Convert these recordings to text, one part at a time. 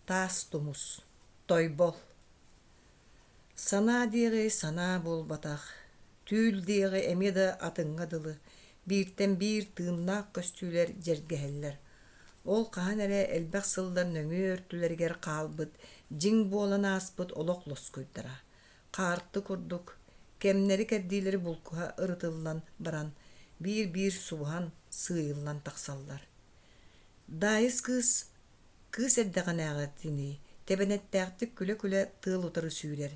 Таас тумус, Тойбол Санаа диэҕи санаа буолбатах, түүл диэҕи эмиэ да атыҥҥа дылы, бииртэн биир тыыннаах көстүүлэр дьэргэһэллэр. Ол хаһан эрэ элбэх сыллар нөҥүө өртүлэригэр хаалбыт, дьиҥ буолан ааспыт олох лоскуйдара. Хаарты курдук, кэмнэри-кэрдиилэри булкуһа ырытыллан баран, биир-биир субуһан, сыыйыллан тахсаллар. Даайыс кыыс Кыыс эрдэҕинээҕитинии, тэбэнэттээхтик күлэ-күлэ тыал утары сүүрэр,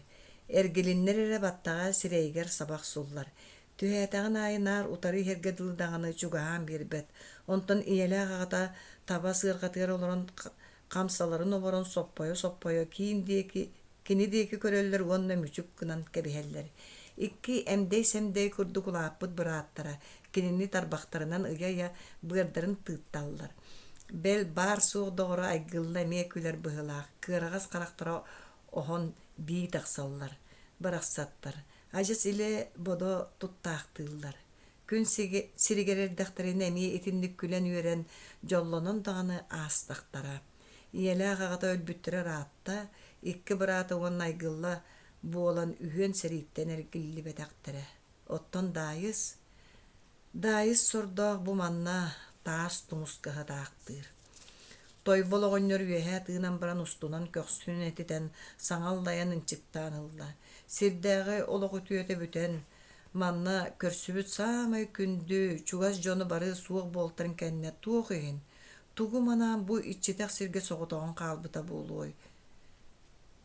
эргилиннэр эрэ баттаҕа сирэйигэр саба охсуллар, түһээтэҕин аайы наар утары иһэргэ дылы даҕаны чугаһаан биэрбэт, онтон ийэлээх аҕата таба сыарҕатыгар олорон хамсаларын оборон соппойо-соппойо киин диэки Кини диэки көрөллөр уонна мүчүк гынан кэбиһэллэр. Икки эмдэй-сэмдэй курдук улааппыт бырааттара кинини тарбахтарынан ыйа-ыйа быардарын тыытталлар. Бэл, баар-суох доҕоро Айгылла эмиэ күлэр быһыылаах, кыараҕас харахтара оһон бии тахсаллар, барахсаттар, адьас илэ-бодо туттаахтыыллар. Күн сиригэр эрдэхтэринэ эмиэ итинник күлэн-үөрэн, дьоллонон даҕаны аастахтара. Ийэлээх аҕата өлбүттэрэ ыраатта, икки быраата уонна Айгылла буолан үһүөн сэрииттэн эргиллибэтэхтэрэ. Оттон Даайыс, Даайыс сордоох бу манна таас тумуска сатаахтыыр. Тойбол оҕонньор үөһээ тыынан баран устунан көхсүн этитэн, саҥа аллайан ынчыктаан ылла. Сирдээҕи олох үтүөтэ бүтэн, манна көрсүбүт саамай күндү, чугас дьону бары суох буолтарын кэннэ туох иһин, Тугу манаан бу иччитэх сиргэ соҕотоҕун хаалбыта буолуой?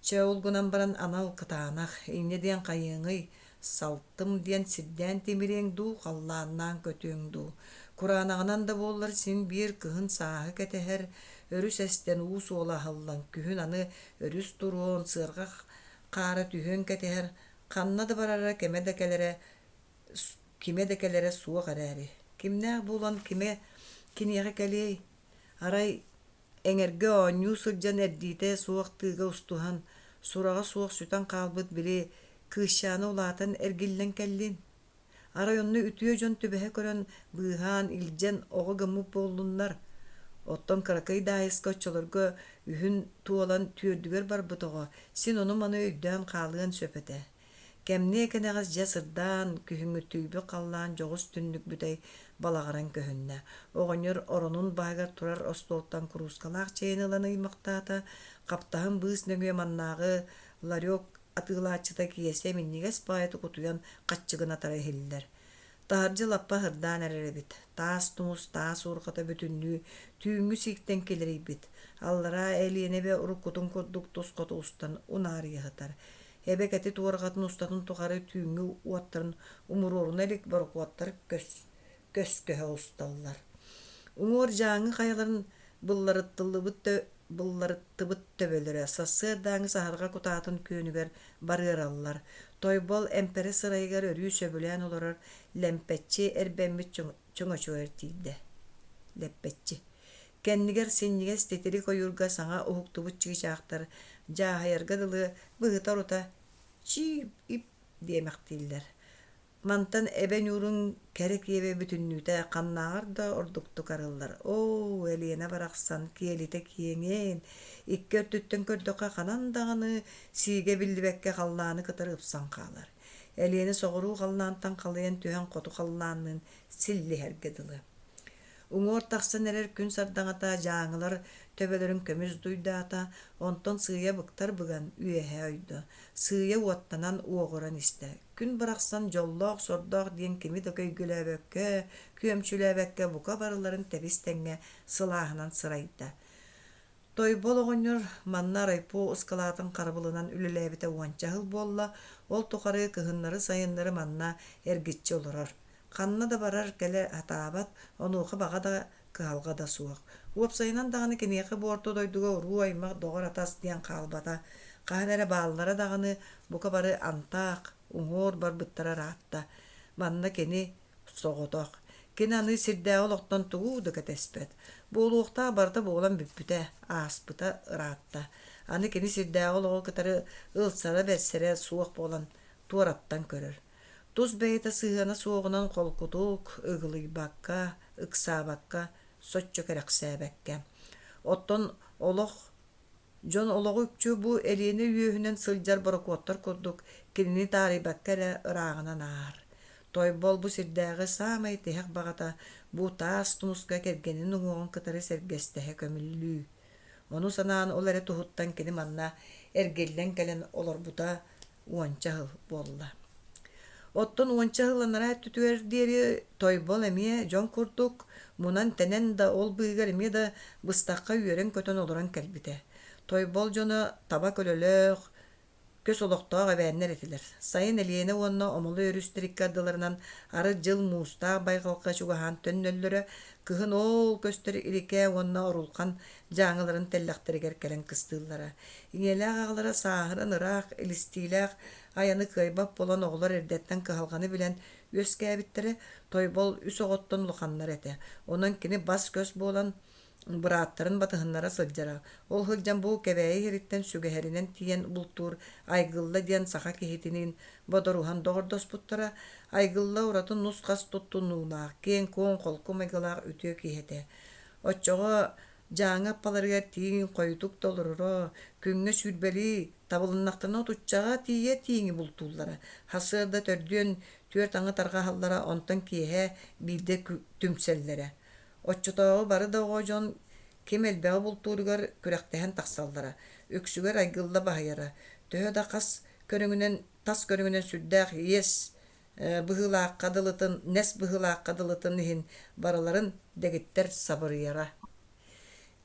Чэ, ол гынан баран анал кытаанах, инньэ диэн хайыаҥый, салтым диэн сирдээн тимириэҥ дуу, халлааннаан көтүөҥ дуу. Кураанаҕынан да буоллар син биир кыһын сааһы кэтэһэр, өрүс эстэн уу суола аһыллан, күһүн аны өрүс туруон, сыарҕа хаара түһүөн кэтэһэр, ханна да барара кэмэ да кэлэрэ кимэ да кэлэрэ суох эрээри, кимнээх буолан кимэ киниэхэ кэлиэй, арай эҥэргэ оонньуу сылдьан эрдиитэ суох тыыга устуһан, сураҕа суох сүтэн хаалбыт били кыысчаана улаатан эргиллэн кэллин? Арай онно үтүө дьон түбэһэ көрөн, быыһаан, илдьэн оҕо гыммыт буоллуннар? Оттон кыракый Даайыска оччолорго үһүн туолан түөрдүгэр барбыт оҕо син ону-маны өйдөөн хаалыан сөп этэ. Кэмниэ кэнэҕэс дьэ сырдаан, күһүҥҥүтүйбүт халлаан дьоҕус түннүк бүтэй балаҕыран көһүннэ. Оҕонньор оронун баһыгар турар остуолтан куруускалаах чэйин ылан ыймахтаата, хаптаһын быыс нөҥүө маннааҕы ларек атыылааччыта Киэсэ минньигэс баҕайытык утуйан хаччыгынатара иһиллэр. Таһырдьа лаппа ыһырдаан эрэр эбит, таас тумус, таас уурҕата бүтүннүү түүҥҥү сииктэн килэрийбит, аллараа Элиэнэ эбэ уруккутун курдук тус хоту устан унаарыйа сытар. Эбэ кэтит уорҕатын устатын тухары түүҥҥү уоттарын умуруоруна илик борокуоттар көс-көһө усталлар. Уҥуор Дьааҥы хайаларын былларыттыллыбыт былларыттыбыт төбөлөрө сарсыардааҥы саһарҕа кутаатын күөнүгэр барыараллар. Тойбол эмпэрэ сырайыгар өрүү сөбүлээн олорор лэмпэччи эрбэммит чөҥөчөгөр тиийдэ. Лэппэччи. Кэннигэр синньигэс титирик ойуурга саҥа уһуктубут чыычаахтар дьааһыйарга дылы быһыта-орута чиип-ип диэмэхтииллэр. Мантан эбэ ньуурун кэрэ киэбэ бүтүннүүтэ ханнааҕар да ордуктук арыллар. Оо, Элиэнэ барахсан киэлитэ киэҥиэн, икки өртүттэн көрдөххө ханан даҕаны сиигэ биллибэккэ халлааны кытары ыпсан хаалар. Элиэнэ соҕуруу халлаантан халыйан түһэн хоту халлаанныын силлиһэргэ дылы. Уҥуор тахсан эрэр күн сардаҥата дьааҥылар төбөлөрүн көмүс дуйдаата, онтон сыыйа быктар быган үөһэ ойдо, сыыйа уоттанан уоҕуран истэ. Күн барахсан дьоллоох-сордоох диэн кими да көйгөлөөбөккө, күөмчүлээбэккэ бука барыларын тэбис-тэҥҥэ сылааһынан сырайда. Тойбол оҕонньор манна райпо ыскылаатын харабылынан үлэлээбитэ уонча сыл буолла, ол тухары кыһыннары-сайыннары манна эргиччи олорор. Ханна да барар-кэлэр сатаабат, онуоха баҕа да, кыһалҕа да суох. Уопсайынан даҕаны киниэхэ бу орто дойдуга уруу-аймах, доҕор-атас диэн хаалбата. Хаһан эрэ бааллара даҕаны, бука бары антаах, уҥуор барбыттара ыраатта. Манна кини соҕотох. Кини аны сирдээҕи олохтон тугу да кэтэспэт. Буолуохтаах барыта буолан бүппүтэ, ааспыта ыраатта. Аны кини сирдээҕи олоҕу кытары ылсара-бэрсэрэ суох буолан туораттан көрөр. Тус бэйэтэ сыһыана суоҕунан холкутук, ыгылыйбакка, ыксаабакка, соччо кэрэхсээбэккэ. Оттон олох. Дьон олоҕу үкчү бу Элиэнэ үөһүнэн сылдьар борокуоттар курдук кинини таарыйбакка эрэ ырааҕынан ааһар. Тойбол бу сирдээҕи саамай тиһэх баҕата бу таас тумуска кэргэнин уҥуоҕун кытары сэргэстэһэ көмүллүү. Ону санаан ол эрэ туһуттан кини манна эргиллэн кэлэн олорбута уонча сыл буолла. Оттон уонча сыл анараа өттүтүгэр диэри Тойбол эмиэ дьон курдук мунан-тэнэн да ол быыһыгар эмиэ да быстахха үөрэн-көтөн олорон кэлбитэ. Тойбол дьоно таба көлөлөөх, көс олохтоох эбээннэр этилэр. Сайын Элиэнэ уонна Омолой өрүстэр икки ардыларынан арыт дьыл муустаах байҕалга чугаһаан төннөллөрө, кыһын ол көстөр Иликээ уонна Орулхан дьааҥыларын тэллэхтэригэр кэлэн кыстыыллара. Ийэлээх аҕалара сааһыран ыраах, илистиилээх айаны кыайбат буолан оҕолор эрдэттэн кыһалҕаны билэн үөскээбиттэрэ, Тойбол үс оҕоттон улаханнар этэ. Онон кини бас-көс буолан бырааттарын батыһыннара сылдьара. Ол сылдьан бу Кэбээйи иһириттэн сүгэһэринэн тиийэн бултуур Айгылла диэн саха киһитиниин бодоруһан доҕордоспуттара. Айгылла ураты нус-хас туттунуулаах, киэҥ-куоҥ, холку майгылаах үтүө киһи этэ. Оччоҕо Дьааҥы аппаларыгар тииҥ хойутук да олороро, күҥҥэ сүүрбэлии, табылыннахтарына отуччаҕа тиийэ тииҥи бултууллара. Сарсыарда төрдүөн түөрт аҥы тарҕаһаллара, онтон киэһэ биирдэ түмсэллэрэ. Оччотооҕу бары да оҕо дьон ким элбэҕи бултууругар күрэхтэһэн тахсаллара, үксүгэр айгылла баһыйара. Төһө да хас көрүҥүнэн, тас көрүҥүнэн сүрдээх иэс быһыылаахха дылытын, нэс быһыылаахха дылытын иһин барыларын дэгиттэр сабырыйара.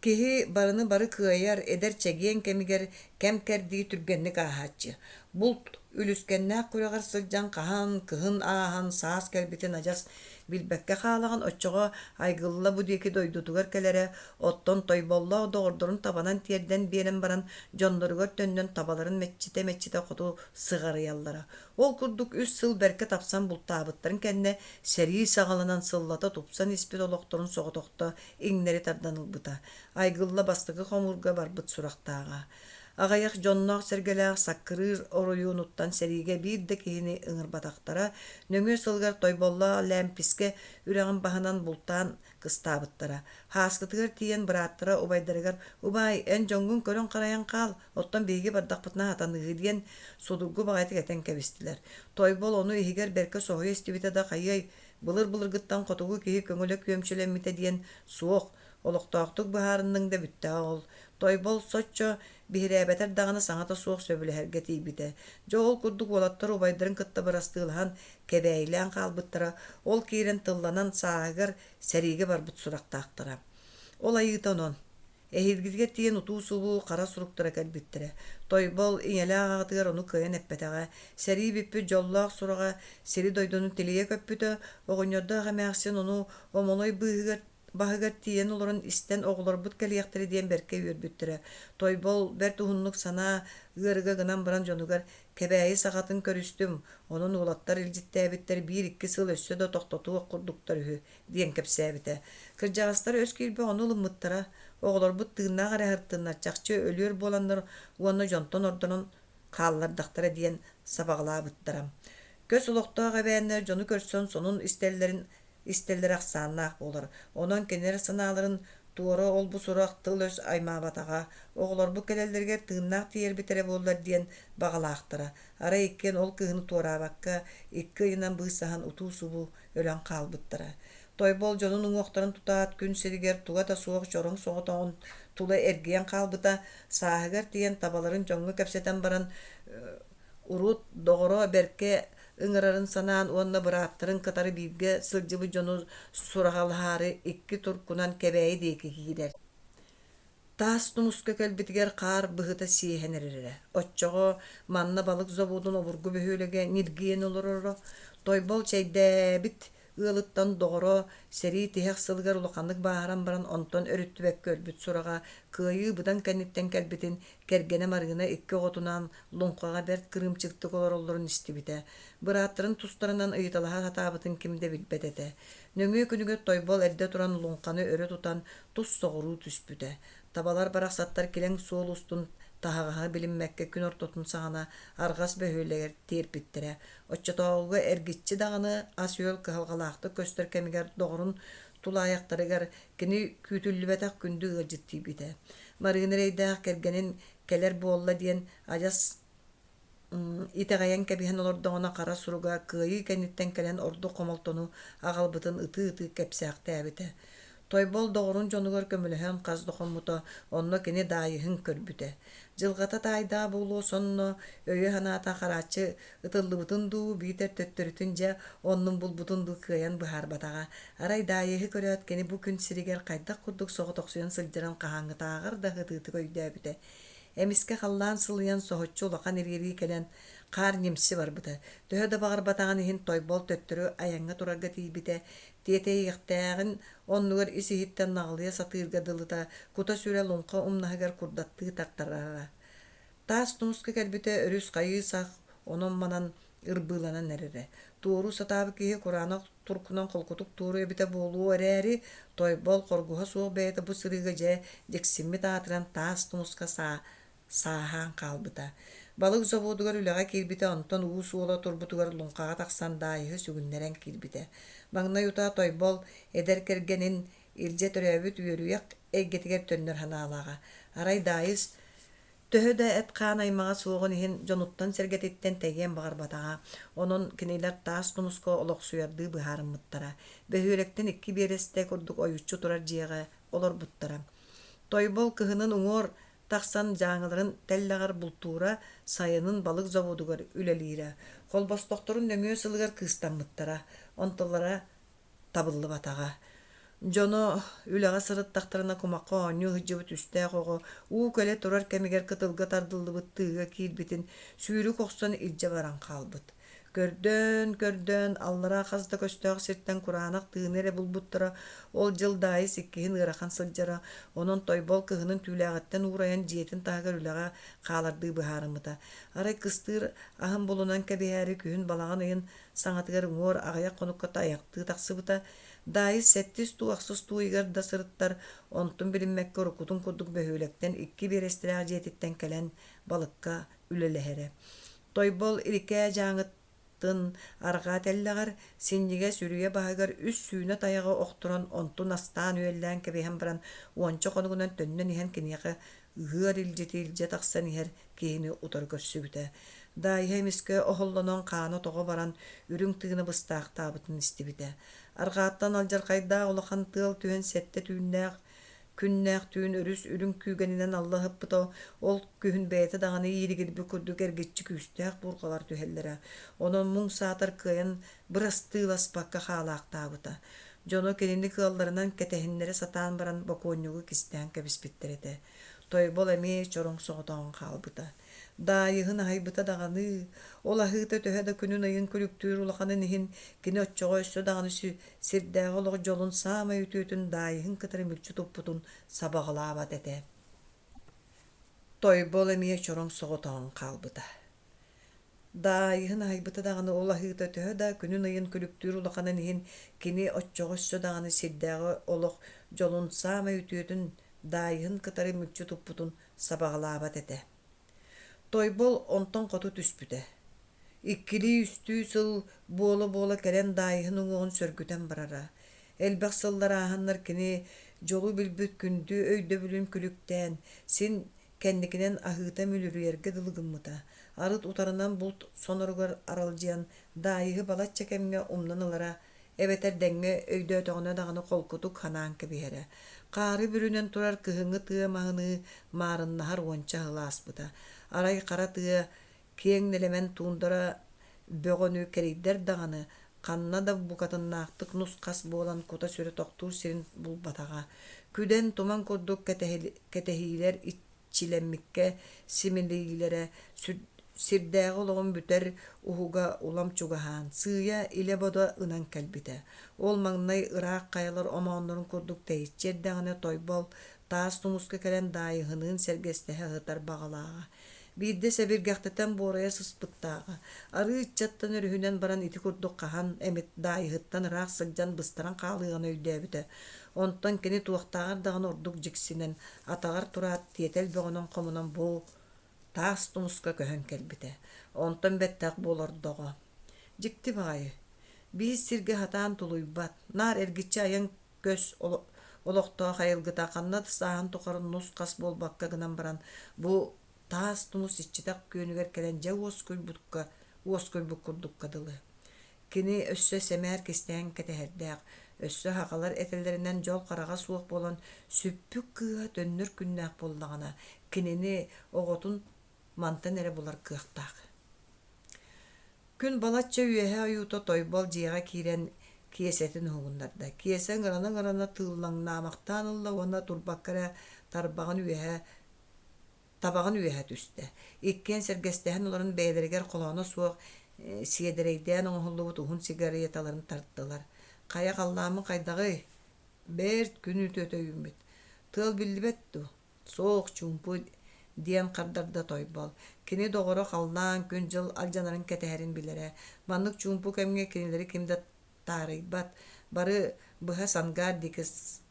Киһи барыны бары кыайар, эдэр чэгиэн кэмигэр кэм-кэрдии түргэнник ааһааччы. Булт үлүскэннээх күрэҕэр сылдьан хаһан, кыһын ааһан, саас кэлбитин адьас билбэккэ хаалаҕын, оччоҕо Айгылла бу диэки дойдутугар кэлэрэ, оттон Тойболлоох доҕордорун табанан тиэрдэн биэрэн баран, дьонноругар төннөн табаларын мэччитэ-мэччитэ хоту сыҕарыйаллара. Ол курдук үс сыл бэркэ тапсан бултаабыттарын кэннэ сэрии саҕаланан сыллата тупсан испит олохторун соҕотохто иҥнэри тардан ылбыта. Айгылла бастакы хомуурга барбыт сурахтааҕа. Аҕыйах дьонноох-сэргэлээх Саккырыыр оройуонуттан сэриигэ биир да киһини ыҥырбатахтара. Нөҥүө сылыгар Тойболлоох Лээмпискэ үрэҕин баһынан бултаан кыстаабыттара. Һааскытыгар тиийэн бырааттара убайдарыгар «Убаай, эн дьоҥҥун көрөн-харайан хаал, оттон биһиги бардахпытына сатаныыһы» диэн судургу баҕайытык этэн кэбистилэр. Тойбол ону иһигэр бэркэ соһуйа истибитэ да хайыай, былыр-былыргыттан хотугу киһи көҥүлэ күөмчүлэммитэ диэн суох, олохтоохтук быһаарынныҥ да бүттэҕэ ол. Тойбол соччо биһирээбэтэр даҕаны саҥата суох сөбүлэһэргэ тиийбитэ. Дьэ ол курдук уолаттар убайдарын кытта бырастыылаһан, кэбээйилээн хаалбыттара, ол киирэн тылланан сааһыгар сэриигэ барбыт сурахтаахтара. Ол айыыта онон. Эһиилгитигэр тиийэн утуу-субуу хара суруктара кэлбиттэрэ. Тойбол ийэлээх аҕатыгар ону кыайан эппэтэҕэ. Сэрии бүппүт дьоллоох сураҕа сири-дойдуну тилийэ көппүтэ, оҕонньордоох эмээхсин ону Омолой быыһыгар баһыгар тиийэн олорон истэн оҕолорбут кэлиэхтэрэ диэн бэркэ үөрбүттэрэ. Тойбол бэрт уһуннук санаа ыарыга гынан баран дьонугар Кэбээйи саҕатын көрүстүм, онон уолаттар илдьиттээбиттэр биир-икки сыл өссө да тохтотуох курдуктар үһү диэн кэпсээбитэ. Кырдьаҕастар өс киирбэх ону ылыммыттара, оҕолорбут тыыннаах эрэ сырыттыннар, чахчы өлүөр буоланнар уонна дьонтон ордонон хааллардахтара диэн сабаҕалаабыттара. Көс олохтоох эбээннэр дьону көрсөн сонун истэллэрин истэллэрэ ахсааннаах буолар. Онон кинилэр санааларын туора ол-бу сурах, тыл-өс аймаабатаҕа, оҕолорбут кэлэллэригэр тыыннаах тиийэрбит эрэ буоллар диэн баҕалаахтара. Арай иккиэн ол кыыһыны туораабакка, икки ыйынан быысаһан утуу-субуу өлөн хаалбыттара. Тойбол дьонун уҥуохтарын тутаат, күн сиригэр туга да суох чороҥ соҕотоҕун тула эргийэн хаалбыта, сааһыгар тиийэн табаларын дьоҥҥо кэпсэтэн баран Урут доҕоро бэркэ ыҥырарын санаан уонна бырааттарын кытары бииргэ сылдьыбыт дьону сураҕалаһаары икки туркунан Кэбээйи диэки киирэр. Таас тумуска кэлбитигэр хаар быһыта сиэһэн эрэрэ. Оччоҕо манна балык заводун обургу бөһүөлэгэ ньиргийэн олороро. Тойбол чэйдээбит ыалыттан доҕоро сэрии тиһэх сылыгар улаханнык бааһыран баран онтон өрүттүбэккэ өлбүт сураҕа Кыайыы быдан кэнниттэн кэлбитин кэргэнэ Марыына икки оҕотунаан Луҥхаҕа бэрт кырыымчыктык олороллорун истибитэ. Бырааттарын тустарынан ыйыталаһа сатаабытын ким да билбэт этэ. Нөҥүө күнүгэр Тойбол эрдэ туран Луҥханы өрө тутан тус соҕуруу түспүтэ. Табалар барахсаттар килэҥ суол устун таһаҕаһы билиммэккэ күн ортотун саҕана арҕас бөһүөлэгэр тиэрпиттэрэ. Оччотооҕуга эргиччи даҕаны ас-үөл кыһалҕалаахтык көстөр кэмигэр доҕорун тулаайахтарыгар кини күүтүллүбэтэх күндү ыалдьыт тиийбитэ. Марыына эрэйдээх кэргэнин кэлэр буолла диэн адьас итэҕэйэн кэбиһэн олордоҕуна хара суруга кыайыы кэнниттэн кэлэн ордук хомолтону аҕалбытын ытыы-ытыы кэпсээхтээбитэ. Тойбол доҕорун дьонугар көмөлөһөн хас да хоммута, онно кини Даайыһын көрбүтэ. Дьылҕата таайдаах буолуо сонно өйө-санаата харааччы ытыллыбытын дуу, биитэр төттөрүтүн дьэ оннун булбутун дуу кыайан быһаарбатаҕа. Арай Даайыһы көрөөт кини бу күн сиригэр хайдах курдук соҕотохсуйан сылдьарын хаһааҥҥытааҕар да ытыытык өйдөөбүтэ. Эмискэ халлаан сылыйан соһуччу улахан ириэрии кэлэн, хаар ньимси барбыта. Төһө да баҕарбатаҕын иһин Тойбол төттөрү айаҥҥа турарга тиийбитэ, тиэтэйиэхтээҕин оннугар ис-иһиттэн наҕылыйа сатыырга дылыта, кута-сүрэ луҥха умнаһыгар курдаттыы тартарара. Таас тумуска кэлбитэ өрүс хайыы-сах онон-манан ырбыыланан эрэрэ. Туоруу сатаабыт киһи кураанах туркунан холкутук туоруо эбитэ буолуо эрээри, Тойбол хоргуһа суох бэйэтэ бу сырыыга дьэ дьиксиммит аатыран таас тумуска сааһаан хаалбыта. Балык заводугар үлэҕэ киирбитэ, онтон уу суола турбутугар луҥхаҕа тахсан Даайыһы сүгүннэрэн киирбитэ. Маҥнай утаа Тойбол эдэр кэргэнин илдьэ төрөөбүт үөрүйэх эйгэтигэр төннөр санаалааҕа. Арай Даайыс Төһө да эт-хаан аймаҕа суоҕун иһин дьонуттан-сэргэтиттэн тэйиэн баҕарбатаҕа, онон кинилэр таас тумуска олохсуйардыы быһаарыммыттара. Бөһүөлэктэн икки биэрэстэ курдук ойуччу турар дьиэҕэ олорбуттара. Тойбол кыһынын уҥуор тахсан дьааҥыларын тэллэҕэр бултуура, сайынын балык заводугар үлэлиирэ. Холбостохторун нөҥүө сылыгар кыыстаммыттара. Онтулара табыллыбатаҕа. Дьоно үлэҕэ сырыттахтарына кумахха оонньуу сылдьыбыт үстээх оҕо уу кэлэ турар кэмигэр кытылга тардыллыбыт тыыга киирбитин сүүрүк охсон илдьэ баран хаалбыт. Көрдөөн-көрдөөн аллараа хас да көстөөх сиртэн кураанах тыыны эрэ булбуттара. Ол дьыл Даайыс иккиһин ыарахан сылдьара, онон Тойбол кыһынын түүлээҕиттэн уурайан дьиэтин таһыгар үлэҕэ хаалардыы быһаарыммыта. Арай кыстыыр аһын булунан кэбиһээри күһүн балаҕан ыйын саҥатыгар уҥуор аҕыйах хонукка тайахтыы тахсыбыта. Даайыс сэттис дуу, ахсыс дуу ыйыгар да сырыттар, онтун билиммэккэ уруккутун курдук бөһүөлэктэн икки биэрэстэлээх дьиэтиттэн кэлэн балыкка үлэлэһэрэ. Тойбол Ирикээ дьааҥыттын арҕаа тэллэҕэр, синньигэс үрүйэ баһыгар үс сүүнэ тайаҕы охторон онтун астаан-үөллээн кэбиһэн баран уонча хонугунан төннөн иһэн киниэхэ ыһыар илдьити илдьэ тахсан иһэр киһини утары көрсүбүтэ. Даайыһа эмискэ оһоллонон хаана тоҕо баран, үрүҥ тыына быстаахтаабытын истибитэ. Арҕааттан алдьархайдаах улахан тыал түһэн сэттэ түүннээх күннээх түүн өрүс үрүҥ күүгэнинэн алла ыһыппыта, ол күһүн бэйэтэ даҕаны ииригирбит курдук эргиччи күүстээх буурҕалар түһэллэрэ. Онон муҥ саатар кыайан бырастыыласпакка хаалаахтаабыта. Дьоно кинини кыалларынан кэтэһиннэрэ сатаан баран бокуонньугу кистээн кэбиспиттэр этэ. Тойбол эмиэ чороҥ соҕотоҕун хаалбыта. Даайыһын аһыйбыта даҕаны, ол аһыыта төһө да күнүн-ыйын күлүктүүр улаханын иһин, кини оччоҕо өссө даҕаны сирдээҕи олох дьолун саамай үтүөтүн Даайыһын кытары мүлчү туппутун сабаҕалаабат этэ. Тойбол эмиэ чороҥ соҕотоҕун хаалбыта. Даайыһын аһыйбыта даҕаны ол аһыыта төһө да күнүн-ыйын күлүктүүр улаханын иһин, кини оччоҕо өссө даҕаны сирдээҕи олох дьолун саамай үтүөтүн Даайыһын кытары мүччү туппутун сабаҕалаабат этэ. Тойбол онтон хоту түспүтэ. Иккилии-үстүү сыл буола-буола кэлэн Даайыһын уҥуоҕун сөргүтэн барара. Элбэх сыллар ааһаннар кини дьолу билбит күндү өйдөбүлүн күлүктээн, син кэнникинэн аһыыта мүлүрүйэргэ дылы гыммыта. Арыт утарынан булт соноругар аралдьыйан Даайыһы балачча кэмҥэ умнан ылара эбэтэр дэҥҥэ өйдөөтөҕүнэ даҕаны холкутук ханаан кэбиһэрэ. Хаары бүрүнэн турар кыһыҥҥы тыа маһыныы маарыннаһар уонча сыл ааспыта. Арай хара тыа киэҥ нэлэмэн туундара бөҕөнү кэрийдэр даҕаны, ханна да букатыннаахтык нус-хас буолан кута-сүрэ тохтуур сирин булбатаҕа. Күдэн туман курдук кэтэһиилэр иччилэммиккэ симэлийиилэрэ сирдээҕи олоҕун бүтэр уһуга улам чугаһаан, сыыйа илэ-бодо ынан кэлбитэ. Ол маҥнай ыраах хайалар омооннорун курдук тэйиччи эрдэҕинэ Тойбол таас тумуска кэлэн Даайыһыныын сэргэстэһэ сытар баҕалааҕа. Биирдэ сэбиргэхтэтэн буорайа сыспыттааҕа. Арыы ыччаттан өрүһүнэн баран ити курдук хаһан эмит Даайыһыттан ыраах сылдьан быстаран хаалыаҕын өйдөөбүтэ. Онтон кини туохтааҕар даҕаны ордук дьиксинэн, атаҕар тураат тиэтэл бөҕөнөн хомунан бу таас тумуска көһөн кэлбитэ. Онтон бэттэх буолордоҕо. Дьикти баҕайы. Биир сиргэ сатаан тулуйбат, наар эргиччи айан көс олохтоох айылгыта ханна да сааһын тухары нус-хас буолбакка гынан баран, бу таас тумус иччитэх күөнүгэр кэлэн дьэ уоскуйбукка уоскуйбут курдукка дылы. Кини өссө сэмээр кистээн кэтэһэрдээх, өссө аҕалар этэллэринэн дьол хараҕа суох буолан сүппүт кыыһа төннөр күннээх буоллаҕына, кинини оҕотун мантан эрэ булар кыахтаах. Күн балачча үөһэ ойуута Тойбол дьиэҕэ киирэн Киэсэтин уһугуннарда. Киэсэ ыҥырана-ыҥырана тыыллаҥнаамахтаан ылла уонна турбакка эрэ тарбаҕын үөһэ табаҕын үөһэ түстэ. Иккиэн сэргэстэһэн олорон бэйэлэригэр холооно суох сиэдэрэйдээн оҥоһуллубут уһун сигареталарын тартылар. Хайа халлааммын хайдаҕый? Бэрт күн үтүөтэ үүммүт. Тыал биллибэт дуу? Суох, чуумпу, диэн хардарда Тойбол. Кини доҕоро халлаан күн-дьыл алдьанарын кэтэһэрин билэрэ. Маннык чуумпу кэмҥэ кинилэри ким да таарыйбат, бары быһа Сангаар диэки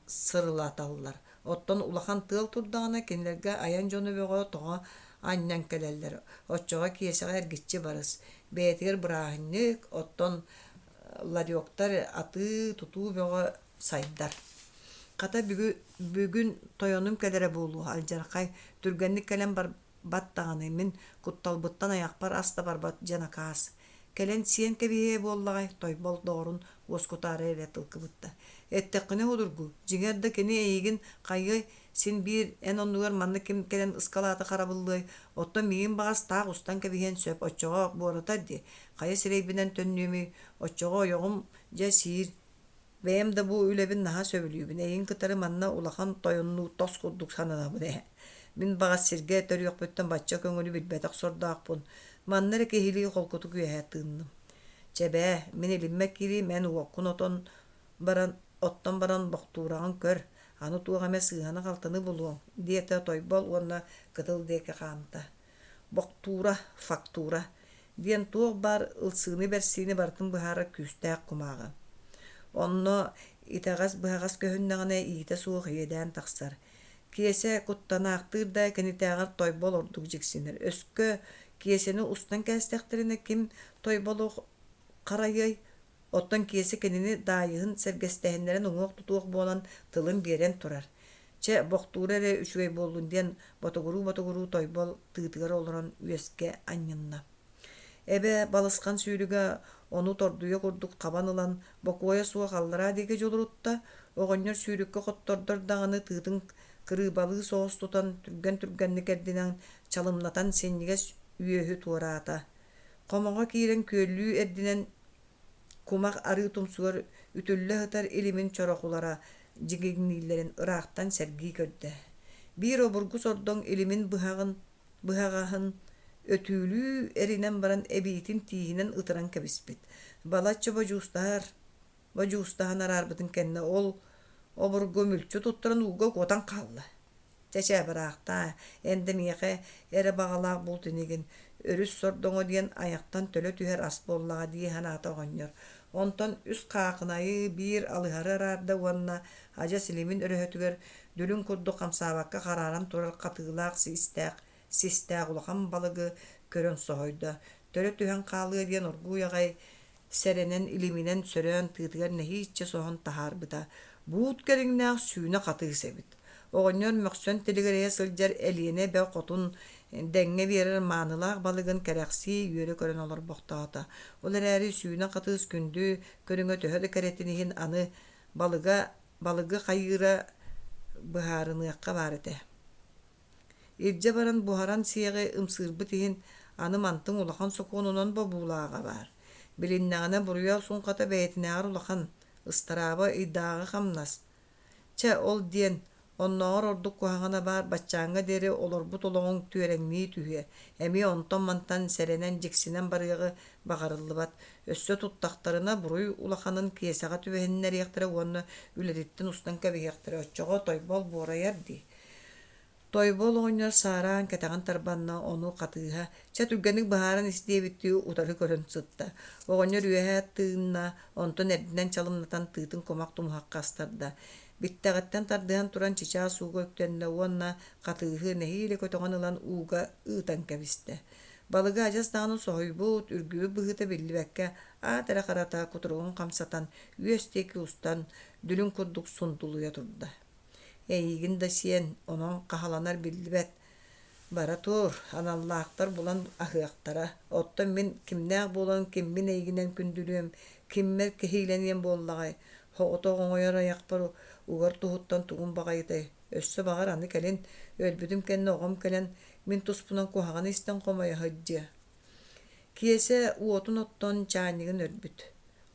сырылаталлар. Оттон улахан тыал турдаҕына кинилэргэ айан дьоно бөҕө тоҕо анньан кэлэллэр. Оччоҕо Киэсэҕэ эргиччи барыс. Бэйэтигэр бырааһынньык, оттон ларектар атыы-тутуу бөҕө сайдар. Хата бүгүн тойонум кэлэрэ буолуо, алдьархай, түргэнник кэлэн барбат даҕаны, мин кутталбыттан айахпар ас да барбат дьэ накаас. Кэлэн сиэн кэбиһиэ буоллаҕай, Тойбол доҕорун уоскутаары эрэ тыл кыбытта. Эттэххинэ судургу, дьиҥэр да кини эйигин хайыай, син биир эн оннугар манна ким кэлэн ыскалааты харабыллыай, оттон миигин баҕас таах устан кэбиһиэн сөп, оччоҕо буоратар дии, хайа сирэйбинэн төннүөмүй, оччоҕо ойоҕум дьэ сиир, Бэйэм да бу үлэбин наһаа сөбүлүүбүн, эйигин кытары манна улахан тойоннуу тос курдук сананабын ээ. Мин баҕас сиргэ төрүөхпүттэн бачча көҥүлү билбэтэх сордоохпун, манна эрэ киһилии холкутук үөһэ тыынным. Чэ бээ, мин илиммэр киириим, эн уоккун отон баран, оттон баран бохтуураҕын көр, аны туох эмэ сыыһаны-халтыны булуоҥ, диэтэ Тойбол уонна кытыл диэки хаамта. Бохтуура, фактура диэн туох баар ылсыыны-бэрсиини барытын быһаарар күүстээх кумааҕы. Онно итэҕэс-быһаҕас көһүннэҕинэ иитэ суох иэдээн тахсар. Киэсэ куттанаахтыыр да кинитээҕэр Тойбол ордук дьиксинэр. Өскө Киэсэни устан кээстэхтэринэ ким Тойболу харайыай? Оттон Киэсэ кинини Даайыһын сэргэстэһиннэрэн уҥуох-тутуох буолан тылын биэрэн турар. Чэ, бохтуура эрэ үчүгэй буоллун диэн ботугуруу-ботугуруу Тойбол тыытыгар олорон үөскэ анньынна. Эбэ балысхан сүүрүгэ ону тордуйа курдук хабан ылан, бокуойа суох аллараа диэки дьулурутта, оҕонньор сүүрүккэ хоттордор даҕаны тыытын кырыыбалыы соҕус тутан, түргэн-түргэнник эрдинэн чалымнатан синньигэс үөһү туораата. Хомоҕо киирэн күөллүү эрдинэн кумах арыы тумсугар үтүллэ сытар илимин чорохулара дьигиҥнииллэрин ыраахтан сэргии көрдө. Биир обургу сордоҥ илимин быһаҕын быһаҕаһын өтүүлүү эринэн баран эбиитин тииһинэн ытыран кэбиспит. Балачча бодьуустаһар бодьуустаһан араарбытын кэннэ ол обургу мүлчү туттаран ууга куотан хаалла. Чэ-чэ, быраахтаа, эн да миэхэ эрэ баҕалаах булт инигин, өрүс сордоҥо диэн айахтан төлө түһэр ас буоллаҕа дии санаата оҕонньор. Онтон үс хаахынайы, биир алыһары араарда уонна адьас илимин өрөһөтүгэр дүлүҥ курдук хамсаабакка харааран турар хатыылаах систээх систээх улахан балыгы көрөн соһуйда. Төлө түһэн хаалыа диэн оргууй аҕай сэрэнэн илиминэн сөрөөн тыытыгар нэһииччэ соһон таһаарбыта, буут кэриҥнээх сүүнэ хатыыс эбит. Оҕонньор мөхсөн тилигирэйэ сылдьар Элиэнэ эбэ хотун дэҥҥэ биэрэр маанылаах балыгын кэрэхсии үөрэ көрөн олорбохтоото. Ол эрээри сүүнэ хатыыс күндү көрүҥэ төһө да кэрэтин иһин аны балыга балыгы хайыыра быһаарыныахха баар этэ. Илдьэ баран буһаран сиэҕи ымсыырбыт иһин аны мантыҥ улахан сокуонунан бобуулааҕа баар. Билиннэҕинэ буруйа суҥхата бэйэтинээҕэр улахан, ыстарааба ыйдааҕы хамнас. Чэ, ол диэн, оннооҕор ордук куһаҕана баар баччааҥҥа диэри олорбут олоҕуҥ түөрэҥнии түһүө, эмиэ онтон-мантан сэрэнэн дьиксинэн барыаҕы баҕарыллыбат. Өссө туттахтарына буруй улаханын Киэсэҕэ түбэһиннэриэхтэрэ уонна үлэтиттэн устан кэбиһиэхтэрэ, оччоҕо Тойбол буорайар дии. Тойбол оҕонньор саараан кэтэҕин тарбанна, ону хатыыһа, чэ түргэнник быһааран ис диэбиттии утары көрөн сытта. Оҕонньор үөһэ тыынна, онтон эрдинэн чалымнатан тыытын кумах тумуһахха астарда. Биттэҕиттэн тардыһан туран чычаас ууга үктэннэ уонна хатыыһы нэһиилэ көтөҕөн ылан ууга ыытан кэбистэ. Балыга адьас даҕаны соһуйбут, үргүбүт быһыыта биллибэккэ, аат эрэ харата кутуругун хамсатан, үөс диэки устан, дүлүҥ курдук сундулуйа турда. Эйиигин да сиэн, онон хаһаланар биллибэт. Бара тур, аналлаахтар булан аһыахтара. Оттон мин кимнээх буолан киммин эйигинэн күндүлүөм, киммэр кэһиилэниэм буоллаҕай? Соҕотох оҥойор айахпар угар туһуттан тугум баҕайытай? Өссө баҕар аны кэлин, өлбүтүм кэннэ оҕом кэлэн, мин туспунан куһаҕаны истэн хомойо сылдьыа. Киэсэ уотун оттон чаанньыгын өрбүт.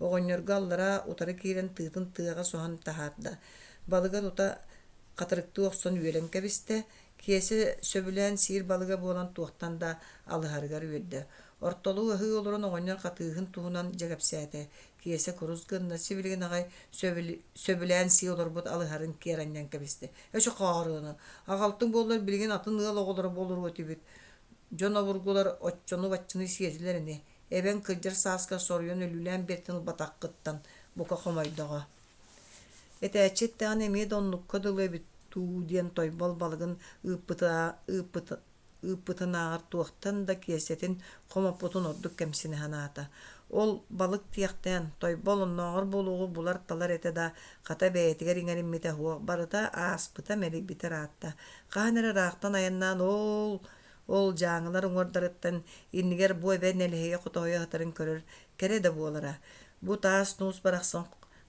Оҕонньорго аллараа утары киирэн тыытын тыаҕа соһон таһаарда. Балыга тута хатырыктыы охсон үөлэн кэбистэ. Киэсэ сөбүлээн сиир балыга буолан туохтан да алыһарыгар үөрдэ. Ортолуу аһыы олорон оҕонньор хатыыһын туһунан дьэ кэпсээтэ. Киэсэ курус гынна, сибилигин аҕай сөбүлээн сии олорбут алыһарын киэр анньан кэбистэ. Эчи хаарыаны, аҕалтыҥ буоллар билигин атын ыал оҕолоро буолуруо этибит. Дьон обургулар оччону-баччаны сиэтилэр ини. Эбэҥ кырдьар сааска соруйан өлүүлээн биэртэн ылбатаххыттан бука хомойдоҕо. Этээччи эттэҕинэ эмиэ да оннукка дылы эбит дуу диэн Тойбол балыгын ыыппытынааҕар туохтан да Киэсэтин хомоппутун ордук кэмсинэ санаата. Ол балык диэхтээн, Тойбол оннооҕор буолуоҕу булар-талар этэ да, хата бэйэтигэр иҥэриммитэ суох, барыта ааспыта, мэлийбитэ ыраатта. Хаһан эрэ ыраахтан айаннаан ол ол дьааҥылар уҥуордарыттан иннигэр бу эбэ нэлэһийэ хотоойо сытарын көрөр кэрэ да буолара. Бу таас нуус барахсан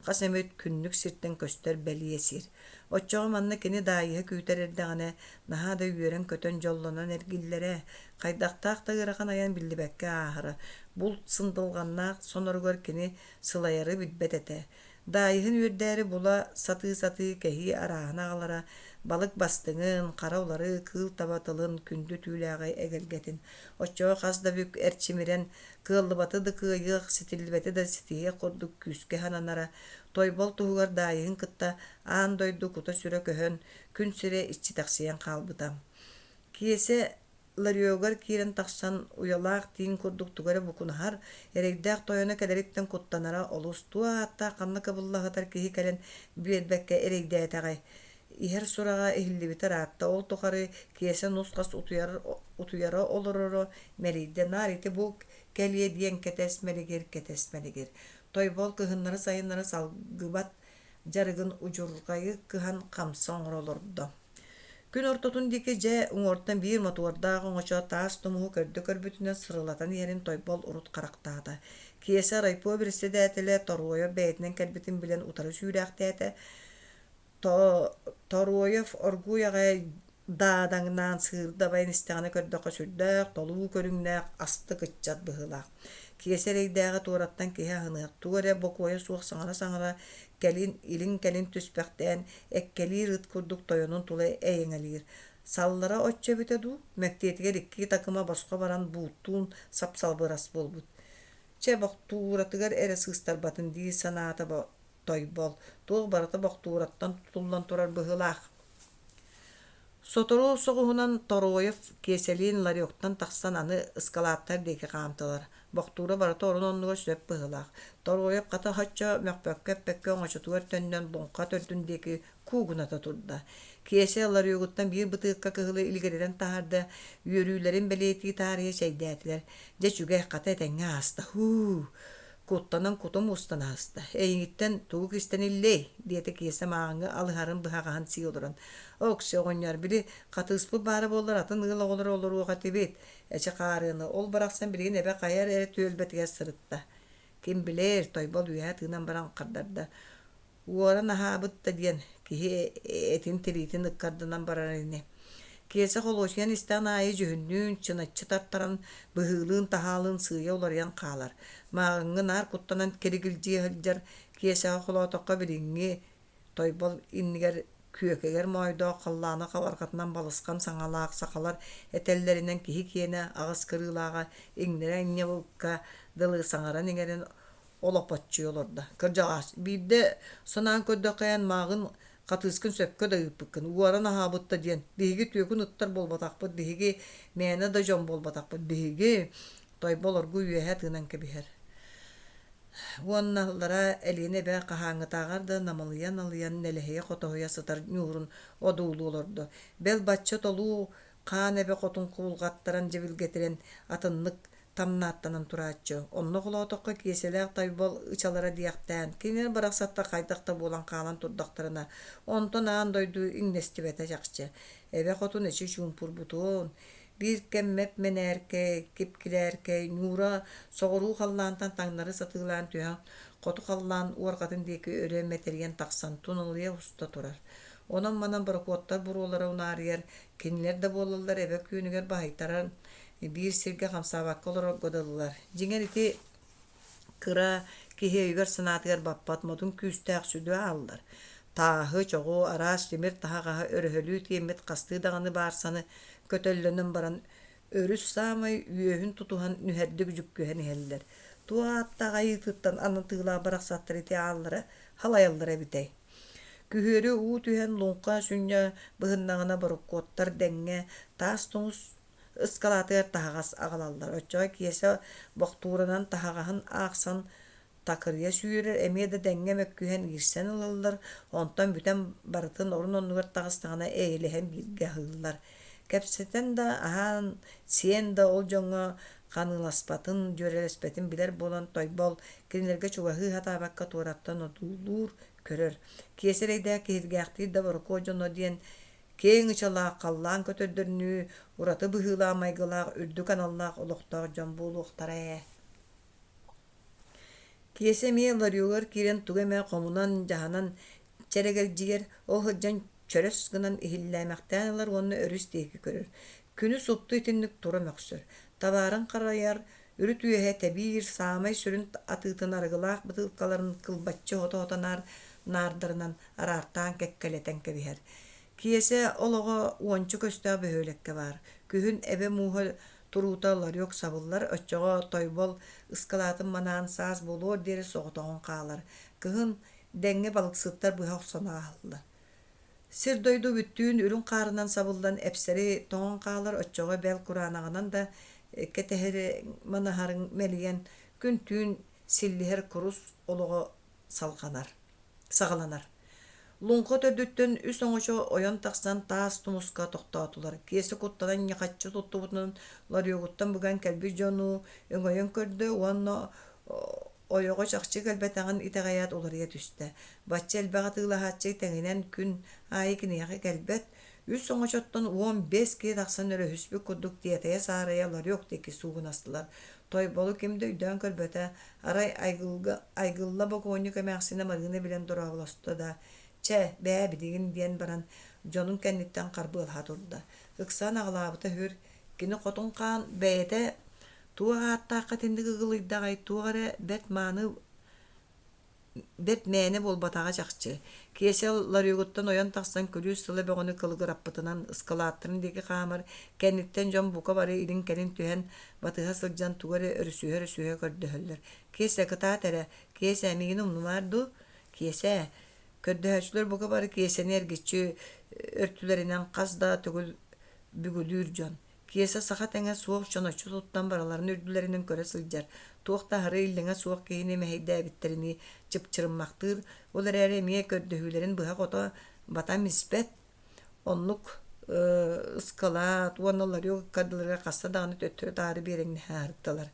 хас эмит күннүк сиртэн көстөр бэлиэ сир. Оччоҕо манна кини Даайыһы күүтэр эрдэҕинэ наһаа да үөрэн-көтөн дьоллонон эргиллэрэ, хайдахтаах да ыарахан айан биллибэккэ ааһара, булт сындылҕаннаах соноругар кини сылайары билбэт этэ. Даайыһын үөрдээри була сатыы-сатыы кэһии арааһын аҕалара, балык бастыҥын, хара улары, кыыл таба тылын, күндү түүлээҕи эгэлгэтин. Оччоҕо хас да бүк эрчимирэн, кыаллыбаты да кыайыах, ситиллибэти да ситиһиэх курдук күүскэ сананара, Тойбол туһугар Даайыһын кытта аан дойду кута-сүрэ көһөн, күн сирэ иччитэхсийэн хаалбыта. Киэсэ ларегар киирэн тахсан, уйалаах тииҥ курдук тугу эрэ букунаһар, эрэйдээх тойоно кэлэриттэн куттанара олус туох ааттаах ханна кыбылла сытар киһи кэлэн биэрбэккэ эрэйдээтэҕэй. Иһэр сураҕа иһиллибитэ ыраатта, ол тухары Киэсэ нус-хас утуйара олороро мэлийдэ, наар ити бу кэлиэ диэн кэтэс мэлигир, кэтэс мэлигир. Тойбол кыһыннары-сайыннары салгыбат дьарыгын удьурҕайы кыһан хамса оҥоро олордо. Күн ортотун диэки дьэ уҥуортан биир мотуордаах оҥочо таас тумуһу көрдө-көрбүтүнэн сырылатан иһэрин Тойбол урут харахтаата. Киэсэ райпо председателэ Торуойап бэйэтинэн кэлбитин билэн утары сүүрээхтээтэ. Торуоев оргууй аҕай даадаҥнаан сыырда абайан истэҕинэ көрдөххө сүрдээх толуу көрүҥнээх астык ыччат быһыылаах. Киэсэ эрэйдээҕи туораттан киһи аһыныах, тугу эрэ бокуойа суох саҥара-саҥара кэлин илин-кэлин түспэхтээн эккэлиир ыт курдук тойонун тула эйэҥэлиир. Саллара оччо эбитэ дуу, мэктиэтигэр икки такыма босхо баран бууттуун сап-салбырас буолбут. Чэ, бохтууратыгар эрэ сыыстарбатын дии санаата Тойбол, туох барыта бохтуураттан тутуллан турар быһыылаах. Сотору соҕуһунан Тороев Киэсэлиин ларектан тахсан аны ыскалааттар диэки хаамтылар. Бохтуура барыта орун-оннугар сөп быһыылаах. Тороев хата соччо мөхпөккө-эппэккэ оҥочотугар төннөн Луҥха төрдүн диэки куугуната турда. Киэсэ ларегуттан биир бытыыкка кыһылы илгэритэн таһаарда, үөрүүлэрин бэлиэтии таарыйа чэйдээтилэр. Дьэ үчүгэй, хата этэҥҥэ ааста. Һуу, Куттанан кутум устан ааста. Эйигиттэн тугу кистэниллиэй? диэтэ Киэсэ мааҕыҥҥы алыһарын быһаҕаһын сии олорон. Окси оҕонньор, били хатыыспыт баара буоллар атын ыал оҕолоро олоруох этибит. Эчи хаарыаны, ол барахсан билигин эбэ хайа эрэ түөлбэтигэр сырытта. Ким билээр, Тойбол үөһэ тыынан баран хардарда. Уоран аһаабыт да диэн киһи этин тириитин ыккардынан барар ини. Киэсэ холуочуйан истэҕин аайы дьүһүннүүн чыначчы тартаран, быһыылыын-таһаалыын сыыйа уларыйан хаалар. Мааҕыҥҥы наар куттанан киригилдьийэ сылдьар Киэсэҕэ холоотоххо билиҥҥи Тойбол иннигэр күөкэгэр моойдоох халлааны хабарҕатынан балысхан саҥалаах сахалар этэллэринэн киһи киэнэ аҕыс кырыылааҕа иҥнэрэ анньыбыкка дылы саҥаран-иҥэрэн олоппоччуйа олордо. Кырдьаҕас, биирдэ санаан көрдөххө эн мааҕын хатыыскын сөпкө да ыыппыккын, уоран аһаабыт да диэн. Биһиги түөкүн ыттар буолбатахпыт, биһиги мээнэ да дьон буолбатахпыт, биһиги Тойбол оргууй үөһэ тыынан кэбиһэр. Уонна аллара Элиэнэ эбэ хаһааҥҥытааҕар да намылыйа-налыйан нэлэһийэ-хотоһуйа сытар ньуурун одуулуу олордо. Бэл бачча толуу Хаан эбэ хотун кубулҕаттаран дьэбилгэтирэн атыннык тамнааттанан турааччы. Онно холоотоххо Киэсэлээх Тойбол ычалара диэхтээн, кинилэр барахсаттар хайдах да буолан хаалан турдахтарына, онтон аан дойду иҥнэстибэтэ чахчы. Эбэ хотун эчи чуумпурбутуон, биир кэм мэп-мэнээркэй, кип-килээркэй, ньуура соҕуруу халлаантан таҥнары сатыылаан түһэн, хоту халлаан уорҕатын диэки өрө мэтэрийэн тахсан туналыйа уста турар. Онон-манан борокуоттар буруолара унаарыйар, кинилэр да буолаллар эбэ күөнүгэр баһыйтаран биир сиргэ хамсаабакка олорорго дылылар. Дьиҥэр ити кыра киһи өйүгэр-санаатыгар баппат модун күүстээх сүдү ааллар. Тааһы, чоҕу, араас тимир таһаҕаһы өрөһөлүү тиэммит хастыы даҕаны баарсаны көтөллөнөн баран өрүс саамай үөһүн тутуһан нүһэрдик дьүккүһэн иһэллэр. Туох ааттаах айыытыттан анатыылаах барахсаттар ити ааллара халайаллара эбитэй? Күһүөрү уу түһэн луҥха сүнньэ быһыннаҕына борокуоттар дэҥҥэ таас тоҥус ыскалаатыгар таһаҕас аҕалаллар. Оччоҕо Киэсэ бохтууранан таһаҕаһын аахсан такырыйа сүүрэр, эмиэ да дэҥҥэ мөккүһэн иирсэн ылаллар, онтон бүтэн барытын орун-оннугар таҕыстаҕына эйэлэһэн бииргэ аһыыллар. Кэпсэтэн да, аһаан, сиэн да ол дьоҥҥо ханыыласпатын, дьүөрэлэспэтин билэр буолан Тойбол кинилэргэ чугаһыы сатаабакка туораттан одуулуур, көрөр. Киэсэ эрэйдээх киһиргээхтиир да борокуо дьоно диэн киэҥ ычалаах халлаан көтөрдөрүнүү ураты быһыылаах-майгылаах үрдүк аналлаах олохтоох дьон буолуохтара ээ. Киэсэ эмиэ ларегар киирэн тугу эмэ хомунан-дьаһанан чэрэгэлдьийэр, ол сылдьан чөрөс гынан иһиллээмэхтээн ылар уонна өрүс диэки көрөр. Күнү супту итинник тура мөхсөр. Табаарын харайар, үрүт үөһэ тэбиир, саамай сүрүн атыытын арыгылаах бытыылкаларын кылбаччы ото-ото наардарынан араартаан кэккэлэтэн кэбиһэр. Киэсэ олоҕо уонча көстөөх бөһүөлэккэ баар. Күһүн эбэ мууһа туруута ларек сабыллар, оччоҕо Тойбол ыскалаатын манаан саас буолуор диэри соҕотоҕун хаалар. Кыһын дэҥҥэ балыксыттар быһа охсон ааһаллар. Сир-дойду бүттүүн үрүҥ хаарынан сабыллан эпсэри тоҥон хаалар, оччоҕо бэл кураанаҕынан да кэтэһэри манаһарыҥ мэлийэн, күн-түүн силлиһэр курус олоҕо салҕанар саҕаланар. Луҥха төрдүттэн үс оҥочо ойон тахсан таас тумуска тохтоотулар. Киэсэ куттанан ньахаччы туттубутунан ларегуттан быган кэлбит дьону өҥөйөн көрдө уонна ойоҕо чахчы кэлбэтэҕин итэҕэйээт уларыйа түстэ. Бачча элбэх атыылаһааччы тэҥинэн күн аайы киниэхэ кэлбэт, үс оҥочоттон 15 киһи тахсан өрөһүспүт курдук тиэтэйэ-саарайа ларек диэки суугунастылар. Тойболу ким да өйдөөн көрбөтө, арай Айгылга, Айгылла бокуонньук эмээхсинэ Марыына билэн дорооболосто да, «Чэ, бээ, билигин» диэн баран дьонун кэнниттэн харбыалаһа турда. Ыксаан аҕалаабыта үһүр, кини хотун хаан бэйэтэ туох ааттаахха итинник ыгылыйдаҕай, туох эрэ бэрт мааны бэрт мээнэ буолбатаҕа чахчы. Киэсэ ларегуттан ойон тахсан күлүүс сыла бөҕөнү кылыгыраппытынан ыскалааттарын диэки хаамар, кэнниттэн дьон бука бары илин-кэлин түһэн, батыһа сылдьан тугу эрэ өрүсүһэ-өрүсүһэ көрдөһөллөр. «Киэсэ, кытаат эрэ, Киэсэ, миигин умнумаар дуу? Киэсэ!» Көрдөһөөччүлэр бука бары Киэсэни эргиччи өртүлэринэн хас да төгүл бүгүлүүр дьон. Киэсэ саха тэҥэ суох чоноччу туттан барыларын үрдүлэринэн көрө сылдьар, туох да аһары иллэҥэ суох киһини мэһэйдээбиттэринии чыпчырыммахтыыр, ол эрээри эмиэ көрдөһүүлэрин быһа-хото батан испэт. Оннук ыскалаат уонна ларек ыккардыларыгар хаста даҕаны төттөрү-таары биэрэҥнэһэ сырыттылар.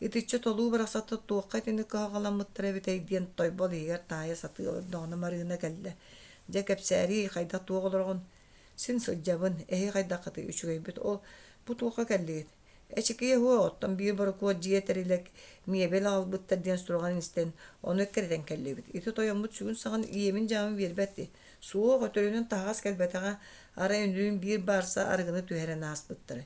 Итиччэ толуу барахсаттар туохха итинник кыһалҕаламмыттара эбитэй диэн Тойбол иһигэр таайа сатыы олордоҕуна Марыына кэллэ. Дьэ кэпсээриий, хайдах туох олороҕун? Син сылдьабын, эһи хайдаххытый, үчүгэйбит ол бу туохха кэллигит? Эчикийэ уо, оттон биир борокуот дьиэ тэрилэ миэбэл аҕалбыттар диэн сураҕын истэн, ону эккирэтэн кэллибит. Ити тойоммут сүгүн-саҕын иэмин-дьаамын биэрбэт дии. Суох, өтөрүнэн таһаҕас кэлбэтэҕэ, арай үнүрүүн биир баарса арыгыны түһэрэн ааспыттара.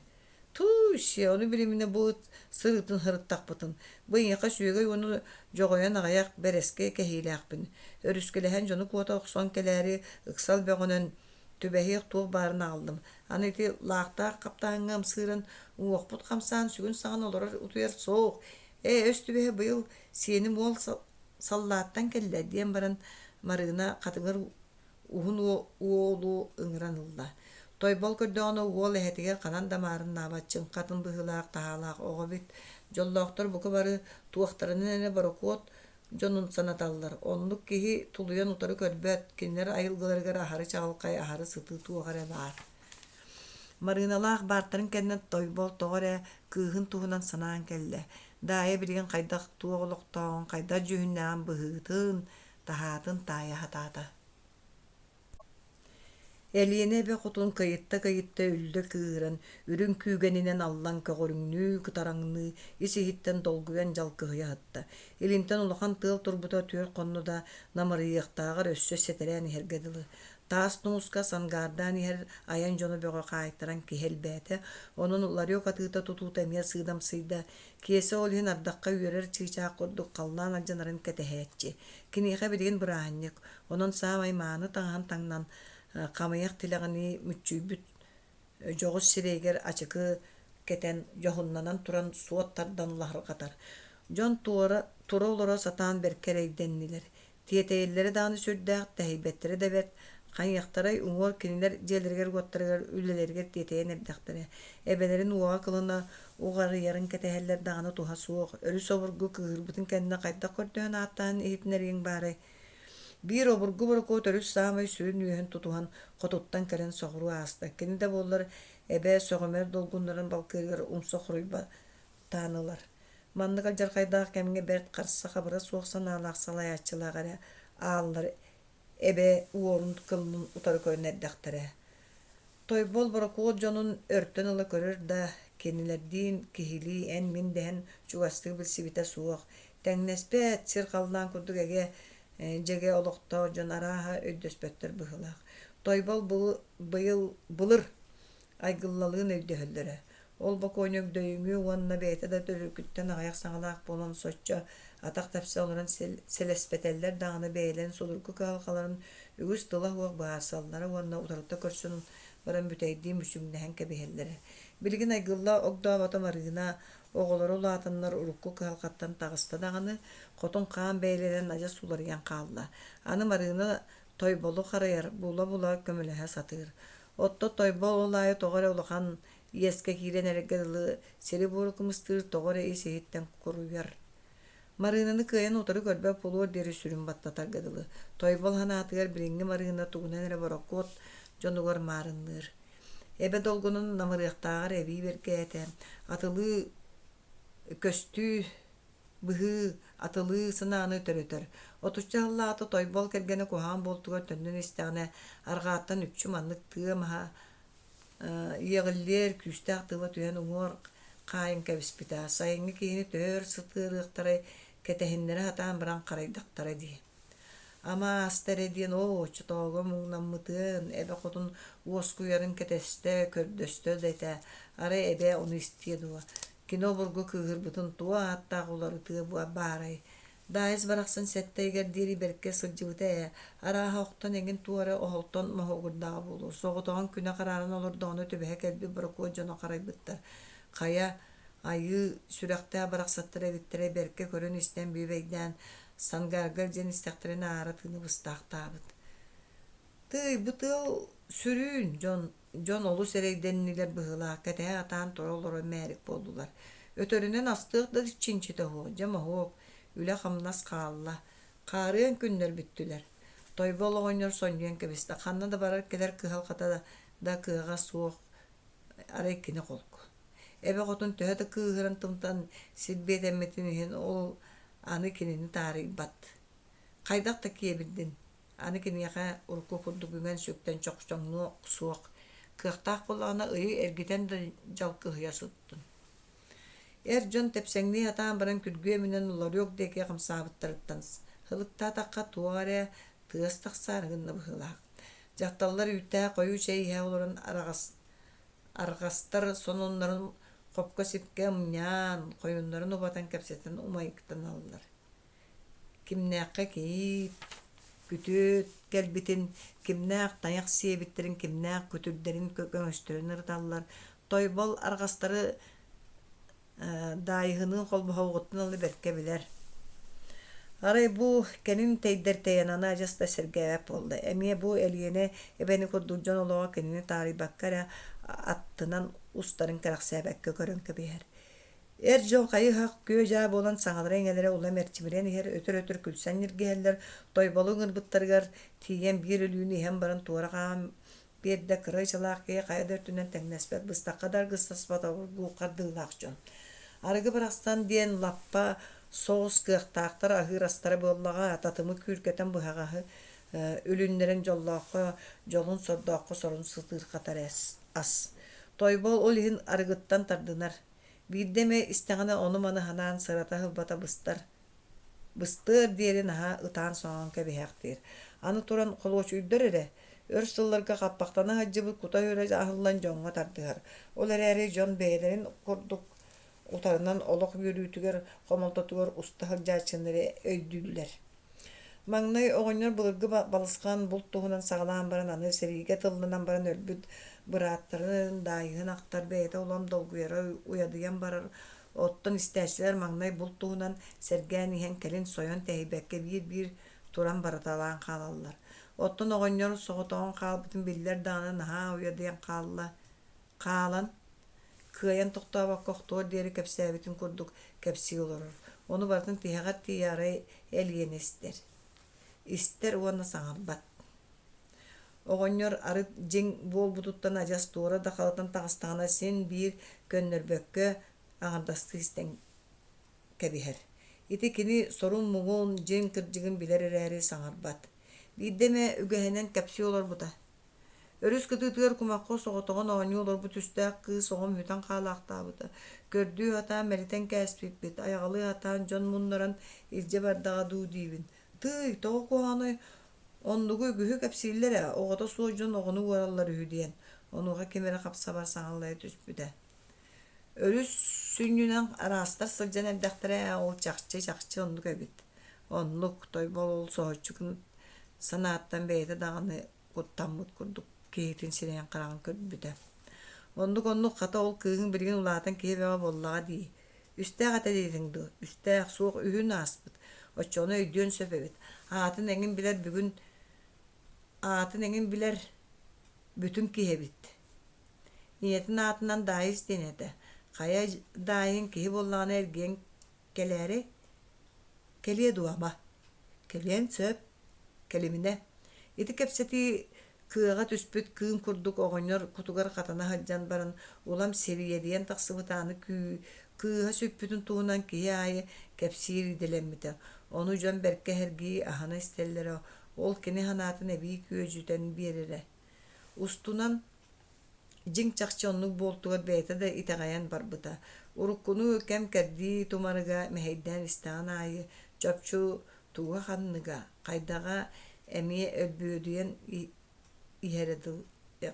Тууй-сиэ, ону билиминэ бу ыт сырыытын сырыттахпытын, бу эйиэхэ сүөгэй уонна дьоҕойон аҕыйах бэрэскэ кэһиилээхпин, өрүскэлэһэн дьону куота охсон кэлээри ыксал бөҕөнөн түбэһиэх туох баарын аҕаллым. Аны ити лаахтаах хаптаһыҥҥа ымсыыран, уҥуохпут хамсаан сүгүн-саҕын олорор утуйар суох. Ээ, өс түбэһэ быйыл сиэним уол саллааттан кэллэ, диэн баран Марыына хатыҥыр уһун уолу ыҥыран ылла. Тойбол көрдөҕүнэ уол эһэтигэр ханан да маарыннаабат чыҥхатын быһыылаах таһаалаах оҕо эбит. Дьоллоохтор бука бары туохтарынан эрэ борокуот дьонун санаталлар. Оннук киһи тулуйан утары көрбөт, кинилэр айылгыларыгар аһары чаҕылхай, аһары сытыы туох эрэ баар. Марыыналаах баартарын кэннэ Тойбол тоҕо эрэ кыыһын туһунан санаан кэллэ. Даайа билигин хайдах туох олохтооҕун, хайдах дьүһүннээҕин быһыытын, таһаатын таайа сатаата. Элиэнэ эбэ хотун кыйытта-кыйытта үллэ кыыһыран, үрүҥ күүгэнинэн аллан көҕөрүҥнүү, кытараҥныы, ис-иһиттэн долгуйан дьалкыһыйа сытта. Илинтэн улахан тыал турбута түөрт хонно да намырыйыахтааҕар өссө сэтэрээн иһэргэ дылы. Таас тумуска сангаардаан иһэр айан дьоно бөҕө хаайтаран киһи элбээтэ, онон ларек атыыта-тутуута эмиэ сыыдамсыйда. Киэсэ ол иһин ардахха үөрэр чыычаах курдук халлаан алдьанарын кэтэһээччи. Киниэхэ билигин бырааһынньык, онон саамай мааны таҥаһын таҥнан, хамыйах тилэҕинии мүччүйбүт дьоҕус сирэйигэр ачыкы кэтэн, дьоһуннанан туран суот тардан лаһырҕатар. Дьон туора тура-олоро сатаан бэркэ эрэйдэннилэр. Тиэтэйэллэрэ даҕаны сүрдээх, тэһийбэттэрэ да бэрт, хайыахтарай уҥуор кинилэр дьиэлэригэр-уоттарыгар үлэлэригэр тиэтэйэн эрдэхтэрэ. Эбэлэрин уоҕа-кылына уҕарыйарын кэтэһэллэр даҕаны туһа суох, өрүс обургу кыыһырбытын кэннэ хайдах көрдөһөн ааттаан иһитинэриэҥ баарай? Биир обургу борокуот өрүс саамай сүрүн үөһүн тутуһан хотуттан кэлэн соҕуруу ааста. Кини да буоллар эбэ сөҕүмэр долгуннарын балкыырыгар умса хоруйбатаан ылар. Маннык алдьархайдаах кэмҥэ бэрт харса-хабыра суох санаалаах салайааччылаах эрэ ааллар эбэ уорун кылынын утары көрөн эрдэхтэрэ. Тойбол борокуот дьонун өртөн ыла көрөр да, кинилэрдиин киһилии эн-мин дэһэн чугастык билсибитэ суох, тэҥнэспэт сир-халлаан курдук эгэ дьэгэ олохтоох дьон арааһа өйдөспөттөр быһыылаах. Тойбол быйыл былыр Айгыллалыын өйдөһөллөрө. Ол бокуонньук дөйүҥү уонна бэйэтэ да төрүкүттэн аҕыйах саҥалаах буолан соччо атах тэпсэ олорон сэлэспэтэллэр даҕаны бэйэлэрин судургу кыһалҕаларын үгүс тыла суох быһаарсаллара уонна утарыта көрсөн баран бүтэйдии мүчүҥнэһэн кэбиһэллэрэ. Билигин Айгылла огдообото Марыына оҕолоро улаатаннар урукку кыһалҕаттан таҕыста даҕаны, хотун хаан бэйэлэрин адьас уларыйан хаалла. Аны Марыына Тойболу харайар, була-була көмөлөһө сатыыр. Отто Тойбол ол аайы тоҕо эрэ улахан иэскэ киирэн эрэргэ дылы сири-буору кымыстыыр, тоҕо эрэ ис-иһиттэн куруйар. Марыынаны кыайан утары көрбөт буолуор диэри сүрүн баттатарга дылы. Тойбол санаатыгар билиҥҥи Марыына тугунан эрэ борокуот дьонугар маарынныыр. Эбэ долгунун намырыахтааҕар эбии бэргээтэ, атылыы көстүү быһыы, атылыы санааны төрөтөр. Отучча сыллааҕыта Тойбол кэргэнэ куһаҕан буолтугар төннөн истэҕинэ, арҕааттан үкчү маннык тыа маһа иэҕиллиэр күүстээх тыла түһэн уҥуор хаайан кэбиспитэ. Сайыҥҥы киһини төһө өр сытыарыахтарай, кэтэһиннэрэ сатаан баран харайдахтара дии. Ама ааста эрэ диэн оо, оччотооҕуга муҥнаммытын, эбэ хотун уоскуйарын кэтэстэ, көрдөстө да этэ, арай эбэ ону истиэ дуо, кини обургу кыыһырбытын туох ааттаах уларытыа баарай. Даайыс барахсан сэттэ ыйыгар диэри бэркэ сылдьыбыта ээ, арааһа охтон эҥин туох эрэ оһолтон моһуогурдаҕа буолуо, соҕотоҕун күнэ харааран олордоҕуна түбэһэ кэлбит борокуот дьоно харайбыттар. Хайа, айыы сүрэхтээх барахсаттар эбиттэрэ бэркэ көрөн-истэн бүөбэйдээн Сангаарга илдьэн истэхтэринэ аара тыына быстаахтаабыт. Тыый, бу тыал сүрүүн, дьон, дьон олус эрэйдэннилэр быһыылаах, кэтэһэ сатаан тура олорон мээрик буоллулар. Өтөрүнэн астыах да чинчитэ суох, дьэ моһуок, үлэ-хамнас хаалла. Хаарыан күннэр бүттүлэр. Тойбол оҕонньор сонньуйан кэбистэ, ханна да барар-кэлэр кыһалҕата да кыаҕа суох, арай кини холку. Эбэ хотун төһө да кыыһыран тымтан силбиэтэммитин иһин ол аны кинини таарыйбат. Хайдах да киэбирдин, аны киниэхэ урукку курдук үҥэн-сүктэн чохчоҥнуо суох, кыахтаах буоллаҕына ыйы эргитэн да дьалкыһыйа сыттын. Эр дьон тэпсэҥнии сатаан баран күргүөмүнэн ларек диэки хамсаабыттарыттан сылыктаатахха туох эрэ тыас тахсаары гынна быһыылаах. Дьахталлар үүттээх хойуу чэй иһэ олорон араҕас Арҕастар сонуннарын хопко-сипкэ ымньаан, хойуннарын убатан кэпсэтэн умайыктаналлар. Кимнээххэ кийиит, күтүөт кэлбитин, кимнээх тайах сиэбиттэрин, кимнээх күтүрдэрин көҥөстөрүн ырыталлар. Тойбол арҕастары Даайыһыныын холбоһуоҕуттан ыла бэркэ билэр. Арай бу кэлин тэйдэр тэйэн аны адьас да сэргээбэт буолла. Эмиэ бу Элиэнэ эбэни курдук дьон олоҕо кинини таарыйбакка эрэ аттынан устарын кэрэхсээбэккэ көрөн кэбиһэр. Эр дьон хайы-һах күө-дьаа буолан саҥалара-иҥэлэрэ улам эрчимирэн иһэр, өтөр-өтөр күлсэн ньиргиһэллэр, Тойболу ыҥырбыттарыгар тиийэн биир өлүүнү иһэн баран туора хааман биэрдэ кыра ычалаах киһи хайа да өртүнэн тэҥнэспэт, быстахха да аргыстаспат обургу хардыылаах дьон. Арыгы барахсан диэн лаппа соҕус кыахтаахтар аһыыр астара буоллаҕа, татымы күүркэтэн быһаҕаһы үлүннэрэн дьоллооххо дьолун сордооххо сорун сытыырхатар ас. Тойбол ол иһин арыгыттан тардынар. Биирдэ эмэ истэҕинэ ону-маны санаан сырата-сылбата быстар. Быстыар диэри наһаа ытаан-соҥоон кэбиһээхтиир. Аны туран холуочуйдар эрэ, өр сылларга хаппахтана сылдьыбыт кута-сүрэ аһыллан дьоҥҥо тардыһар. Ол эрээри дьон бэйэлэрин курдук утарынан олох үөрүүтүгэр, хомолтотугар уста сылдьааччыны эрэ өйдүүллэр. Маҥнай оҕонньор былыргы балысхан булт туһунан саҕалаан баран аны сэриигэ тылланан баран өлбүт бырааттарын, даайыһын ахтар бэйэтэ улам долгуйара уйадыйан барар. Оттон истээччилэр маҥнай булт туһунан сэргээн иһэн кэлин сойон тэһийбэккэ биир-биир туран барыталаан хаалаллар. Оттон оҕонньор соҕотоҕун хаалбытын биллэр даҕаны наһаа уйадыйан хаалла хаалан кыайан тохтообокко охтуор диэри кэпсээбитин курдук кэпсии олорор. Ону барытын тиһэҕэр тиийэ арай Элиэнэ истэр. Истэр уонна саҥарбат. Оҕонньор арыт дьиҥ буолбутуттан адьас туора да халытан таҕыстаҕына син биир көннөрбөккө аҥардастыы истэн кэбиһэр. Ити кини сорун-муҥун, дьиҥ кырдьыгын билэр эрээри саҥарбат. Биирдэ эмэ үгэһинэн кэпсии олорбута. Өрүс кытыытыгар кумахха соҕотоҕун оонньуу олорбут үстээх кыыс оҕом сүтэн хаалаахтаабыта. Көрдүү сатаан мэлитэн кээспиппит, айаҕалыы сатаан дьон муннаран илдьэ бардаҕа дуу диибин. Тыый, тоҕо куһаҕаный, оннугу үгүһү кэпсииллэр ээ, оҕото суох дьон оҕону уораллар үһү диэн. Онуоха ким эрэ хапсабар саҥаллайа түспүтэ. Өрүс сүнньүнэн араастар сылдьан эрдэхтэрэ ээ, ол чахчы-чахчы оннук эбит. Оннук, Тойбол ол соһуччу санааттан бэйэтэ даҕаны куттаммыт курдук киһитин сирэйин-хараҕын көрбүтэ. Оннук-оннук хата ол кыыһыҥ билигин улаатан киһи бөҕө буоллаҕа дии. Үстээх этэ диэтиҥ дуо? Үстээх, суох үһүн ааспыт. Оччоҕуна өйдүөн сөп эбит. Аатын эҥин билэр бүгүн аатын эҥин билэр бүтүн киһи эбит. Ийэтин аатынан Даайыс диэн этэ. Хайа Даайыҥ киһи буоллаҕына эргийэн кэлээри Кэлиэ дуо, ама? Кэлиэн сөп. Кэлиминэ. Ити кэпсэтии кыаҕа түспүт кыым курдук оҕонньор кутугар хатана сылдьан баран улам сириэдийэн тахсыбыт ааны кыыһа сүппүтүн туһунан киһи аайы кэпсиир идэлэммитэ. Ону дьон бэркэ сэргии, аһына истэллэрэ, ол кини санаатын эбии күөдьүтэн биэрэрэ. Устунан Дьиҥ-чахчы оннук буолтугар бэйэтэ да итэҕэйэн барбыта. Уруккуну кэм-кэрдии тумарыга мэһэйдээн истэҕин аайы чопчу туга-ханныга, хайдаҕа эмиэ өлбөөдүйэн иһэрэ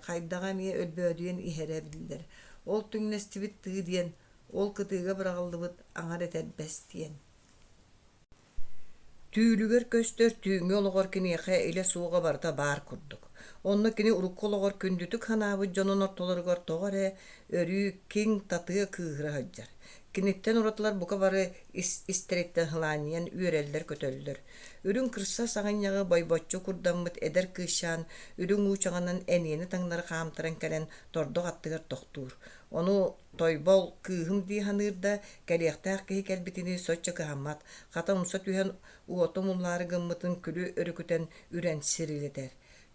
хайдаҕа эмиэ өлбөөдүйэн иһэрэ биллэр. Ол түҥнэстибит тыы диэн, ол кытыыга быраҕыллыбыт аҥар этэрбэс диэн. Түүлүгэр көстөр түүҥҥү олоҕор киниэхэ илэ суоҕа барыта баар курдук. Онно кини урукку олоҕор күндүтүк санаабыт дьонун ортолоругар тоҕо эрэ өрүү киҥ-татыа кыыһыра сылдьар. Киниттэн уратылар бука бары ис-истэриттэн сылаанньыйан үөрэллэр-көтөллөр. Үрүҥ кырса саҕынньаҕы бойбоччу курдаммыт эдэр кыысчаан үрүҥ уучаҕынан эниэни таҥнары хаамтаран кэлэн тордох аттыгар тохтуур. Ону Тойбол кыыһым дии саныыр да, кэлиэхтээх киһи кэлбитинии соччо кыһаммат, хата умса түһэн уоту умуллаары гыммытын күлү өрүкүтэн үрэн сирилэтэр.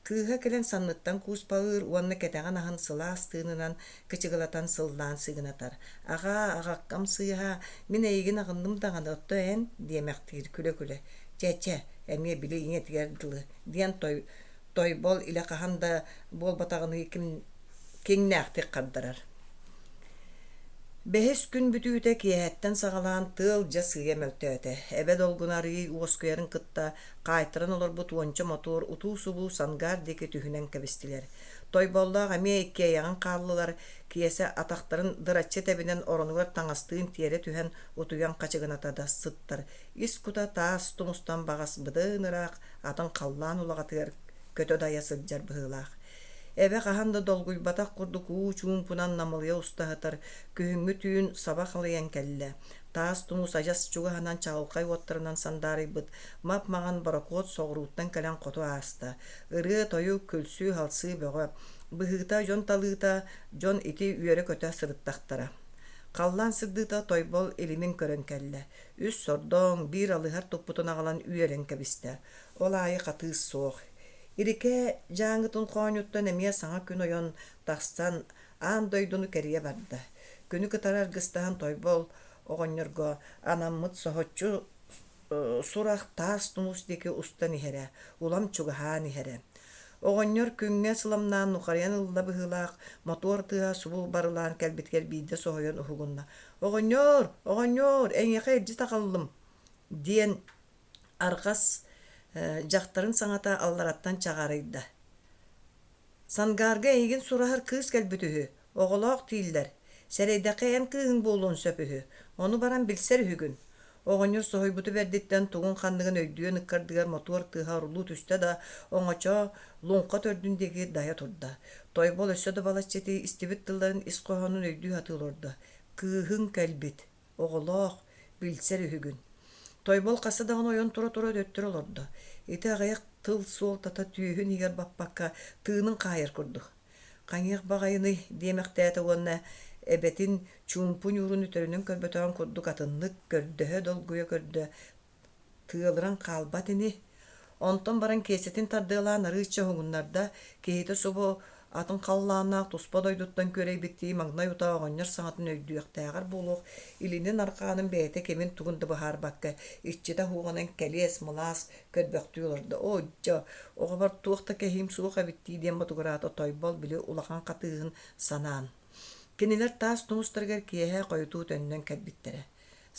Кыыһа кэлэн санныттан кууспалыыр уонна кэтэҕин аһын сылаас тыынынан кычыгылатан сыллаан сыгынатар. «Аҕаа, аҕаккам сыыһа, мин эйигин аҕынным даҕаны, отто эн?» диэмэхтиир күлэ-күлэ. «Чэ-чэ, эмиэ били ийэтигэр дылы» диэн Тойбол илэ хаһан да буолбатаҕыныы киҥнээхтик хардарар. Бэһис күн бүтүүтэ киэһэттэн саҕалаан тыал дьэ сыыйа мөлтөөтө. Эбэ долгуна арыый уоскуйарын кытта хаайтаран олорбут уонча мотуор утуу-субуу Сангаар диэки түһүнэн кэбистилэр. Тойболлоох эмиэ иккиэйэҕин хааллылар, Киэсэ атахтарын дыраччы тэбинэн оронугар таҥастыын тиэрэ түһэн утуйан хачыгыната да сыттар. Ис кута таас тумустан баҕас быдан ыраах атын халлаан улаҕатыгар көтө дайа сылдьар быһыылаах. Эбэ хаһан да долгуйбатах курдук уу чуумпунан намылыйа уста сытар, күһүҥҥү түүн саба халыйан кэллэ. Таас тумус адьас чугаһынан чаҕылхай уоттарынан сандаарыйбыт мап-маҥан борокуот соҕурууттан кэлэн хоту ааста. Ырыа-тойук, күлсүү-халсыы бөҕө. Быһыыта дьон талыыта, дьон ити үөрэ-көтө сырыттахтара. Халлаан сырдыыта Тойбол илимин көрөн кэллэ. Үс сордоҥ, биир алыһар туппутун аҕалан үөрэн кэбистэ. Ол аайы хатыыс суох. Ирикээ Дьааҥытын хоонньуттан эмиэ саҥа күн ойон тахсан аан дойдуну кэрийэ барда. Күнү кытары аргыстаһан Тойбол оҕонньорго анаммыт соһуччу сурах таас тумус диэки устан иһэрэ, улам чугаһаан иһэрэ. Оҕонньор күҥҥэ сыламнаан нухарыйан ылла быһыылаах, мотуор тыаһа субу барылаан кэлбитигэр биирдэ соһуйан уһугунна: «Оҕонньоор, оҕонньоор, эйиэхэ илдьит аҕаллым» диэн арҕас дьахтарын саҥата аллараттан чаҕаарыйда: «Сангаарга эйигин сураһар кыыс кэлбит үһү, оҕолоох дииллэр, сэрэйдэххэ эн кыыһыҥ буолуон сөп үһү, ону баран билсэр үһүгүн». Оҕонньор соһуйбута бэрдиттэн тугун-ханныгын өйдүөн ыккардыгар мотуор тыаһа орулуу түстэ да, оҥочо луҥха төрдүн диэки дайа турда. Тойбол өссө да балачча ити истибит тылларын ис хоһоонун өйдүү сатыы олордо: «Кыыһыҥ кэлбит, оҕолоох, билсэр үһүгүн. Тойбол хаста даҕаны ойон тура-тура төттөрү олордо. Ити аҕыйах тыл суолтата түөһүн иһигэр баппакка тыынын хаайар курдук. Хайыах баҕайыный диэмэхтээтэ уонна эбэтин чуумпу ньуурун өтөрүнэн көрбөтөҕүн курдук атыннык көрдөһө долгуйа көрдө тыалыран хаалбат ини. Онтон баран Киэсэтин тардыалаан арыычча уһугуннарда, киһитэ субу атын халлааннаах туспа дойдуттан күөрэйбиттии маҥнай утаа оҕонньор саҥатын өйдүөхтээҕэр буолуох, илинин-арҕаанын бэйэтэ кимин-тугун да быһаарбакка, иччитэ уһуоҕунан кэлиэс-мылаас көрбөхтүү олордо. Оо, дьэ, оҕобор туох да кэһиим суох эбит дии диэн ботугураата Тойбол били улахан хатыыһын санаан. Кинилэр таас тумустарыгар киэһэ хойутуу төннөн кэлбиттэрэ.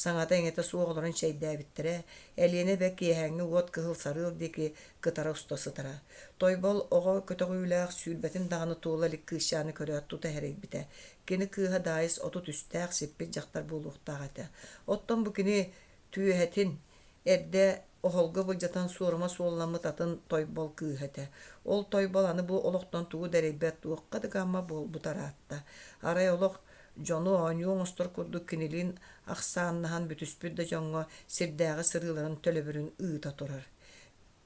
Саҥата-иҥэтэ суох олорон чэйдээбиттэрэ, Элиэнэ эбэ киэһээҥҥи уот кыһыл сарыал диэки кытара уста сытара. Тойбол оҕо көтөҕүүлээх сүүрбэтин даҕаны туола илик кыысчааны көрөөт тута эрэйбитэ. Кини кыыһа Даайыс 33-тээх сиппит дьахтар буолуохтаах этэ. Оттон бу кини түөһэтин, Эрдэ оһолго былдьатан суорума суолламмыт атын Тойбол кыыһа этэ. Ол Тойбол аны бу олохтон тугу да эрэйбэт, туохха да гамма буолбута ыраатта. Арай олох дьону оонньуу оҥостор курдук кинилиин ахсааннаһан бүтүспүт да дьоҥҥо сирдээҕи сырыыларын төлөбүрүн ыыта турар.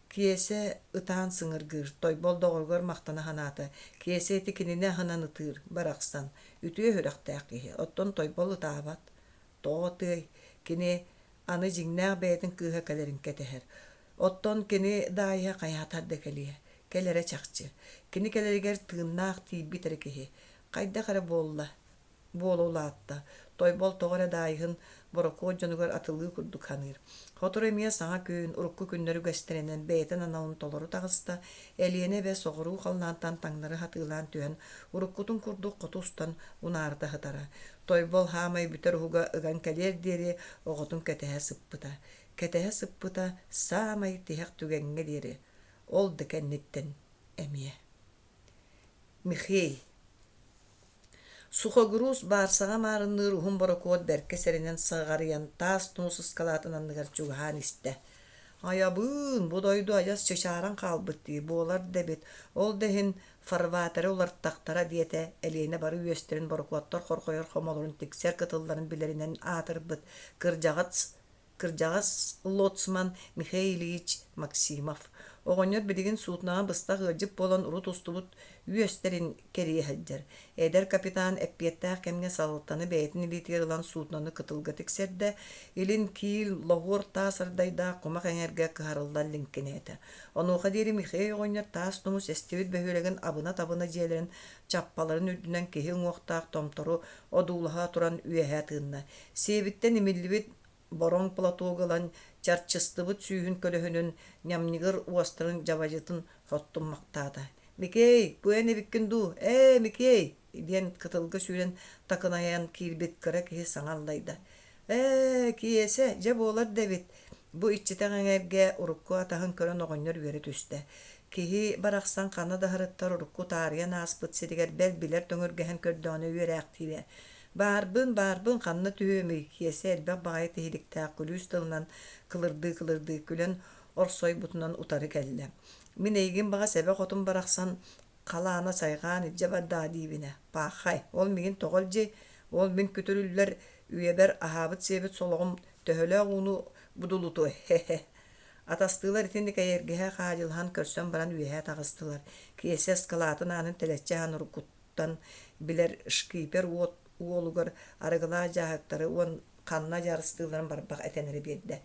Киэсэ ытаан сыҥыргыыр, Тойбол доҕоругар махтана санаата. Киэсэ ити кинини аһынан ытыыр, барахсан, үтүө сүрэхтээх киһи. Оттон Тойбол ытаабат. Тоҕо ытыай, кини аны дьиҥнээх бэйэтин кыыһа кэлэрин кэтэһэр. Оттон кини Даайа хайаатар да кэлиэ, кэлэрэ чахчы. Кини кэлэригэр тыыннаах тиийбит эрэ киһи. Хайдах эрэ буолла, буола улаатта. Тойбол тоҕо эрэ Даайыһын борокуот дьонугар атылыы курдук саныыр. Сотору эмиэ саҥа күн, урукку күннэр үгэстэринэн бэйэтин аналын толору таҕыста, Элиэнэ эбэ соҕуруу халлаантан таҥнары хатыылаан түһэн, уруккутун курдук хоту устан унаарыта сытара. Тойбол хаамай бүтэр уһуга ыган кэлиэр диэри оҕотун кэтэһэ сыппыта. Кэтэһэ сыппыта саамай тиһэх түгэҥҥэ диэри. Ол да кэнниттэн эмиэ. Михей Сухогруз баарсаҕа маарынныыр уһун борокуот бэркэ сэрэнэн саҕарыйан таас тумус ыскалаатын анныгар чугаһаан истэ. Айабыын, бу дойду адьас чычааран хаалбыт дии, буолар да эбит. Ол да иһин фарватеры уларыттахтара диэтэ Элиэнэ бары үөстэрин борокуоттар хорҕойор хомолорун тиксэр кытылларын билэринэн аатырбыт кырдьаҕас кырдьаҕас лоцман Михаил Ильич Максимов. Оҕонньор билигин суутунаҕа быстах ыалдьыт буолан урут устубут үөстэрин кэрийэ сылдьар. Эдэр капитан эппиэттээх кэмҥэ салалтаны бэйэтин илиитигэр ылан суутунаны кытылга тиксэрдэ, илин киил лоһуор таас ардайдаах кумах эҥэргэ кыһарыллан лиҥкинээтэ. Онуоха диэри Михей оҕонньор таас тумус эстибит бөһүөлэгин абына-табына дьиэлэрин чаппаларын үрдүнэн киһи уҥуохтаах томтору одуулаһа туран үөһэ тыынна. Сиэбиттэн имиллибит бороҥ платогу ылан чарчыстыбыт сүүһүн көлөһүнүн ньамньыгыр уостарын дьабадьытын соттуммахтаата. «Микей, бу эн эбиккин дуу? Ээ, Микей!» диэн кытылга сүүрэн такынайан киирбит кыра киһи саҥа аллайда. «Ээ, Киэсэ, дьэ буолар да эбит!» Бу иччитэх эҥэргэ урукку атаһын көрөн оҕонньор үөрэ түстэ. Киһи барахсан ханна да сырыттар урукку таарыйан ааспыт сиригэр бэл билэр төҥүргэһэн көрдөҕүнэ үөрээхтиирэ. Баарбын, баарбын, ханна түһүөмүй, Киэсэ элбэх баҕайы тиһиликтээх күлүүс тылынан кылырдыы-кылырдыы күлэн орсойбутунан утары кэллэ. Мин эйигин баҕас эбэ хотун барахсан халаана сайҕаан илдьэ барда диибинэ. Паахай, ол миигин тоҕо илдьий? Ол мин күтүрүллэр үйэбэр аһаабыт-сиэбит солоҕум төһөлөөх ууну будулутуой, хе-хе. Атастыылар итинник эйэргэһэ хаадьылаһан көрсөн баран үөһэ таҕыстылар. Киэсэ ыскалаатын аанын тэлэччи аһан уруккуттан билэр шкипер уот уолугар арыгылаах дьааһыктары уон ханна дьаарыстыылларын барбах этэн эрэ биэрдэ.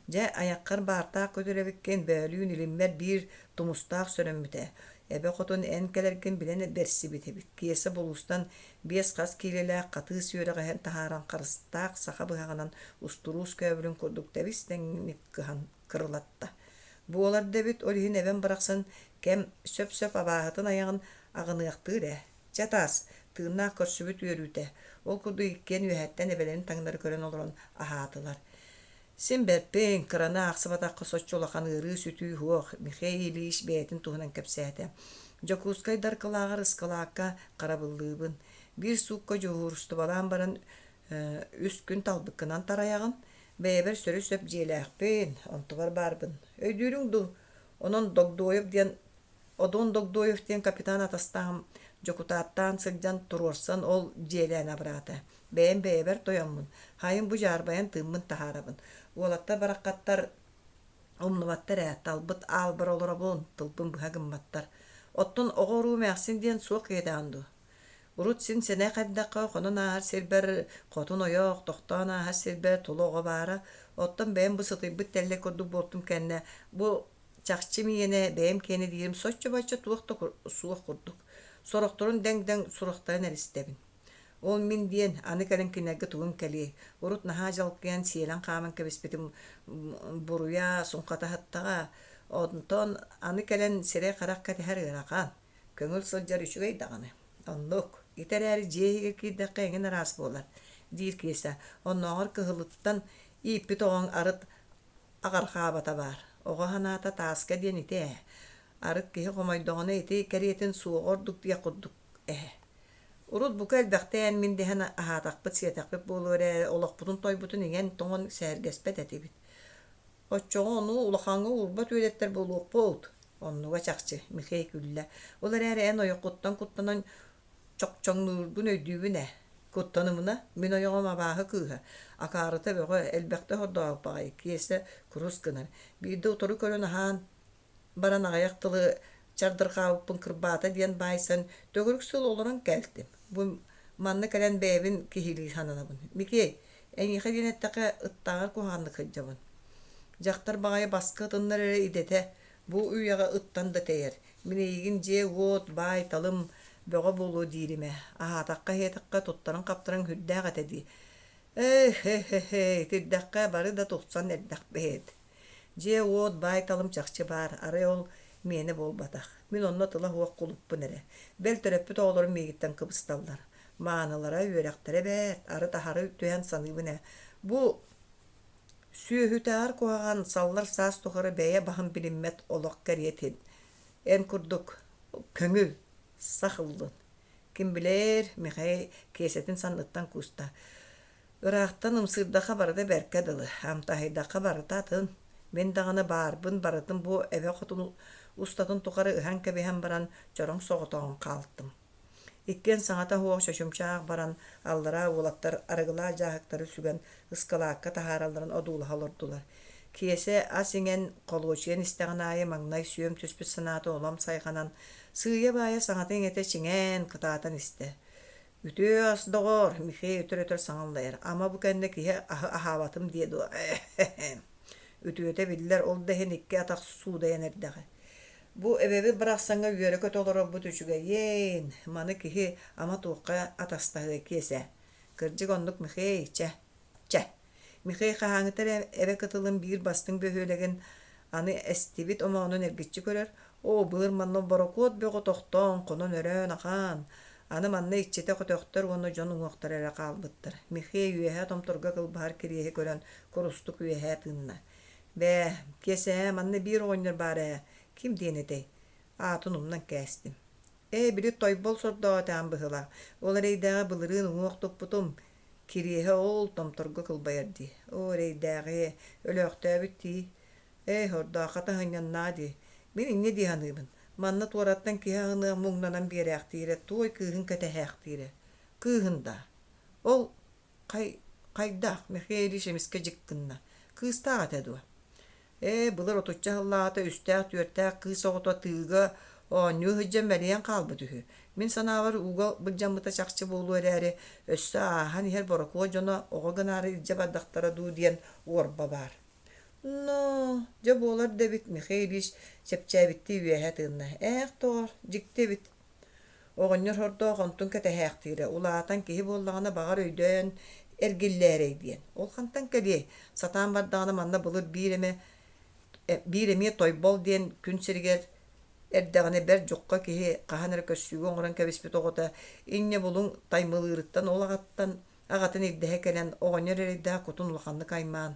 Дьэ, айаххар баартаах көтөр эбиккин, бөөлүүн илиммэр биир тумустаах сөрөммүтэ. Эбэ хотун эн кэлэргин билэн бэрсибит эбит. Киэсэ булуустан биэс хас киилэлээх хатыыс үөрэҕиһэн таһааран харыстаах саха быһаҕынан устуруус көөбүлүн курдук тэбис-тэҥник кыһан кырылатта. Буолар да эбит, ол иһин эбэм барахсан кэм сөп-сөп абааһытын айаҕын аҕыныахтыыр ээ. Чэ таас, тыыннаах көрсүбүт үөрүүтэ. Ол курдук иккиэн үөһэттэн эбэлэрин таҥнары көрөн олорон аһаатылар. Син бэрпин, кыраны аахсыбатахха соччо улахан ыарыы-сүтүү суох, Михаил Ильич бэйэтин туһунан кэпсээтэ. Дьокуускай Даркылааҕар ыскалаакка харабыллыыбын. Биир суукка дьуһуурустубалаан баран үс күн талбыккынан тарайаҕын. Бэйэбэр сөрү-сөп дьиэлээхпин, онтубар баарбын. Өйдүүрүҥ дуу, онон Догдоев диэн Одун Догдоев диэн капитан атастаһым дьокутааттаан сылдьан туруорсан ол дьиэлээн абыраата. Бэйэм бэйэбэр тойоммун, хайын бу дьаарбайан тыыммын таһаарабын. Уолаттар бараххаттар умнубаттар ээ, талбыт аалбар олоробун, тылбын быһа гымматтар. Оттон оҕо-уруу эмээхсин диэн суох киһитэҕин дуо? Урут син сэнэх эрдэххэ хонон ааһар сирбэр хотун ойох, тохтоон ааһар сирбэр тула оҕо баара. Оттон бэйэм бу сытыйбыт тэллэй курдук буолтум кэннэ бу чахчы миэнэ, бэйэм киэнэ диирим соччо-бачча туох да суох курдук. Сорохторун дэҥ-дэҥ сурахтарын эрэ истэбин. Ол мин диэн, аны кэлэн кинилэргэ тугум кэлиэй, урут наһаа дьалкыйан сиэлэн-хааман кэбиспитим буруйа, суҥхата аһыттаҕа. Онтон аны кэлэн сирэй-харах кэтэһэр ыарахан, көҥүл сылдьар үчүгэй даҕаны. Оннук, ити эрээри дьиэ иһигэр киирдэххэ эҥин араас буолар, диир Киэсэ. Оннооҕор кыһылыттан ииппит оҕоҥ арыт аҕарҕаабата баар. Оҕо санаата тааска диэн ити ээ. Арыт киһи хомойдоҕуна ити кэриэтин суоҕа ордук диэх курдук эһэ. Урут бука элбэхтэ эн-мин дэһэн аһаатахпыт-сиэтэхпит буолуо эрээри, олохпутун тойбутун иҥэн-тоҥон сэһэргэспэт этибит. Оччоҕо ону улахаҥҥа уурбат үөдэттэр буолуохпут. Оннуга чахчы, Михей күллэ. Ол эрээри эн ойоххуттан куттанан чохчоҥнуургун өйдүүбүн ээ. Куттанымына, мин ойоҕум абааһы кыыһа, акаарыта бөҕө, элбэхтэ сордообут баҕайы, Киэсэ курус гынар. Биирдэ утары көрөн аһаан баран аҕыйах тылы чардырҕаабыппын кырбаата диэн баайсан төгүрүк сыл олорон кэлтим. Бу манна кэлэн бэйэбин киһилии сананабын. Микиэй, эйиэхэ диэн эттэххэ, ыттааҕар куһаҕаннык сылдьабын. Дьахтар баҕайы баска ытыннар эрэ идэтэ, бу үйэҕэ ыттан да тэйэр. Мин эйигин дьиэ-уот, баай-талым бөҕө буолуо диирим ээ. Аһаатахха-сиэтэххэ туттарыҥ-хаптарыҥ сүрдээх этэ дии. Э-хэ-хэ-хэ, итирдэххэ бары да тупсан эрдэхпит. Дьиэ-уот, баай-талым чахчы баар, арай ол миэнэ буолбатах. Мин онно тыла суох кулуппун эрэ. Бэл төрөппүт оҕолорум миигиттэн кыбысталлар. Маанылара, үөрэхтэрэ бэрт, арыт аһары түһэн саныыбын ээ. Бу сүөһүтээҕэр куһаҕан, саллар саас тухары бэйэ баһын билиммэт олох кэриэтин. Эн курдук көҥүл, сах ыллын. Ким билэр, Михаил Киэсэтин санныттан кууста. Ыраахтан ымсыырдахха барыта бэркэ дылы, амтаһыйдахха барыта атын. Мин даҕаны баарбын барытын бу эбэ хотун устатын тухары ыһан кэбиһэн баран чороҥ соҕотоҕун хаалтым. Иккиэн саҥата суох чочумчаах баран аллараа уолаттар арыгылаах дьааһыктары сүгэн ыскалаакка таһааралларын одуулаһа олордулар. Киэсэ ас иҥэн, холуочуйан истэҕин аайы маҥнай сүөм түспүт санаата улам сайҕанан, сыыйа-баайа саҥата-иҥэтэ чиҥээн, кытаатан истэ. Үтүө ас, доҕоор, Михей өтөр-өтөр саҥа аллайар, ама бу кэннэ киһи аһы аһаабатым диэ дуо Үтүөтэ биллэр, ол да иһин икки атах суудайан эрдэҕэ. Бу эбэбит барахсаҥҥа үөрэ-көтө олорорбут үчүгэйиэн, маны киһи ама туохха атастаһыай Киэсэ? Кырдьык оннук Михей, чэ, чэ. Михей хаһааҥҥыта эрэ эбэ кытылын биир бастыҥ бөһүөлэгин аны эстибит омоонун эргиччи көрөр, оо, былыр манна борокуот бөҕө тохтоон, хонон-өрөөн ахаан, аны манна иччитэ көтөхтөр уонна дьон уҥуохтара эрэ хаалбыттар. Михей үөһээ томторго кылбаһар кириэһи көрөн курустук үөһээ тыынна. Бээ, Киэсээ, манна биир оҕонньор баар ээ, ким диэн этэй? Аатын умнан кээстим. Ээ, били Тойбол сордоох этэҕин быһыылаах. Ол эрэйдээҕи былырыын уҥуох туппутум, кириэһэ ол томторго кылбайар дии. Оо, эрэйдээҕи, өлөөхтөөбүт дии. Ээ, ордооххо таһынньаннаа дии. Мин инньэ дии саныыбын. Манна туораттан киһи аһыныах муҥнанан биэрээхтиирэ, туой кыыһын кэтэһээхтиирэ. Кыыһын даа? Ол хай хайдах? Михаил Ильич эмискэ дьик гынна. Кыыстаах этэ дуо? Ээ, былыр отучча сыллааҕыта үстээх-түөртээх кыыс оҕото тыыга оонньуу сылдьан мэлийэн хаалбыт үһү. Мин санаабар, ууга былдьаммыта чахчы буолуо эрээри, өссө ааһан иһэр борокуот дьоно оҕо гынаары илдьэ бардахтара дуу диэн уорба баар. Но, дьэ буолар да эбит, Михаил Ильич чэпчээбиттии үөһэ тыынна. Ээх, доҕор, дьикти эбит. Оҕонньор сордоох онтун кэтэһээхтиирэ, улаатан киһи буоллаҕына баҕар өйдөөн эргиллээрэй диэн. Ол хантан кэлиэй, сатаан бардаҕына манна былыр биир эмэ биир эмиэ Тойбол диэн күн сиригэр эрдэҕинэ бэрт дьукка киһи хаһан эрэ көссүүгэ оҥорон кэбиспит оҕото инньэ булуҥ таймылыырыттан ол аҕаттан аҕатын ирдэһэ кэлэн оҕонньор эрэйдээх кутун улаханнык аймаан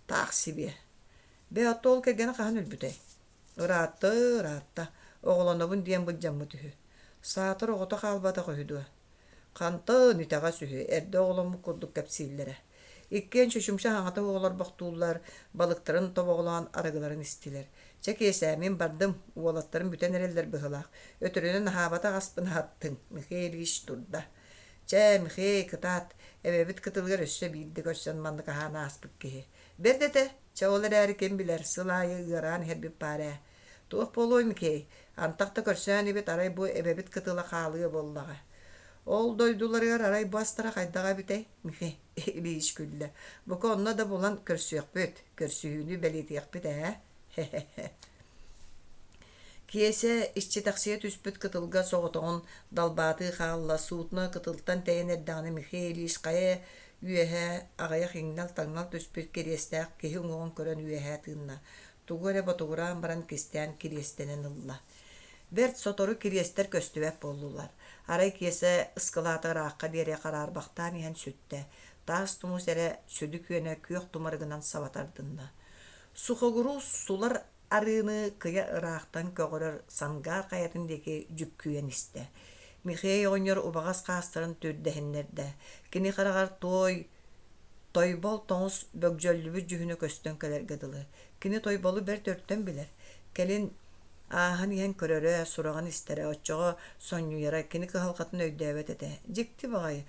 таах сибиэ. Бээ, оттон ол кэргэнэ хаһан өлбүтэй? Ыраатта, ыраатта. Оҕолонобун диэн былдьаммыт үһү. Саатар оҕото хаалбатах үһү дуо? Хантан итэҕэс үһү, эрдэ оҕоломмут курдук кэпсииллэрэ. Иккиэн чочумча хаҥата оҕолорбохтууллар, балыктарын тобоҕолоон арыгыларын истилэр. Чэ, Киэсээ, мин бардым, уолаттарым бүтэн эрэллэр быһыылаах. Өтөрүнэн аһаабатах аспын аһаттыҥ, Михаил Ильич турда. Чэ, Михей, кытаат, эбэбит кытылыгар өссө биирдэ көрсөн маннык аһаан ааспыт киһи. Бэрт этэ, чэ ол эрээри ким билэр, сыл аайы ыараан иһэрбит баар ээ. Туох буолуой, Михей, антах да көрсөөн ибит арай бу эбэбит кытыла хаалыа буоллаҕа. Ол дойдуларыгар арай бу астара хайдаҕа эбитэй? Михей Ильич күллэ. Бука онно да булан көрсүөхпүт, көрсүһүүнү бэлиэтиэхпит ээ. Хе-хе-хе. Киэсэ иччитэхсийэ түспүт кытылга соҕотоҕун далбаатыы хаалла, судно кытылтан тэйэн эрдэҕинэ Михей Ильич хайа үөһэ аҕыйах иҥнэл-таҥнал түспүт кириэстээх киһи уҥуоҕун көрөн үөһэ тыынна, тугу эрэ ботугураан баран кистээн кириэстэнэн ылла. Бэрт сотору кириэстэр көстүбэт буоллулар. Арай Киэсэ ыскылаата ыраахха диэри хараарбахтаан иһэн сүттэ, таас тумус эрэ сүдү күөнэ күөх тумарыгынан саба тардынна. Сухогурус сулар арыыны кыйа ыраахтан көҕөрөр Сангаар хайатын диэки дьүккүйэн истэ. Михей оҕонньор убаҕас хаастарын түрдэһиннэрдэ. Кини хараҕар туой Тойбол тоҥус бөгдьөллүбүт дьүһүнэ көстөн кэлэргэ дылы. Кини Тойболу бэрт өртөн билэр. Кэлин ааһан иһэн көрөрө, сураҕын истэрэ, оччоҕо сонньуйара, кини кыһалҕатын өйдөөбөт этэ. Дьикти баҕайы.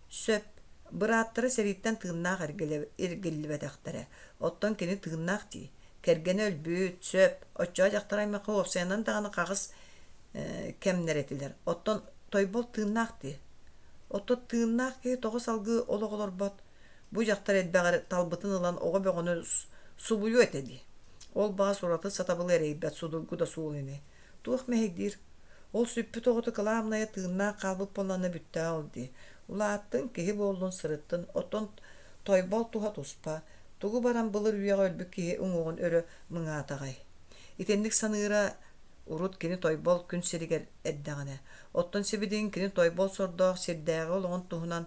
Сөп, бырааттара сэрииттэн тыыннаах эргиллибэтэхтэрэ. Оттон кини тыыннаах дии. Кэргэнэ өлбүт, сөп, оччоҕо дьахтар аймахха уопсайынан даҕаны хаҕыс кэмнэр этилэр. Оттон Тойбол тыыннаах дии. Оттон тыыннаах киһи тоҕо салгыы олох олорбот? Бу дьахтар элбэҕэр талбытын ылан оҕо бөҕөнү субуйуо этэ дии. Ол баҕас ураты сатабылы эрэйбэт судургу да суол ини. Туох мэһэйдиир? Ол сүппүт оҕото кылаабынайа тыыннаах хаалбыт буоллаҕына бүттэҕэ ол дии. Улааттын, киһи буоллун, сырыттын, оттон Тойбол туһа туспа. Тугу баран былыр үйэҕэ өлбүт киһи уҥуоҕун өрө мыҥаатаҕай? Итинник саныыра урут кини Тойбол күн сиригэр эрдэҕинэ. Оттон сибилигин кини Тойбол сордоох сирдээҕи олоҕун туһунан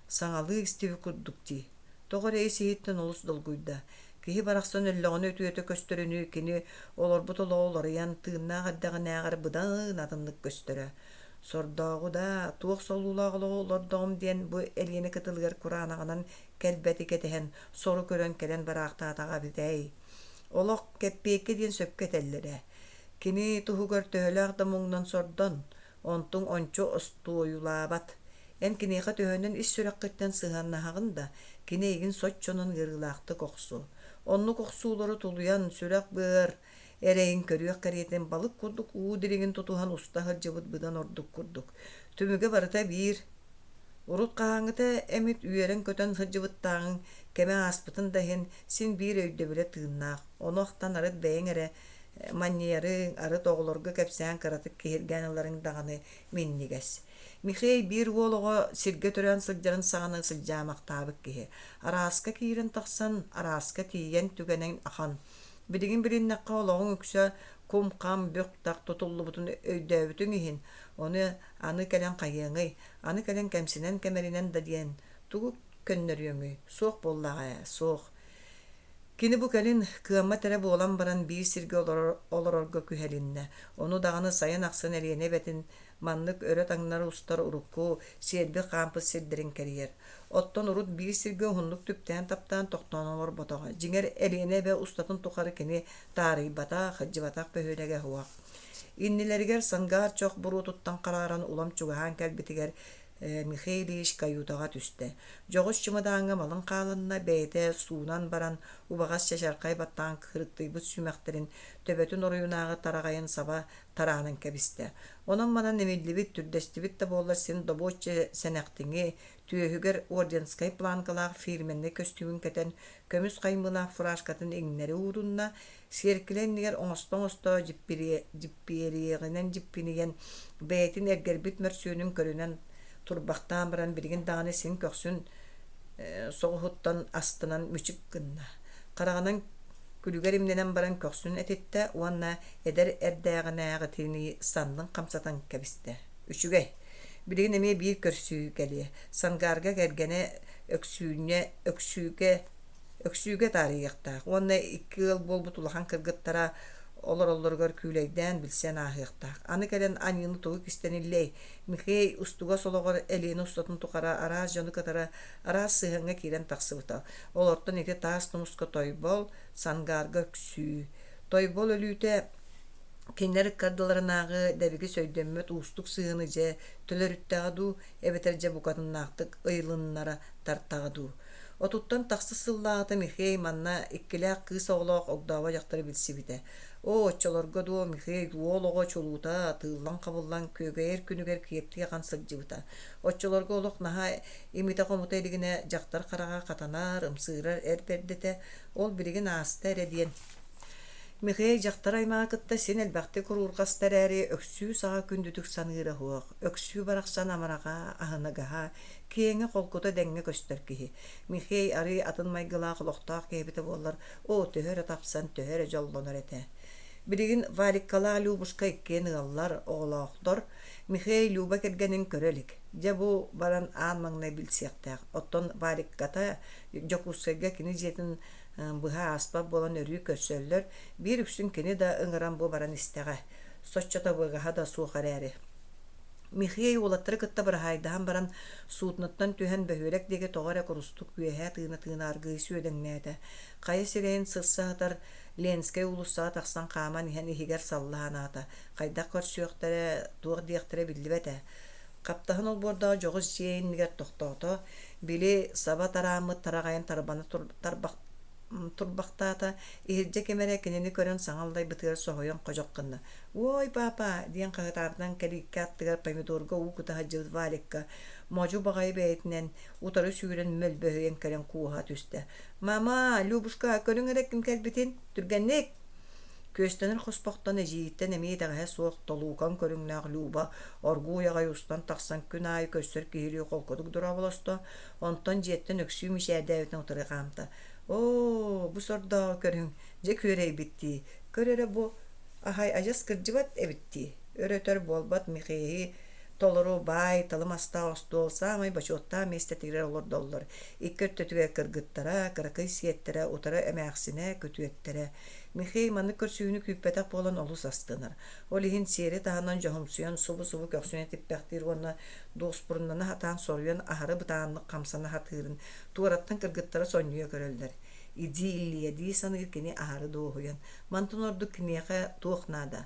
саҥалыы истибит курдук дии. Тоҕо эрэ ис-иһиттэн олус долгуйда. Киһи барахсан өллөҕүнэ үтүөтэ көстөрүнүү кини олорбут олоҕо уларыйан, тыыннаах эрдэҕинээҕэр быдан атыннык көстөрө. Сордооҕу да, туох солуулаах олоҕу олордоҕум диэн бу Элиэнэ кытылыгар кураанаҕынан кэлбэти кэтэһэн, сору көрөн кэлэн бараахтаатаҕа эбитэй. Олох кэппиэйкэ диэн сөпкө этэллэрэ. Кини туһугар төһөлөөх да муҥнан сордон, онтуҥ ончу остуойулаабат. Эн киниэхэ төһөнөн ис сүрэххиттэн сыһыаннаһаҕын да, кини эйигин соччонон ыарыылаахтык охсуо. Оннук охсуулары тулуйан, сүрэх-быар эрэйин көрүөх кэриэтин балык курдук уу дириҥин тутуһан уста сылдьыбыт быдан ордук курдук. Түмүгэ барыта биир. Урут хаһааҥҥыта эмит үөрэн-көтөн сылдьыбыттааҕыҥ кэмэ ааспытын да иһин, син биир өйдөбүлэ тыыннаах. Ону ахтан арыт бэйэҥ эрэ манньыйарыҥ, арыт оҕолорго кэпсээн кыратык киһиргээн ыларыҥ даҕаны минньигэс. Михей биир уол оҕо сиргэ төрөөн сылдьарын саҕана сылдьаамахтаабыт киһи. Арааска киирэн тахсан, арааска тиийэн түгэнэн ахан. Билигин билиннэххэ олоҕуҥ үксэ кум-хам, бүк-тах тутуллубутун өйдөөбүтүҥ иһин, ону аны кэлэн хайыаҥый, аны кэлэн кэмсинэн-кэмэринэн да диэн тугу көннөрүөҥүй, суох буоллаҕа ээ, суох. Кини бу кэлин кыаммат эрэ буолан баран биир сиргэ олорор, олорорго күһэлиннэ. Ону даҕаны сайын ахсын Элиэнэ эбэтин маннык өрө-таҥнары устар урукку сиэлбит хаампыт сирдэрин кэрийэр. Оттон урут биир сиргэ уһуннук түптээн-таптаан тохтоон олорботоҕо. Дьиҥэр, Элиэнэ эбэ устатын тухары кини таарыйбатах, сылдьыбатах бөһүөлэгэ суох. Иннилэригэр сангаар чох буруотуттан харааран улам чугаһаан кэлбитигэр Михаил Ильич каютаҕа түстэ. Дьоҕус чымадааҥҥа малын хааланна, бэйэтэ суунан баран, убаҕас чачархай баттаан кырыктыйбыт сүмэхтэрин төбөтүн оройунааҕы тараҕайын саба тараанан кэбистэ. Онон-манан имиллибит, түрдэстибит да буоллар син добуочча сэнэхтиҥи, Түөһүгэр орденскай планкалаах фирменнэй көстүүмүн кэтэн, көмүс хаймыылаах фуражкатын иҥнэри уурунна, сиэркилэ иннигэр оҥосто-оҥосто дьиппиэриэҕинэн дьиппинийэн, бэйэтин эргэрбит мөрсүөнүн көрүнэн турбахтаан баран билигин даҕаны син көхсүн соҕуһуттан астынан мүчүк гынна. Хараҕынан күлүгэр имнэнэн баран көхсүн этиттэ уонна эдэр эрдээҕинээҕитинии саннын хамсатан кэбистэ. Үчүгэй. Билигин эмиэ биир көрсүү кэлиэ. Сангаарга кэргэнэ Өксүүнньэ Өксүүгэ Өксүүгэ таарыйыахтаах уонна икки ыал буолбут улахан кыргыттара олороллоругар күүлэйдээн билсэн ааһыахтаах. Аны кэлэн аньыыны тугу кистэниллиэй? Михей устугас олоҕор Элиэнэ устатын тухары араас дьону кытары араас сыһыаҥҥа киирэн тахсыбыта. Олортон ити таас тумуска Тойбол, Сангаарга Өксүү. Тойбол өлүүтэ кинилэр ыккардыларынааҕы дэбигис өйдөммөт уустук сыһыаны дьэ төлөрүттэҕэ дуу, эбэтэр дьэ букатыннаахтык ыйылыннара тартаҕа дуу. Отуттан тахса сыллааҕыта Михей манна иккилээх кыыс оҕолоох огдообо дьахтары билсибитэ. Оо, оччолорго дуо Михей уол оҕо чулуута тыыллан-хабыллан күөгэйэр күнүгэр киэптии ахан сылдьыбыта. Оччолорго олох наһаа имитэ-хомута илигинэ дьахтар хараҕа хатанар, ымсыырар эр бэрдэ этэ. Ол билигин ааста эрэ диэн Михей дьахтар аймаҕы кытта син элбэхтик уруурҕаста эрээри, Өксүү саҕа күндүтүк саныыра суох, Өксүү барахсан амараҕа, аһыныгаһа, киэҥэ-холкута дэҥҥэ көстөр киһи. Михей арыый атын майгылаах олохтоох киһи эбитэ буоллар, оо, төһө эрэ тапсан, төһө эрэ дьоллонор этэ. Билигин Валиккалаах Любушка иккиэн ыаллар, оҕолоохтор. Михей Люба кэргэнин көрө илик. Дьэ бу баран аан маҥнай билсиэхтээх. Оттон Валикката Дьокуускайга кини дьиэтин быһа ааспат буолан өрүү көрсөллөр, биир үксүн кини да ыҥыран бу баран истэҕэ, соччо табыгаһа да суох эрээри. Михей уолаттары кытта быраһаайдаһан баран суутунуттан түһэн бөһүөлэк диэки тоҕо эрэ курустук үөһээ тыына-тыына аргыый сүөдэҥнээтэ. Хайа сирэйин сырса сытар Ленскэй уулуссаҕа тахсан хааман иһэн иһигэр салла санаата. Хайдах көрсүөхтэрэ, туох диэхтэрэ биллибэт ээ. Хаптаһын олбуордаах дьоҕус дьиэ иннигэр тохтоото, били саба тарааммыт тараҕайын тарбана тарбах турбахтаата, иһирдьэ ким эрэ кинини көрөн саҥа аллайбытыгар соһуйан ходьох гынна: «Уой, папа!» диэн хаһытаабытынан кэлииккэ аттыгар помидорга уу кута сылдьыбыт Валикка модьу баҕайы бэйэтинэн утары сүүрэн мөлбөһүйэн кэлэн кууһа түстэ: «Мама, Любушка, көрүҥ эрэ ким кэлбитин! Түргэнник!» Күөстэнэр хоспохтон эдьиийиттэн эмиэ итэҕэһэ суох толуукан көрүҥнээх Люба оргууй аҕай устан тахсан күн аайы көрсөр киһилии холкутук дорооболосто, онтон дьиэттэн Өксүү мичээрдээбитин утары хаамта: «Оо, бу сордооҕу көрүҥ, дьэ күөрэйбит дии, көр эрэ бу, аһай адьас кырдьыбат эбит дии, өр-өтөр буолбат Михеһи толору баай талым астаах остуол саамай бочуоттаах миэстэтигэр олордоллор, икки өттүтүгэр кыргыттара, кыракый сиэттэрэ, утары эмээхсинэ, күтүөттэрэ. Михей маннык көрсүһүүнү күүппэтэх буолан олус астынар. Ол иһин сиэри таһынан дьоһумсуйан субу-субу көхсүнэ типпэхтиир уонна дуоспуруннана сатаан соруйан аһары бытааннык хамсана сатыырын туораттан кыргыттара сонньуйа көрөллөр. Идиллия дии саныыр кини аһары дуоһуйан, мантан ордук киниэхэ туох наада?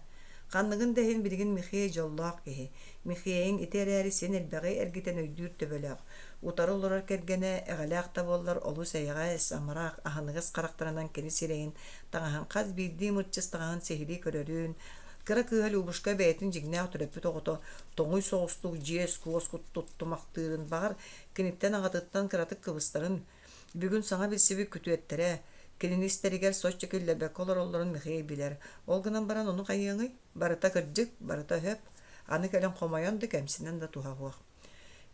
Ханныгын да иһин билигин Михей дьоллоох киһи. Михейиҥ ити эрээри син элбэҕи эргитэн өйдүүр төбөлөөх. Утары олорор кэргэнэ, эҕэлээх да буоллар, олус эйэҕэс, амарах, аһыныгас харахтарынан кини сирэйин, таҥаһын хас биирдии мырчыс таҥаһын сиһилии көрөрүн, кыра кыыһа Любушка бэйэтин дьиҥнээх төрөппүт оҕото тоҥуй соҕустук дьиэс-куос туттумахтыырын, баҕар, киниттэн аҕатыттан кыратык кыбыстарын, Бүгүн саҥа билсибит күтүөттэрэ, кинини истэригэр соччо киллэрбэккэ олороллорун Михей билэр. Ол гынан баран ону хайыаҥый? Барыта кырдьык, барыта өһөп. Аны кэлэн хомойон да, кэмсинэн да туһа суох.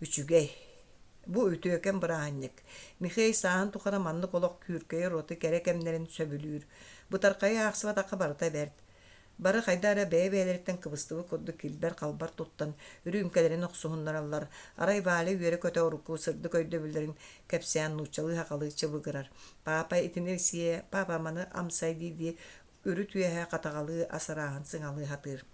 Үчүгэй. Бу үтүөкэн бырааһынньык. Михей сааһын тухары маннык олох күүркэйэр ураты кэрэ кэмнэрин сөбүлүүр. Бытархайы аахсыбатахха барыта бэрт. Бары хайдах эрэ бэйэ-бэйэлэриттэн кыбыстыбыт курдук килбэр-халбар туттан, үрүүмкэлэрин охсуһуннараллар. Арай Валя үөрэ-көтө урукку сырдык өйдөбүллэрин кэпсээн нууччалыы-сахалыы чыбыгырар. Папа итини сиэ, папа маны амсай дии-дии үрүт үөһэ хатаҕалыы ас арааһын сыҥалыы сатыыр.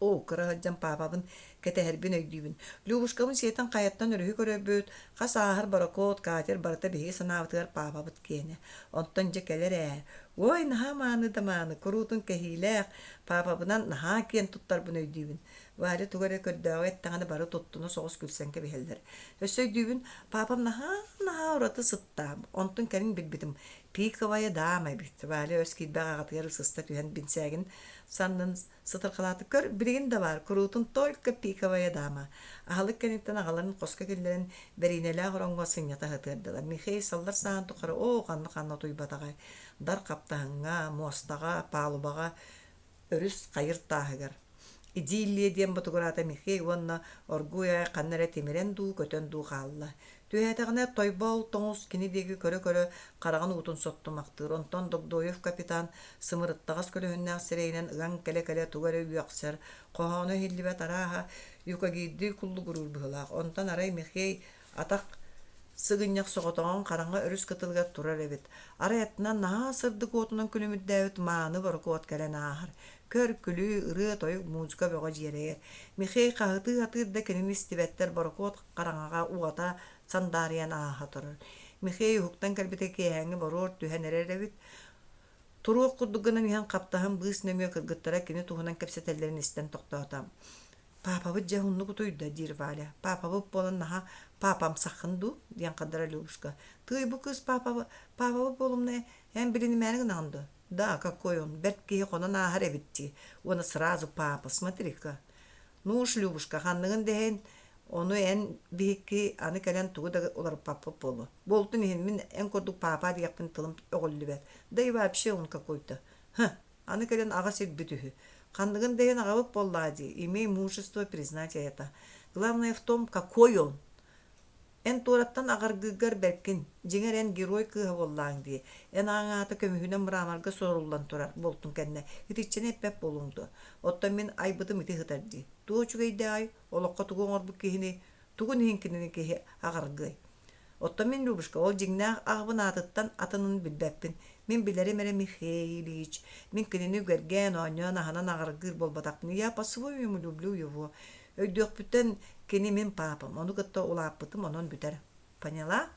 Оо, кыра сылдьан паапабын кэтэһэрбин өйдүүбүн. Любушкабын сиэтэн хайаттан өрүһү көрөрбүт, хас ааһар борокуот, катер барыта биһиги санаабытыгар паапабыт киэнэ. Онтон дьэ кэлэр ээ. Уой, наһаа мааны да мааны, куруутун кэһиилээх, паапабынан наһаа киэн туттарбын өйдүүбүн. Валя тугу эрэ көрдөөҕү эттэҕинэ бары туттуна соҕус күлсэн кэбиһэллэр. Өссө өйдүүбүн, паапам наһаа Наһаа ураты сыттаах, онтун кэлин билбитим, пиковая дама эбит. Валя өс киирбэх аҕатыгар сыста түһэн бинсээгин саннын сытырҕалаата. Көр, билигин да баар, куруутун только пиковая дама. Аһылык кэнниттэн аҕаларын хоско киллэрэн бэриинэлээх ороҥҥо сынньата сытыардылар. Михей саллар саһаан тухары оо, ханна-ханна утуйбатаҕай. Дар хаптаһыҥҥа, муостаҕа, палубаҕа өрүс хайыр тааһыгар Идиллия диэн ботугураата Михей уонна оргууй аҕай ханна эрэ тимирэн дуу, көтөн дуу хаалла. Түһээтэҕинэ Тойбоол тоҥус кини диэки көрө-көрө хараҕын уутун соттумахтыыр. Онтон Догдоев капитан сымырыттаҕас көлөһүннээх сирэйинэн ыган кэлэ-кэлэ тугу эрэ үөхсэр, хоһооно иһиллибэт арааһа юкагирдии куллугуруур быһыылаах. Онтон арай Михей атах сыгынньах соҕотоҕун хараҥа өрүс кытылыгар турар эбит. Арай аттынан наһаа сырдык уотунан күлүмүрдээбит мааны борокуот кэлэн ааһар. Көр-күлүү, ырыа-тойук, музыка бөҕө дьиэрэйэр. Михей хаһытыы-хатыыр да кинини истибэттэр борокуот хараҥаҕа уота сандаарыйан ааһа турар. Михей уһуктан кэлбитэ киэһээҥҥи боруор түһэн эрэр эбит. Туруох курдук гынан иһэн хаптаһын быыс нөҥүө кыргыттара кини туһунан кэпсэтэллэрин истэн тохтоото. «Паапабыт дьэ уһуннук утуйда» диир Валя. «Паапабыт буолан наһаа паапамсаххын дуу?» диэн хардарар Любушка. «Тыый, бу кыыс паапабыт буолумна эн билинимээри гынаҕын дуо?» «Да, какой он, бэрт киһи хонон ааһар эбит дии. Уонна сразу папа, смотри-ка». «Ну уж, Любушка, ханныгын да иһин ону эн биһикки аны кэлэн тугу да уларыппаппыт буолуо. Буолтун иһин мин эн курдук паапа диэхпин тылым өҕүллүбэт. Да и вообще он какой-то. Һы, Аны кэлэн аҕа сирбит үһү. Ханныгын да иһин аҕабыт буоллаҕа дии, имей мужество признать это. Главное в том, какой он. Эн туораттан аҕаргыыргар бэркин, дьиҥэр эн герой кыыһа буоллааҥ дии. Эн аҕаҥ аата көмүһүнэн мраморга суруллан турар буолтун кэннэ итиччэни эппэт буолуоҥ дуо? Оттон мин айбытым ити сытар дии. Туох үчүгэйдээҕий, олоххо тугу оҥорбут киһини, тугун иһин кинини киһи аҕаргыай? Оттон мин Любушка ол дьиҥнээх аҕабын аатыттан атынын билбэппин. Мин билэрим эрэ Михей Ильич. Мин кинини үгэргээн, оонньоон, аһынан аҕаргыыр буолбатахпын. Я по-своему люблю его. Өйдүөхпүттэн кини мин паапам, ону кытта улааппытым онон бүтэр. Поняла?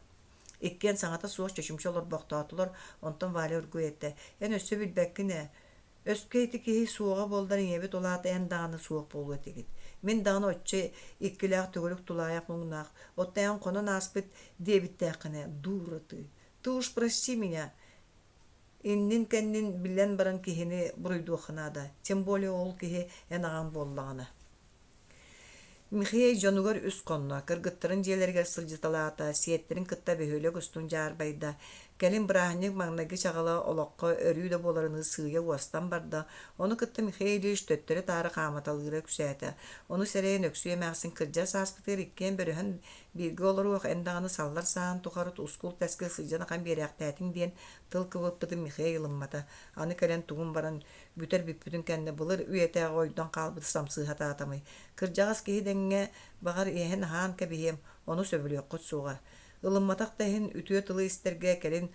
Иккиэн саҥата суох чочумча олорбохтоотулар, онтон Валя оргууй эттэ: «Эн өссө билбэккин ээ, Өскө ити киһи суоҕа буоллар ийэбит улаата эн даҕаны суох буолуо этигит. Мин даҕаны оччо иккилээх төгүрүк тулаайах муҥнаах, оттон эн хонон ааспыт диэбиттээххинэ, дура ты. Ты уж прости меня. Иннин-кэннин билэн баран киһини буруйдуохха наада, тем более ол киһи эн аҕаҥ буоллаҕына. Михей дьонугар үс хонно, кыргыттарын дьиэлэригэр сылдьыталаата, сиэттэрин кытта бөһүөлэк устун дьаарбайда. Кэлин бырааһынньык маҥнайгы чаҕыла олоххо өрүү да буоларыныы сыыйа уостан барда, ону кытта Михей Ильич төттөрү-таары хааматалыыра үксээтэ. Ону сэрэйэн Өксүү эмээхсин кырдьар сааспытыгар иккиэн бөрөһөн бииргэ олоруох, эн даҕаны саллар сааһын тухары ускул-тэскил сылдьан ахан биэрээхтээтиҥ диэн тыл кыбыппытын Михей ылыммата. Аны кэлэн тугун баран бүтэр бүппүтүн кэннэ былыр үйэтээҕи ойдон хаалбыт самсыы сатаатамый? Кырдьаҕас киһи дэҥҥэ, баҕар, иэһэн-аһаан кэбиһиэм, ону сөбүлүөххүт суоҕа. Ылымматах да иһин үтүө тылы истэргэ кэлин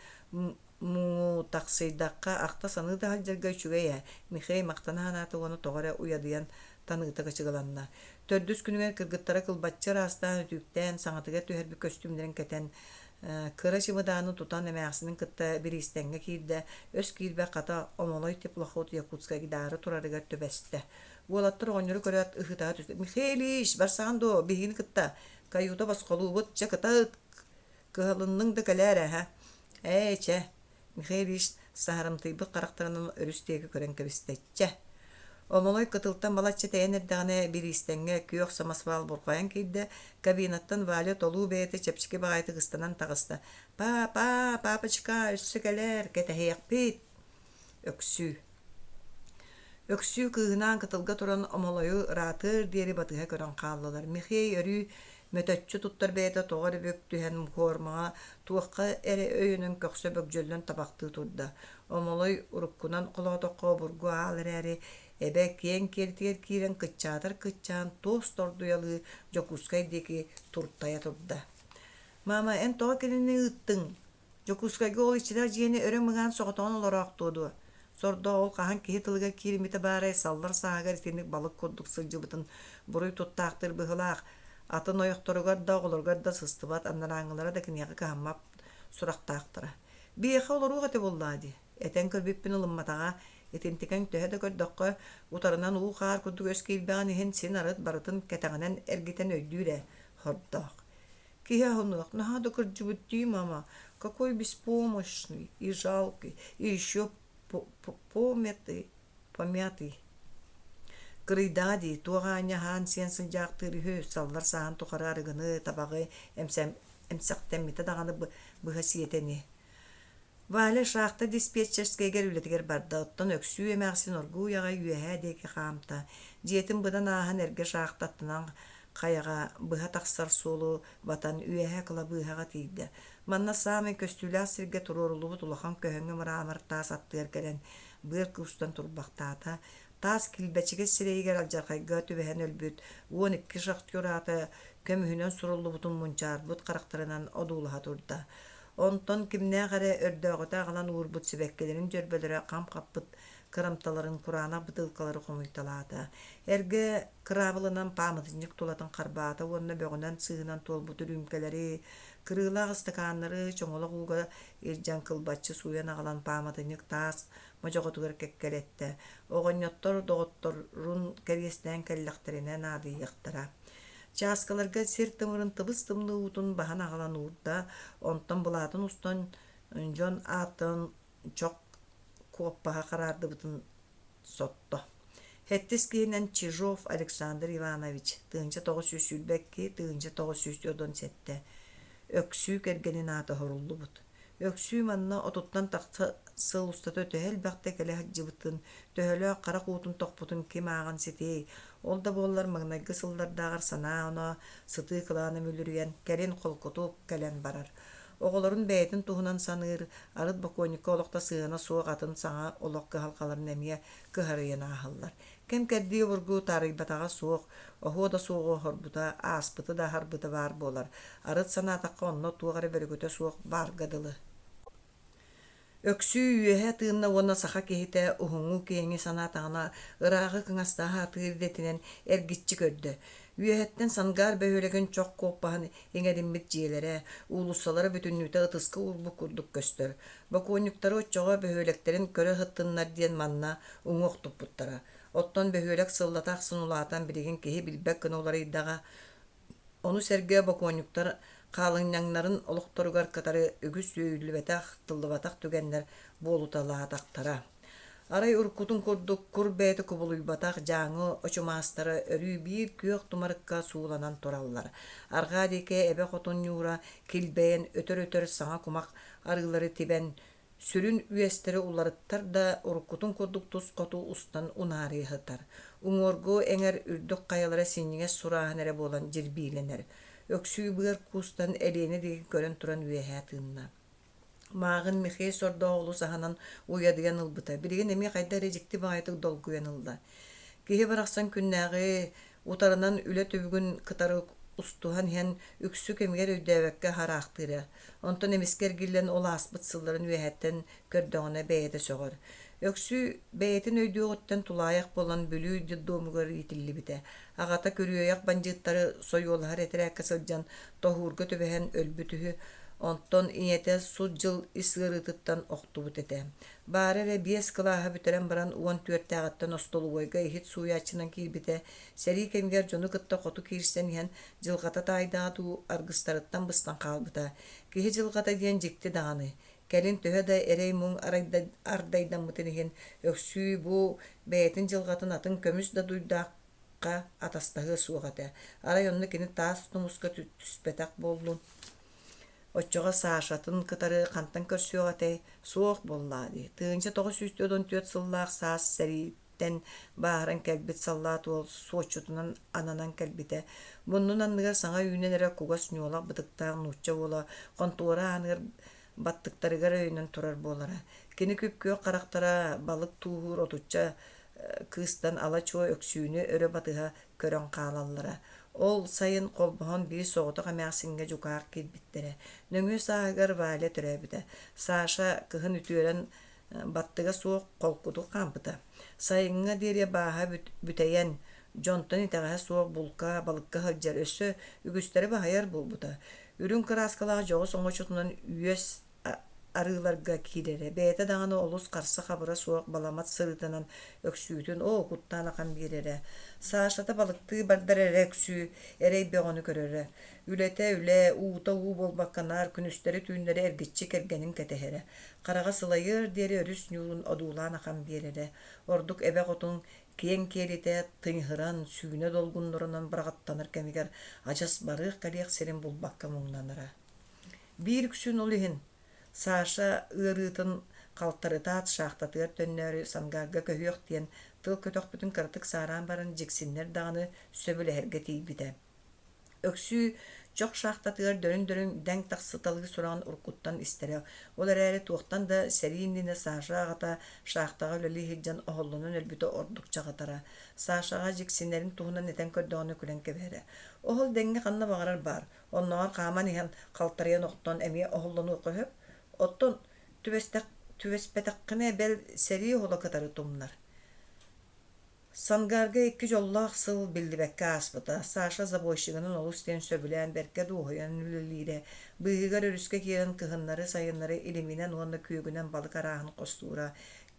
муҥутахсыйдахха ахта-саныы да сылдьарга үчүгэй ээ, Михей махтана санаата уонна тоҕо эрэ уйадыйан таныыта кычыгыланна. Төрдүс күнүгэр кыргыттара кылбаччы ыраастаан, үтүктээн, саҥатыгар түһэрбит көстүүмнэрин кэтэн, Кыра чымыдааны тутан эмээхсинин кытта бириистэҥҥэ киирдэ, өс киирбэх хата Омолой теплоход Якутскайдаары турарыгар түбэстэ. Уолаттар оҕонньору көрөөт ыһыытаһа түстэ: «Михаилич, барсаҕын дуо, биһигини кытта? Каюта босхолуубут, чэ кытаыт, кыһалынныҥ да кэлээр ээ, Ээ, чэ, Михаилич саһарымтыйбыт харахтарынан өрүс диэки көрөн кэбистэ: «Чэ!» Омолой кытылтан балачча тэйэн эрдэҕинэ, бириистэҥҥэ күөх самосвал бурҕайан киирдэ, кабинаттан Валя толуу бэйэтэ чэпчэки баҕайытык ыстанан таҕыста: «Паапа, папочка, өссө кэлээр, кэтэһиэхпит!» Өксүү Өксүү кыыһынаан кытылга туран Омолойу ыраатыар диэри батыһа көрөн хааллылар. Михей өрүү мөтөччү туттар бэйэтэ тоҕо эрэ бүк түһэн куормаҕа туохха эрэ өйөнөн көхсө бөгдьөллөн табахтыы турда. Омолой уруккунан холоотоххо обургу аал эрээри, эбэ киэҥ киэлитигэр киирэн кыччаатар кыччаан туос тордуйалыы Дьокуускай диэки туртайа турда. «Мама, эн тоҕо кинини ыыттыҥ? Дьокуускайга ол иччитэх дьиэни өрө мыҥаан соҕотоҕун олороохтуо дуо? Сордоох ол хаһан киһи тылыгар киириммитэ баарай саллар сааһыгар итинник балык курдук сылдьыбытын буруй туттаахтыыр быһыылаах. Атын ойохторугар да, оҕолоругар да сыстыбат, анарааҥҥылара да киниэхэ кыһаммат сурахтаахтара. Биһиэхэ олоруох этэ буоллаҕа дии. Этэн көрбүппүн ылымматаҕа. Итинтикэҥ төһө да көрдөххө, утарынан уу-хаар курдук өс киирбэҕин иһин син арыт барытын кэтэҕинэн эргитэн өйдүүр ээ, хордоох. Киһи аһыныах, наһаа да кырдьыбыт дии, мама. Какой беспомощный и жалкий, и еще помятый, помятый. Кырыйдаҕа дии, туох аанньа аһаан-сиэн сылдьаахтыыр үһү, саллар сааһын тухары арыгыны, табаҕы эмсэхтэммитэ даҕаны быһа сиэтэ ини. Валя шахта диспетчерскэйигэр үлэтигэр барда, оттон Өксүү эмээхсин оргууй аҕай үөһээ диэки хаамта. Дьиэтин быдан ааһан эргэ шахта аттынан хайаҕа быһа тахсар суолу батан үөһээ кылабыыһаҕа тиийдэ. Манна саамай көстүүлээх сиргэ туруоруллубут улахан көһөҥө мрамор таас аттыгар кэлэн быар куустан турбахтаата. Таас килбэчигэс сирэйигэр алдьархайга түбэһэн өлбүт 12 шахтер аата көмүһүнэн суруллубутун мунчаарбыт харахтарынан одуулаһа турда. Онтон кимнээх эрэ өрдөөҕүтэ аҕалан уурбут сибэккилэрин дьөрбөлөрө хам хаппыт кырамталарын кураанах бытыылкалары хомуйталаата. Эргэ кыраабылынан пааматынньык тулатын харбаата уонна бөҕүнэн-сыыһынан туолбут үрүүмкэлэри, кырыылаах ыстакааннары чоҥолох ууга илдьэн кылбаччы сууйан аҕалан пааматынньык таас модьоҕотугар кэккэлэттэ. Оҕонньоттор доҕотторун кэриэстээн кэллэхтэринэ наадыйыахтара. Чааскаларга сир тымырын тыбыс-тымныы уутун баһан аҕалан уурда, онтон былаатын устан дьон ааттарын чох куоппаһа хараардыбытын сотто. Сэттис киһинэн Чижов Александр Иванович, 1922 1997 Өксүү кэргэнин аата оһоруллубут. Өксүү манна отуттан тахса сыл устата төһө элбэхтэ кэлэ сылдьыбытын, төһөлөөх харах уутун тохпутун ким ааҕан ситиэй, ол да буоллар маҥнайгы сыллардааҕар санаа-оноо сытыы кылаана мүлүрүйэн, кэлин холкутук кэлэн барар. Оҕолорун бэйэтин туһунан саныыр, арыт бокуонньукка олох да сыһыана суох атын саҥа олох кыһалҕаларын эмиэ кыһарыйан ааһаллар. Кэм-кэрдии обургу таарыйбатаҕа суох, оһуо да суоҕу оһорбута, ааспыты да аһарбыта баар буолар. Арыт санаатахха онно туох эрэ бөрүкүтэ суох баарга дылы. Өксүү үөһэ тыынна уонна саха киһитэ уһуҥҥу-киэҥи санаатаҕына ырааҕы кыҥастаһа атыыр идэтинэн эргиччи көрдө. Үөһэттэн Сангаар бөһүөлэгин чох куоппаһын иҥэриммит дьиэлэрэ, уулуссалара бүтүннүүтэ ытыска уурбут курдук көстөр. Бокуонньуктары оччоҕо бөһүөлэктэрин көрө сыттыннар диэн манна уҥуох туппуттара. Оттон бөһүөлэк сыллата ахсын улаатан билигин киһи билбэт гына уларыйдаҕа. Ону сэргэ бокуонньуктар хаалынньаҥнарын олохторугар кытары үгүс сүүйүллүбэтэх, тыллыбатах түгэннэр буолуталаатахтара. Арай уруккутун курдук кур бэйэтэ кубулуйбатах Дьааҥы очумаастара өрүү биир күөх тумарыкка сууланан тураллар. Арҕаа диэки эбэ хотун ньуура килбэйэн өтөр-өтөр саҥа кумах арыылары тибэн, сүрүн үөстэри уларыттар да, уруккутун курдук тус хоту устан унаарыйа сытар. Уҥуоргу эҥэр үрдүк хайалара синньигэс сурааһын эрэ буолан дьирбиилэнэр. Өксүү быар куустан Элиэнэ диэки көрөн туран үөһээ тыынна. Мааҕын Михей сордоох олус аһынан уйадыйан ылбыта, билигин эмиэ хайдах эрэ дьикти баҕайытык долгуйан ылла. Киһи барахсан күннээҕи утарынан үлэ түбүгүн кытары устуһан иһэн үксү кэмигэр өйдөөбөккө хараахтыыра. Онтон эмискэ эргиллэн ол ааспыт сылларын үөһэттэн көрдөҕүнэ бэйэтэ сөҕөр. Өксүү бэйэтин өйдүөҕүттэн тулаайах буолан Бүлүү детдомугар иитиллибитэ. Аҕата күрүөйэх бандьыыттары сойуолаһар этэрээккэ сылдьан тоһуурга түбэһэн өлбүт үһү, онтон ийэтэ сут дьыл ис ыарыытыттан охтубут этэ. Баара эрэ биэс кылааһы бүтэрэн баран 14-тээҕиттэн остолобуойга иһит сууйааччынан киирбитэ, сэрии кэмигэр дьону кытта хоту киирсэн иһэн дьылҕата таайдаҕа дуу, аргыстарыттан быстан хаалбыта. Киһи дьылҕата диэн дьикти даҕаны. Кэлин төһө да эрэй-муҥ ардайдаммытын иһин, Өксүү бу бэйэтин дьылҕатын атын көмүс да дуйдаахха атастаһыа суох этэ. Арай онно кини таас тумуска түспэтэх буоллун. Оччоҕо Сашатын кытары хантан көрсүөх этэй? Суох буоллаа дии. 1944 сыллаах саас сэрииттэн бааһыран кэлбит саллаат уол суоччутунан ананан кэлбитэ. Муннун анныгар саҥа үүнэн эрэр кугас ньуолах бытыктаах нуучча уола хонтуора ааныгар баттыктарыгар өйөнөн турар буолара. Кини күп-күөх харахтара балык тууһуур отучча кыыстан ала-чуо Өксүүнү өрө батыһа көрөн хаалаллара. Ол сайын холбоһон биир соҕотох эмээхсиҥҥэ дьукаах киирбиттэрэ. Нөҥүө сааһыгар Валя төрөөбүтэ. Саша кыһын үтүөрэн баттыга суох холкутук хаампыта. Сайыҥҥа диэри бааһа бүтэйэн, дьонтон итэҕэһэ суох булка, балыкка сылдьар, өссө үгүстэри баһыйар буолбута. Үрүҥ кырааскалаах дьоҕус оҥочотунан үөс. арыыларга киирэрэ. Бэйэтэ даҕаны олус харса-хабыра суох баламат сырыытынан Өксүүтүн оо куттаан ахан биэрэрэ. Сашата балыктыы бардар эрэ Өксүү эрэй бөҕөнү көрөрө. Үлэтэ үлэ, уута уу буолбакка наар күнүстэри-түүннэри эргиччи кэргэнин кэтэһэрэ. Хараҕа сылайыар диэри өрүс ньуурун одуулаан ахан биэрэрэ. Ордук эбэ хотун киэҥ киэлитэ тыҥыһыран, сүүнэ долгуннурунан быраҕаттанар кэмигэр адьас барыах-кэлиэх сирин булбакка муҥнанара. Биир үксүн ол иһин Саша ыарыытын халтарытаат шахтатыгар төннөөрү Сангаарга көһүөх диэн тыл көтөхпүтүн кыратык саараан баран дьиксиннэр даҕаны сөбүлэһэргэ тиийбитэ. Өксүү чох шахтатыгар дөрүн-дөрүн дэҥ тахсыталыы сураҕын уруккуттан истэрэ. Ол эрээри туохтан да сэрии иннинэ Саша аҕата шахтаҕа үлэлии сылдьан оһоллонон өлбүтэ ордук чаҕытара. Сашаҕа дьиксинэрин туһунан этэн көрдөҕүнэ күлэн кэбиһэрэ. Оһол дэҥҥэ ханна баҕарар баар. Оннооҕор хааман иһэн халтарыйан охтон эмиэ оһоллонуохха сөп. Оттон түбэспэтэххинэ бэл сэрии оһоло кытары тумнар. Сангаарга икки дьоллоох сыл биллибэккэ ааспыта. Саша забойщигынан олус диэн сөбүлээн бэркэ дуоһуйан үлэлиирэ. Быыһыгар өрүскэ киирэн кыһыннары-сайыннары илиминэн уонна күөгүнэн балык арааһын хостуура.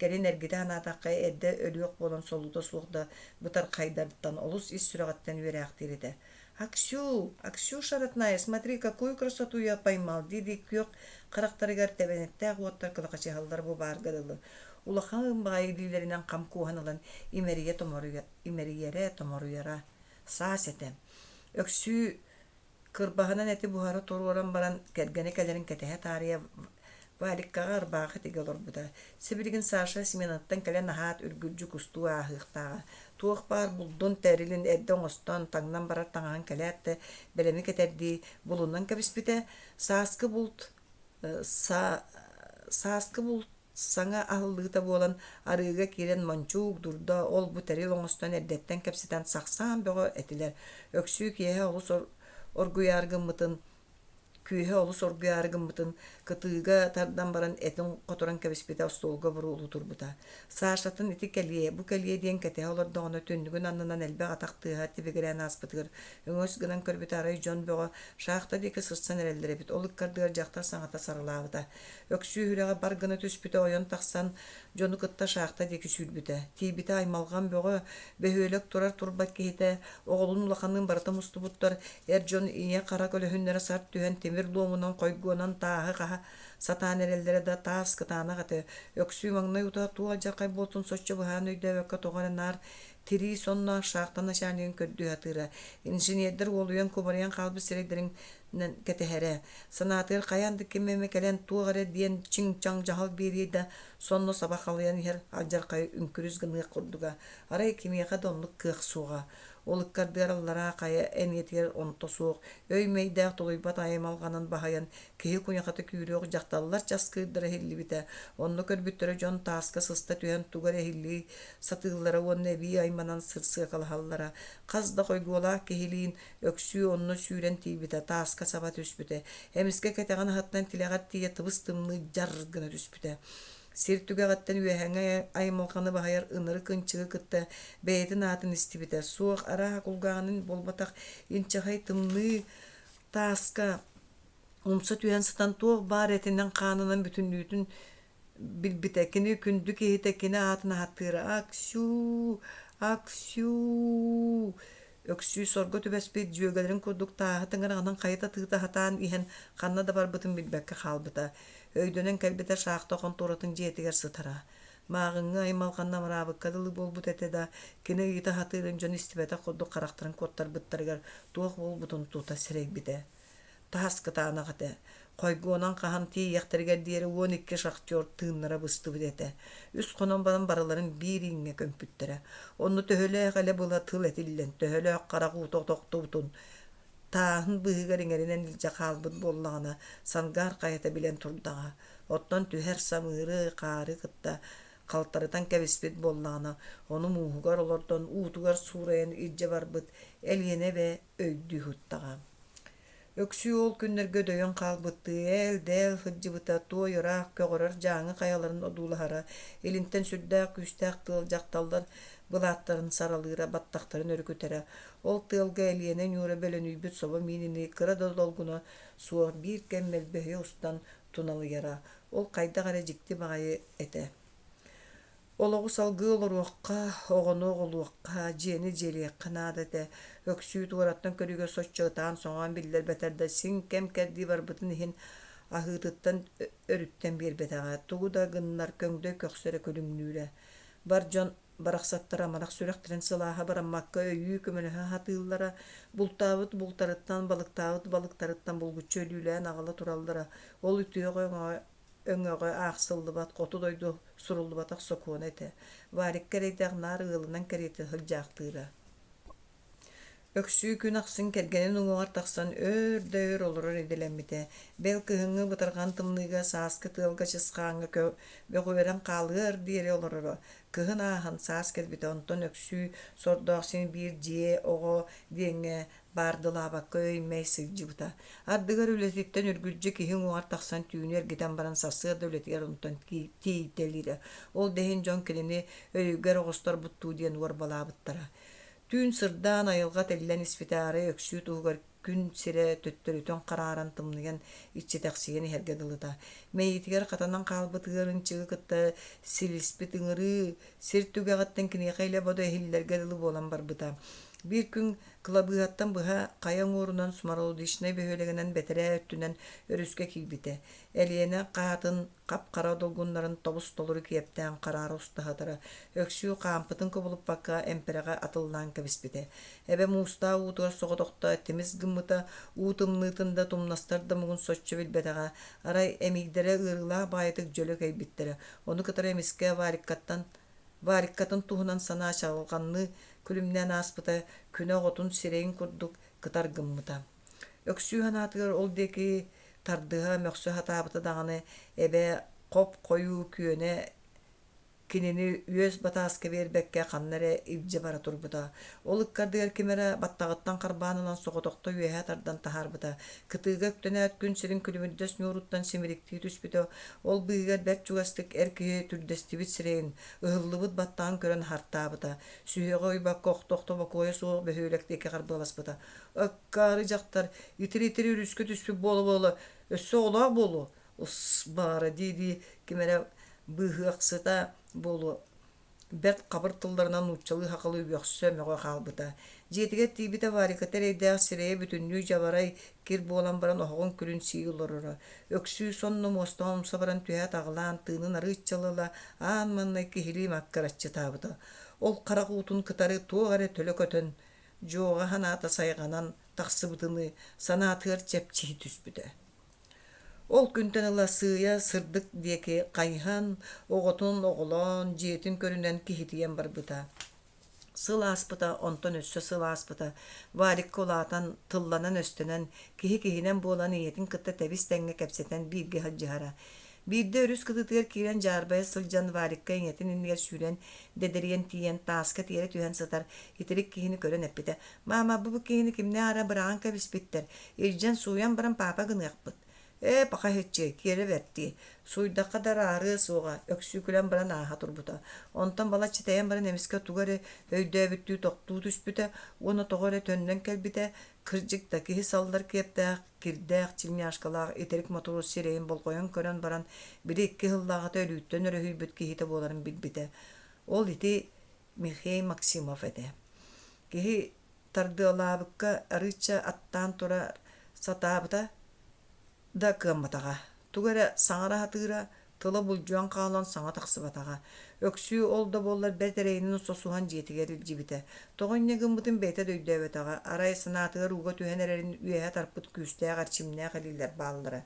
Кэлин эргитэ санаатахха, эрдэ өлүөх буолан солуута суох да бытархайдартан олус ис сүрэҕиттэн үөрээхтиир этэ. «Аксю, Аксюша родная, смотри, какую красоту я поймал!» дии-дии күөх харахтарыгар тэбэнэттээх уоттар кылахачыһаллара бу баарга дылы. Улахан баҕайы илиилэринэн хам кууһан ылан имэрийэрэ томоруйара. Саас этэ. Өксүү кырбаһынан эти буһара туруоран баран кэргэнэ кэлэрин кэтэһэ таарыйа Валиккаҕа ырбаахы тигэ олорбута. Сибилигин Саша сменаттан кэлэн аһаат үргүлдьү кустуу ааһыахтааҕа. Туох баар булдун тэрилин эрдэ оҥостон, таҥнан барар таҥаһын кэлээт да бэлэми кэтэрдии булунан кэбиспитэ. Сааскы булт сааскы булт саҥа аһыллыыта буолан арыыга киирэн мончуук, дурда, ол-бу тэрил оҥостон эрдэттэн кэпсэтэн сахсаан бөҕө этилэр. Өксүү киэһэ олус оргуйаары гыммытын Күүһэ олус оргуйаары гыммытын кытыыга тардан баран этин хоторон кэбиспитэ остуолга буруолуу турбута. Сашатын ити кэлиэ, бу кэлиэ диэн кэтэһэ олордоҕуна түннүгүн аннынан элбэх атах тыаһа тибигирээн ааспытыгар өҥөс гынан көрбүтэ арай дьон бөҕө шахта диэки сырсан эрэллэр эбит. Ол ыккардыгар дьахтар саҥата сарылаабыта. Өксүү сүрэҕэ бар гына түспүтэ ойон тахсан дьону кытта шахта диэки сүүрбүтэ. Тиийбитэ аймалҕан бөҕө, бөһүөлэк турар турбат киһитэ, оҕолун улаханныын барыта мустубуттар, эр дьон ийэ-хара көлөһүннэрэ сарт түһэн тимир луомунан хойгуонан тааһы хаһа сатаан эрэллэрэ да таас кытаанах этэ. Өксүү маҥнай утаа туох алдьархай буолтун соччо быһаан өйдөөбөккө тоҕо эрэ наар тирии сонноох шахта начальнигын көрдүү сатыыра. Инженердэр уолуйан кубарыйан хаалбыт сирэйдэрин кэтэһэрэ. Санаатыгар хайаан да ким эмэ кэлэн туох эрэ диэн чиҥ-чаҥ дьаһал биэриэ да, сонно саба халыйан иһэр алдьархайы үҥкүрүс гыныах курдуга. Арай кимиэхэ да оннук кыах суоҕа. Ол ыккардыгар аллараа хайа эниэтигэр онто суох, өй-мэйдээх тулуйбат аймалҕанын баһыйан киһи куйахата күүрүөх дьахталлар часкыырдара иһиллибитэ. Онно көрбүттэрэ дьон тааска сыста түһэн тугу эрэ иһиллии сатыыллара уонна эбии айманан сырсыакалаһаллара. Хас да хойгуолаах киһилиин Өксүү онно сүүрэн тиийбитэ, тааска саба түспүтэ. Эмискэ кэтэҕин аһыттан тилэҕэр тиийэ тыбыс-тымныы дьар гына түспүтэ. Сир түгэҕиттэн үөһэҥҥэ аймалҕаны баһыйар ынырык ынчыгы кытта бэйэтин аатын истибитэ. Суох, арааһа кулгааҕынан буолбатах инчэҕэй тымныы тааска умса түһэн сытан туох баар этинэн-хаанынан бүтүннүүтүн билбитэ. Кини күндү киһитэ кини аатын ааттыыра «Аксю! Аксю!» Өксүү сорго түбэспит дьүөгэлэрин курдук тааһы тыҥыраҕынан хайыта тыыта сатаан иһэн ханна да барбытын билбэккэ хаалбыта. Өйдөнөн кэлбитэ шахта хонтуоратын дьиэтигэр сытара. Мааҕыҥҥы аймалҕанна амараабыкка дылы буолбут этэ да, кини ыйыта сатыырын дьон истибэтэх курдук харахтарын куоттарбыттарыгар туох буолбутун тута сэрэйбитэ. Таас кытаанах этэ. Хойгуонан хаһан тиийиэхтэригэр диэри 12 шахтер тыыннара быстыбыт этэ. Үс хонон баран барыларын биир ииҥҥэ көмпүттэрэ. Онно төһөлөөх элэ-была тыл этиллэн, төһөлөөх харах уута тохтубутун, тааһын быыһыгар иҥэринэн илдьэ хаалбыт буоллаҕына, Сангаар хайата билэн турдаҕа. Оттон түһэр самыыры, хаары кытта халтарытан кэбиспит буоллаҕына, ону мууһугар олордон, уутугар суурайан илдьэ барбыт Элиэнэ эбэ өйдүү сыттаҕа. Өксүү ол күннэргэ дөйөн хаалбыттыы ээл-дээл сылдьыбыта, туой ыраах көҕөрөр Дьааҥы хайаларын одуулаһара, илинтэн сүрдээх күүстээх тыал дьахталлар былааттарын саралыыра, баттахтарын өрүкүтэрэ. Ол тыалга Элиэнэ ньуура бөлөнүйбүт собо миининии кыра да долгуна суох биир кэм мөлбөһүйэ устан, туналыйара. Ол хайдах эрэ дьикти баҕайы этэ. Олоҕу салгыы олоруохха, оҕону оҕолуохха, дьиэни дьиэлиэххэ наада этэ. Өксүү туораттан көрүүгэ соччо ытаан-соҥоон биллэрбэтэр да, син кэм-кэрдии барбытын иһин аһыытыттан өрүттэн биэрбэтэҕэ, тугу да гыннар көҥдөй көхсө эрэ күлүмнүүрэ. Бар дьон барахсаттар амарах сүрэхтэрин сылааһа бараммакка өйүү көмөлөһө сатыыллара, бултаабыт бултарыттан, балыктаабыт балыктарыттан булгуччу өлүүлээн аҕала тураллара. Ол үтүөҕэ өҥөҕө аахсыллыбат хоту дойду суруллубатах сокуона этэ. Варикка эрэйдээх наар ыалынан кэриэтэ сылдьаахтыыра. Өксүү күн ахсын кэргэнин уҥуоҕар тахсан өөр да өр олорор идэлэммитэ. Бэл кыһыҥҥы бытарҕан тымныыга, сааскы тыалга чысхааҥҥа бөҕүөрэн хаалыар диэри олороро. Кыһын ааһан саас кэлбитэ, онтон Өксүү сордоох син биир дьиэ, оҕо диэҥҥэ баардылаабакка өй-мэй сылдьыбыта. Ардыгар үлэтиттэн үргүлдьү киһи уҥуоҕар тахсан түүнү эргитэн баран сарсыарда үлэтигэр онтон тиийтэлиирэ. Ол да иһин дьон кинини өйүгэр оҕосторбуттуу диэн уорбалаабыттара. Түүн сырдаан айылҕа тиллэн испитэ арай Өксүү туһугар күн сирэ төттөрүтүн харааран тымныйан иччитэхсийэн иһэргэ дылыта. Мэйиитигэр хатанан хаалбыт ыар ынчыгы кытта силиспит ыҥырыы сир түгэҕиттэн киниэхэ илэ-бодо иһиллэргэ дылы буолан барбыта. Биир күн кылабыыһаттан быһа хайа уҥуорунан Смородичнай бөһүөлэгинэн бэтэрээ өттүнэн өрүскэ киирбитэ. Элиэнэ хаатын хап-хара долгуннарын тобус-толору киэптээн хараара устаһытара, Өксүү хаампытын кубулуппакка эмпэрэҕэ атыллаан кэбиспитэ. Эбэ муустаах уутугар соҕотохто тимис гыммыта, уу тымныытын да тумнастар да муҥун соччо билбэтэҕэ, арай эмиийдэрэ ыарыылаах баайытык дьөлө кэйбиттэрэ. Ону кытары эмискэ Вариккаттан Вариккатын туһунан санаа чаҕылҕанныы күлүмнээн ааспыта, күнэ оҕотун сирэйин курдук кытар гыммыта. Өксүү санаатыгар ол диэки тардыһа, мөхсө сатаабыта даҕаны, эбэ хоп-хойуу күөнэ кинини үөс батааска биэрбэккэ ханна эрэ илдьэ бара турбута. Ол ыккардыгар ким эрэ баттаҕыттан харбаан ылан соҕотохто үөһэ тардан таһаарбыта. Кытыыга үктэнээт күн сирин күлүмүрдэс ньууруттан симириктии түспүтэ. Ол быыһыгар бэрт чугастык эр киһи түрдэстибит сирэйин, ыһыллыбыт баттаҕын көрөн хартаабыта. Сүһүөҕэ уйбакка охто-охто бокуойа суох бөһүөлэк диэки харбыаласпыта. Аккаары дьахтар итири-итири өрүскэ түспүт буола-буола өссө оҕолоох буолуо ус баара дии-дии ким эрэ быыһыахсыта буолуо бэрт хабыр тылларынан нууччалыы сахалыы үөхсэ мөҕө хаалбыта. Дьиэтигэр тиийбитэ Вариката эрэйдээх сирэйэ бүтүннүү дьабарай кир буолан баран оһоҕун күлүн сии олороро. Өксүү сонно муостаҕа умса баран түһээт аҕылаан тыынын арыычча ыла-ыла аан маҥнай киһилии маккыраччытаабыта. Ол харах уутун кытары туох эрэ төлө көтөн Дьуоҕа санаата сайҕанан тахсыбытыныы санаатыгар чэпчии түспүтэ. Ол күнтэн ыла сыыйа сырдык диэки хайыһан, оҕотун оҕолоон, дьиэтин көрүнэн киһитийэн барбыта. Сыл ааспыта, онтон өссө сыл ааспыта. Варикка улаатан, тылланан-өстөнөн, киһи киһинэн буолан ийэтин кытта тэбис-тэҥҥэ кэпсэтэн бииргэ сылдьыһара. Биирдэ өрүс кытыытыгар киирэн дьаарбайа сылдьан Варикка ийэтин иннигэр сүүрэн дэдэрийэн тиийэн тааска тиэрэ түһэн сытар итирик киһини көрөн эппитэ: «Маама, бу киһини кимнээх эрэ быраҕан кэбиспиттэр, илдьэн сууйан баран паапа гыныахпыт». «Ээ, паха иһиччи, киэрэ бэртии, сууйдахха да араарыа суоҕа», өксүүкүлэн баран ааһа турбута. Онтон балачча тэйэн баран эмискэ тугу эрэ өйдөөбүттүү тохтуу түспүтэ уонна тоҕо эрэ төннөн кэлбитэ, кырдьык да, киһи саллар киэптээх, кирдээх тельняшкалаах итирик мотуруос сирэйин болҕойон көрөн баран, били икки сыллааҕыта өлүүттэн өрөһүйбүт киһитэ буоларын билбитэ. Ол ити Михей Максимов этэ. Киһи тардыалаабыкка арыычча аттаан тура сатаабыта да кыамматаҕа. Тугу эрэ саҥара сатыыра, тыла булдьуйан хаалан саҥа тахсыбатаҕа. Өксүү ол да буоллар бэрт эрэйинэн сосуһан дьиэтигэр илдьибитэ. Тоҕо инньэ гыммытын бэйэтэ да өйдөөбөтөҕө, арай санаатыгар ууга түһэн эрэрин үөһэ тарпыт күүстээх эрчимнээх илиилэр бааллара.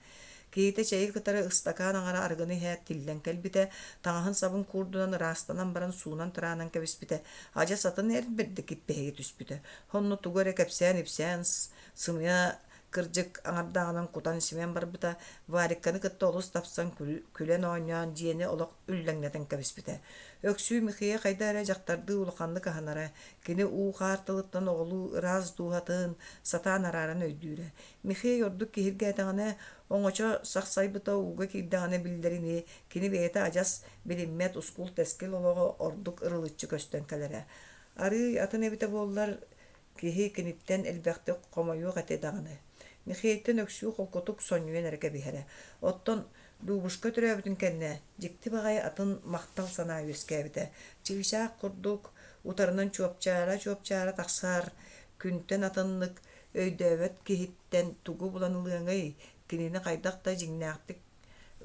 Киһитэ чэйи кытары ыстакаан аҥара арыгыны иһээт тиллэн кэлбитэ, таҥаһын сабын куурдунан ыраастанан баран суунан-тараанан кэбиспитэ, адьас атын эр бэрдэ киппэһигэ түспүтэ. Онно тугу эрэ кэпсээн-ипсээн сымыйа Кырдьык, аҥардааҕынан кутан-симэн барбыта, Варикканы кытта олус тапсан күлэн-оонньоон дьиэни олох үллэҥнэтэн кэбиспитэ. Өксүү Михея хайда эрэ дьахтардыы улаханнык аһынара, кини уу-хаар тылыттан оҕолуу ыраас дууһатын сатаан арааран өйдүүрэ. Михей ордук киһиргээтэҕинэ, оҥочо сахсайбыта ууга киирдэҕинэ биллэринии, кини бэйэтэ адьас билиммэт ускул-тэскил олоҕо ордук ырылыччы көстөн кэлэрэ. Арыый атын эбитэ буоллар, Киһи киниттэн элбэхтик хомойуох этэ даҕаны. Михейтэн Өксүү холкутук сонньуйан эрэ кэбиһэрэ. Оттон Любушка төрөөбүтүн кэннэ дьикти баҕайы атын махтал санаа үөскээбитэ. Чыычаах курдук утарынан чуопчаара-чуопчаара тахсар, күнтэн атыннык өйдөөбөт киһиттэн тугу булан ылыаҥый, кинини хайдах да дьиҥнээхтик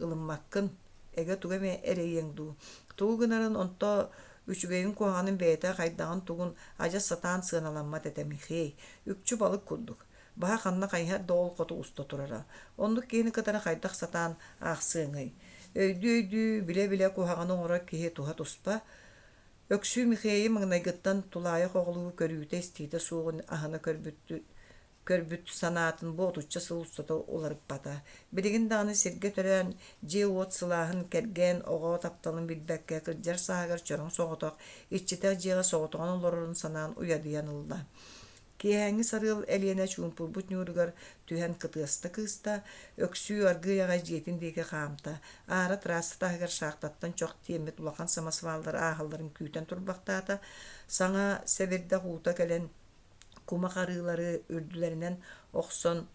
ылыммаккын, эгэ тугу эмэ эрэйиэҥ дуу. Тугу гынарын онто үчүгэйин куһаҕанын бэйэтэ хайдаҕын тугун адьас сатаан сыаналаммат этэ Михей, үкчү балык курдук. Баһа ханна хайыһар да ол хоту уста турара. Оннук киһини кытары хайдах сатаан аахсыаҥый? Өйдүү-өйдүү, билэ-билэ куһаҕаны оҥорор киһи туһа туспа. Өксүү Михейи маҥнайгыттан тулаайах оҕолуу көрүүтэ-истиитэ суоҕун аһына көрбүт көрбүт санаатын бу отучча сыл устата уларыппата. Билигин даҕаны сиргэ төрөөн, дьиэ-уот сылааһын, кэргэн, оҕо тапталын билбэккэ кырдьар сааһыгар чороҥ соҕотох, иччитэх дьиэҕэ соҕотоҕун олорорун санаан уйадыйан ылла. Киэһээҥҥи сарыал Элиэнэ чуумпурбут ньууругар түһэн кытыаста кыыста, Өксүү аргыый аҕай дьиэтин диэки хаамта. Аара трасса таһыгар шахтаттан чох тиэммит улахан самосваллар ааһалларын күүтэн турбахтаата. Саҥа сэбирдэх уута кэлэн кумах арыылары үрдүлэринэн охсон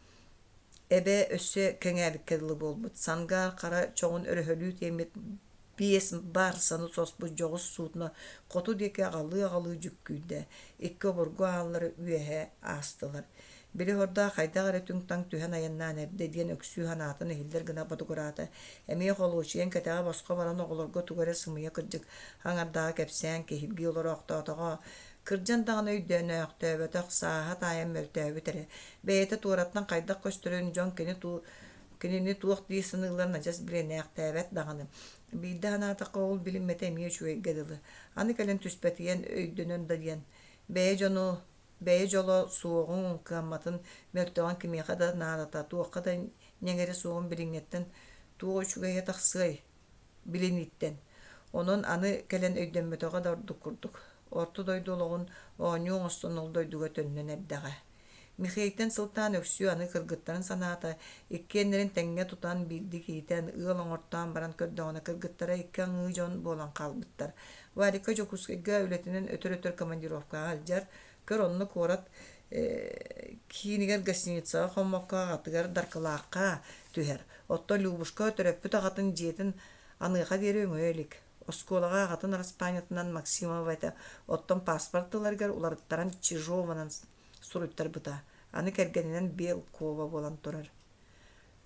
эбэ өссө кэҥээбиккэ дылы буолбут. Сангаар хара чоҕун өрөһөлүү тиэммит биэс баарсаны соспут дьоҕус судно хоту диэки аҕалыы-аҕалыы дьүккүйдэ, икки обургу ааллары үөһэ аастылар. Били хордоох хайдах эрэ түҥ-таҥ түһэн айаннаан эрдэ диэн Өксүү санаатын иһиллэр гына ботугураата. Эмиэ холуочуйан кэтэҕэ босхо баран оҕолорго тугу эрэ сымыйа кырдьык аҥардааҕы кэпсээн киһиргии олороохтоотоҕо. Кырдьан даҕаны өйдөөнөөхтөөбөтөх, сааһа таайан мөлтөөбүт эрэ. Бэйэтэ туораттан хайдах көстөрүн дьон кини туу Кинини туох дии саныылларын адьас билинээхтээбэт даҕаны. Биирдэ санаатахха ол билиммэтэ эмиэ үчүгэйгэ дылы. Аны кэлэн түспэтийэн, өйдөнөн да диэн. Бэйэ дьону, бэйэ дьоло суоҕуҥ, кыамматын, мөлтөҕүн кимиэхэ да наадата, туохха да ньэҥирэ суоҕун билиҥҥэттэн туох үчүгэйэ тахсыай? Билинииттэн. Онон аны кэлэн өйдөммөтөҕө да ордук курдук. Орто дойду олоҕун оонньуу оҥостон ол дойдуга төннөн эрдэҕэ. Михейтэн сылтаан Өксүү аны кыргыттарын санаата, иккиэннэрин тэҥҥэ тутан, биирдик иитэн, ыал оҥортоон баран көрдөҕүнэ кыргыттара икки аҥыы дьон буолан хаалбыттар. Варика Дьокуускайга үлэтинэн өтөр-өтөр командировкаҕа сылдьар, көр онно куорат киинигэр гостиницаҕа хоммокко аҕатыгар Даркылаахха түһэр. Оттон Любушка төрөппүт аҕатын дьиэтин аныаха диэри өҥөйө илик. Оскуолаҕа аҕатын араспаанньатынан Максимова этэ, оттон паспорт тылларыгар уларыттаран Чижованан суруйтарбыта. Аны кэргэнинэн Белкова буолан турар.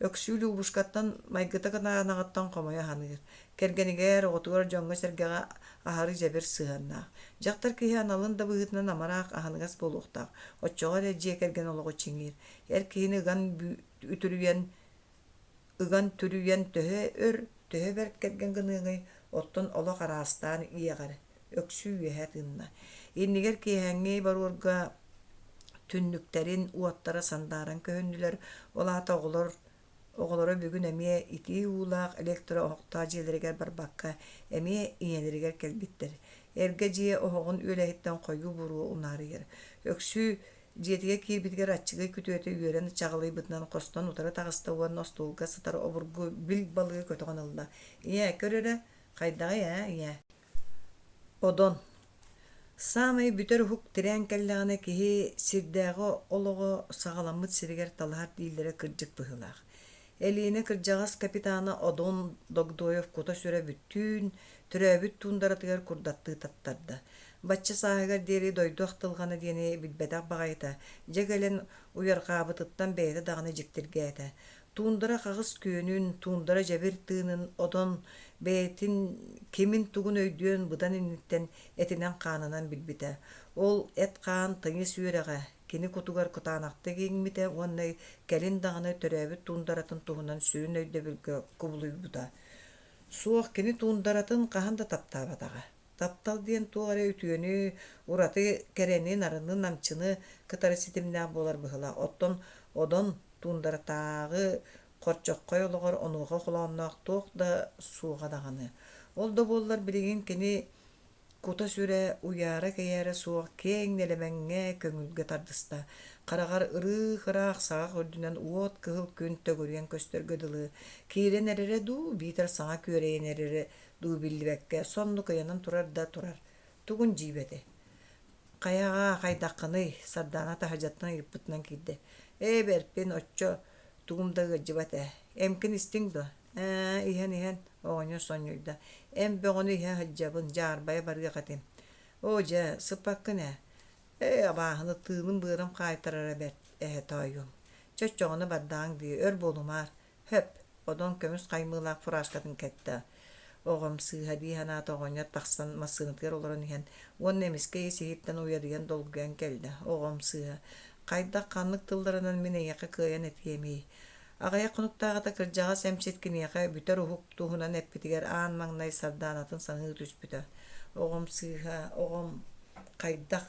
Өксүү Любушкаттан майгыта кытаанаҕыттан хомойо саныыр. Кэргэнигэр, оҕотугар, дьоҥҥо-сэргэҕэ аһары дьэбир сыһыаннаах. Дьахтар киһи аналын да быһыытынан амарах, аһыныгас буолуохтаах. Оччоҕо эрэ дьиэ кэргэн олоҕо чиҥиир. Эр киһини ыган үтүрүйэн ыган түрүйэн төһө өр, төһө бэрт кэргэн гыныаҥый, оттон олох араастаан иэҕэр, Өксүү үөһэ тыынна. Иннигэр киэһээҥҥи боруорга түннүктэрин уоттара сандааран көһүннүлэр, ол аата оҕолор оҕолоро бүгүн эмиэ итии уулаах электро-оһохтоох дьиэлэригэр барбакка, эмиэ ийэлэригэр кэлбиттэр. Эргэ дьиэ оһоҕун үөлэһиттэн хойуу буруо унаарыйар. Өксүү Дьиэтигэр киирбитигэр аччыгый күтүөтэ үөрэн чаҕылыйбытынан хостон утары таҕыста уонна остуолга сытар обургу бил балыгы көтөҕөн ылла: «Ийээ, көр эрэ, хайдаҕый ээ, ийээ?» Одон Саамай бүтэр уһук тирээн кэллэҕинэ киһи сирдээҕи олоҕо саҕаламмыт сиригэр талаһар дииллэрэ кырдьык быһыылаах. Элиэнэ кырдьаҕас капитана Одон Догдоев кута-сүрэ бүттүүн төрөөбүт туундаратыгар курдаттыы таттарда. Бачча сааһыгар диэри дойду ахтылҕана диэни билбэтэх баҕайыта, дьэ кэлэн уйарҕаабытыттан бэйэтэ даҕаны дьиктиргээтэ. Туундара хаҕыс күөнүн, туундара дьэбир тыынын Одон бэйэтин кимин-тугун өйдүөн быдан инниттэн этинэн-хаанынан билбитэ. Ол эт-хаан тыйыс үөрэҕэ кини кутугар кытаанахтык иҥмитэ уонна кэлин даҕаны төрөөбүт туундаратын туһунан сүрүн өйдөбүлгэ кубулуйбута. Суох, кини туундаратын хаһан да таптаабатаҕа. Таптал диэн туох эрэ үтүөнү, ураты кэрэни, нарыны, намчыны кытары ситимнээх буолар быһыылаах. Оттон Одон туундаратааҕы хорчоххой олоҕор онуоха холоонноох туох да суоҕа даҕаны. Ол да буоллар билигин кини кута-сүрэ уйаара-кэйээрэ суох киэҥ нэлэмэҥҥэ көҥүлгэ тардыста. Хараҕар ырыых-ыраах саҕах үрдүнэн уот кыһыл күн төгүрүйэн көстөргө дылы киирэн эрэрэ дуу, биитэр саҥа күөрэйэн эрэрэ дуу биллибэккэ соннук ыйанан турар да турар. Тугун дьиибэтэй? Хайаҕа хайдаххыный? Сардаана таһырдьаттан ыйыппытынан киирдэ. Ээ, бэрпин, оччо тугум да ыалдьыбат ээ. Эмкин истиҥ дуо? Ээ, иһэн-иһэн, оҕонньор сонньуйда. Эм бөҕөнү иһэ сылдьабын, дьаарбайа барыах этим. Оо дьэ, сыппаккын ээ. Ээ, абааһыны тыыным-быарым хаайтарара бэрт, эһэ тоойуом. Чэ, оччоҕуна бардаҕыҥ дии, өр буолумаар. Хөп, одон көмүс хаймыылаах фуражкатын кэттэ. Оҕом сыыһа дии санаата оҕонньор тахсан массыынатыгар олорон иһэн уонна эмискэ ис-иһиттэн уйадыйан долгуйан кэллэ. Оҕом сыыһа, хайдах ханнык тылларынан мин эйиэхэ кыайан этиэмий? Аҕыйах хонуктааҕыта кырдьаҕас эмчит киниэхэ бүтэр уһук туһунан эппитигэр аан маҥнай Сардаанатын саныы түспүтэ. Оҕом сыыһа, оҕом хайдах?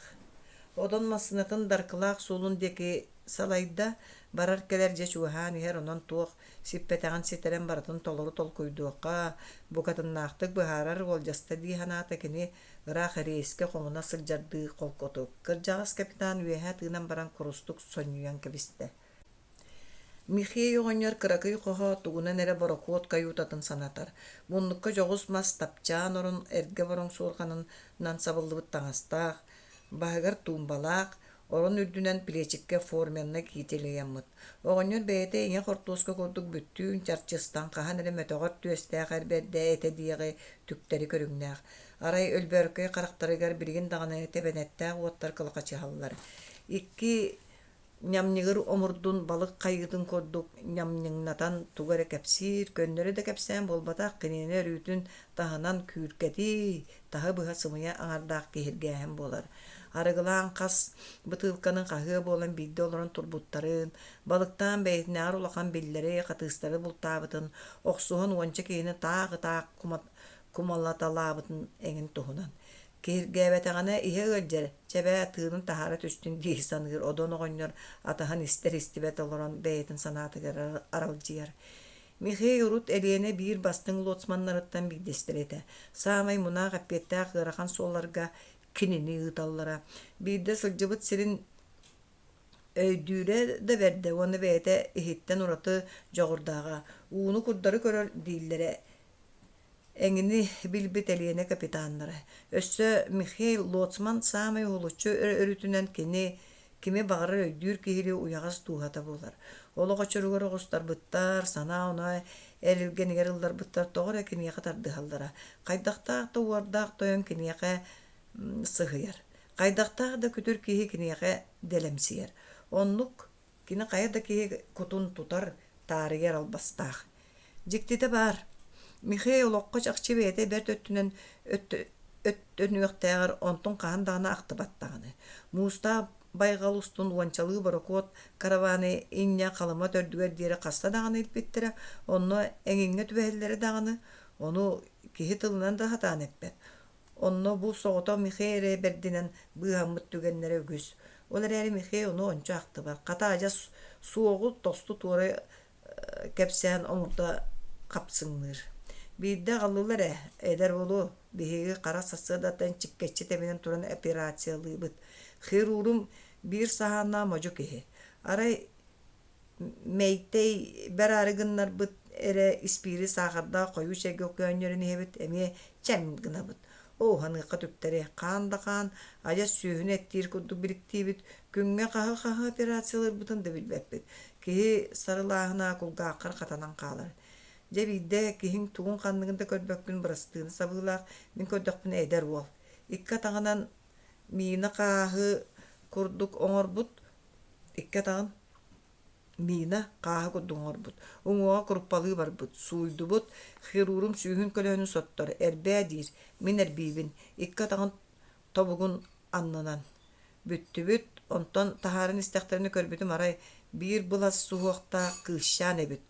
Одон массыынатын Даркылаах суолун диэки салайда, барар-кэлэр дьэ чугаһаан иһэр, онон туох сиппэтэҕин ситэрэн барытын толору толкуйдуохха, букатыннаахтык быһаарар уолдьаста дии санаата кини ыраах рейскэ хомуна сылдьардыы холкутук. Кырдьаҕас капитан үөһэ тыынан баран курустук сонньуйан кэбистэ. Михей оҕонньор кыракый хоһо тугунан эрэ борокуот каютатын санатар. Муннукка дьоҕус мас тапчаан орон эргэ бороҥ суорҕанынан сабыллыбыт таҥастаах, баһыгар туумбалаах, орон үрдүнэн плечиккэ форменнай китель ыйаммыт. Оҕонньор бэйэтэ ийэ хортуоска курдук бүттүүн чарчыстан хаһан эрэ мөтөҕөр түөстээх эр бэрдэ этэ диэҕи түктэри көрүҥнээх. Арай өлбөөркөй харахтарыгар билигин даҕаны тэбэнэттээх уоттар кылахачыһаллар. Икки Ньамньыгыр омурдун балык хайыытын курдук ньамньыҥнатан тугу эрэ кэпсиир, көннөрү да кэпсээн буолбатах, кинини өрүүтүн таһынан күүркэтии, таһы-быһа сымыйа аҥардаах киһиргээһин буолар. Арыгылаан хас бытыылканы хаһыа буолан биирдэ олорон турбуттарын, балыктаан бэйэтинээҕэр улахан биллэри, хатыыстары бултаабытын, охсуһан уонча киһини таах-ытаах кумалаталаабытын эҥин туһунан. Киһиргээбэтэҕинэ иһэ ыалдьар, чэ бээ, тыынын таһаара түстүн дии саныыр Одон оҕонньор атаһын истэр-истибэт олорон бэйэтин санаатыгар аралдьыйар. Михей урут Элиэнэ биир бастыҥ лоцманнарыттан биирдэстэрэ этэ. Саамай мунаах эппиэттээх ыарахан суолларга кинини ыыталлара. Биирдэ сылдьыбыт сирин өйдүүрэ да бэрдэ уонна бэйэтэ иһиттэн ураты дьоҕурдааҕа. Ууну курдары көрөр дииллэрэ эҥини билбит Элиэнэ капитаннара. Өссө Михаил Лоцман саамай уһулуччу өрүтүнэн кини кими баҕарар өйдүүр киһилии уйаҕас дууһата буолар. Олох очуругар оҕустарбыттар, санаа-оноо эрилгэнигэр ылларбыттар тоҕо эрэ киниэхэ тардыһаллара. Хайдахтаах да уордаах тойон киниэхэ сыһыйар. Хайдахтаах да күтүр киһи киниэхэ дэлэмсийэр. Оннук Кини хайа да киһи кутун тутар, таарыйар албастаах. Дьиктитэ баар, Михей олоххо чахчы бэйэтэ бэрт өттүнэн өттөнүөхтээҕэр онтун хаһан даҕаны ахтыбат даҕаны. Муустаах байҕал устун уончалыы борокуот караваны инньэ Халыма төрдүгэр диэри хаста даҕаны илпиттэрэ, онно эҥиҥҥэ түбэһэллэрэ даҕаны, ону киһи тылынан да сатаан эппэт. Онно бу соҕотох Михей эрэ бэрдинэн быыһаммыт түгэннэрэ үгүс. Ол эрээри Михей ону ончу ахтыбат. Хата адьас суоҕу тосту-туора кэпсээн омурда хапсыҥныыр. Биирдэ аҕаллылар ээ, эдэр уолу, биһиги хара сарсыардаттан чиккэччи тэбинэн туран операциялыыбыт. Хирурум биир саһааннаах модьу киһи. Арай Мэйтэй бараары гыннарбыт эрэ испиири саахардаах хойуу чэйгэ көөнньөрөн иһэбит, эмиэ чэм гынабыт. Оо, уһаныахха түктэри, хаан да хаан, адьас сүөһүнү эттиир курдук бириктиибит, күҥҥэ хаһы-хаһы операциялыырбытын да билбэппит. Киһи сарылааһына кулгааххар хатанан хаалар. Дьэ биирдэ киһиҥ тугун-ханныгын да көрбөккүн бырастыына сабыылаах, мин көрдөхпүнэ эдэр уол. Икки атаҕынан миинэ хааһы курдук оҥорбут, Икки атаҕын миинэ хааһы курдук оҥорбут, уҥуоҕа куруппалыы барбыт, сууйдубут, хирурум сүүһүн көлөһүнүн соттор, эрбээ диир, мин эрбиибин, икки атаҕын тобугун аннынан. Бүттүбүт, онтон таһааран истэхтэринэ көрбүтүм арай биир былас суһуохтаах кыысчаан эбит.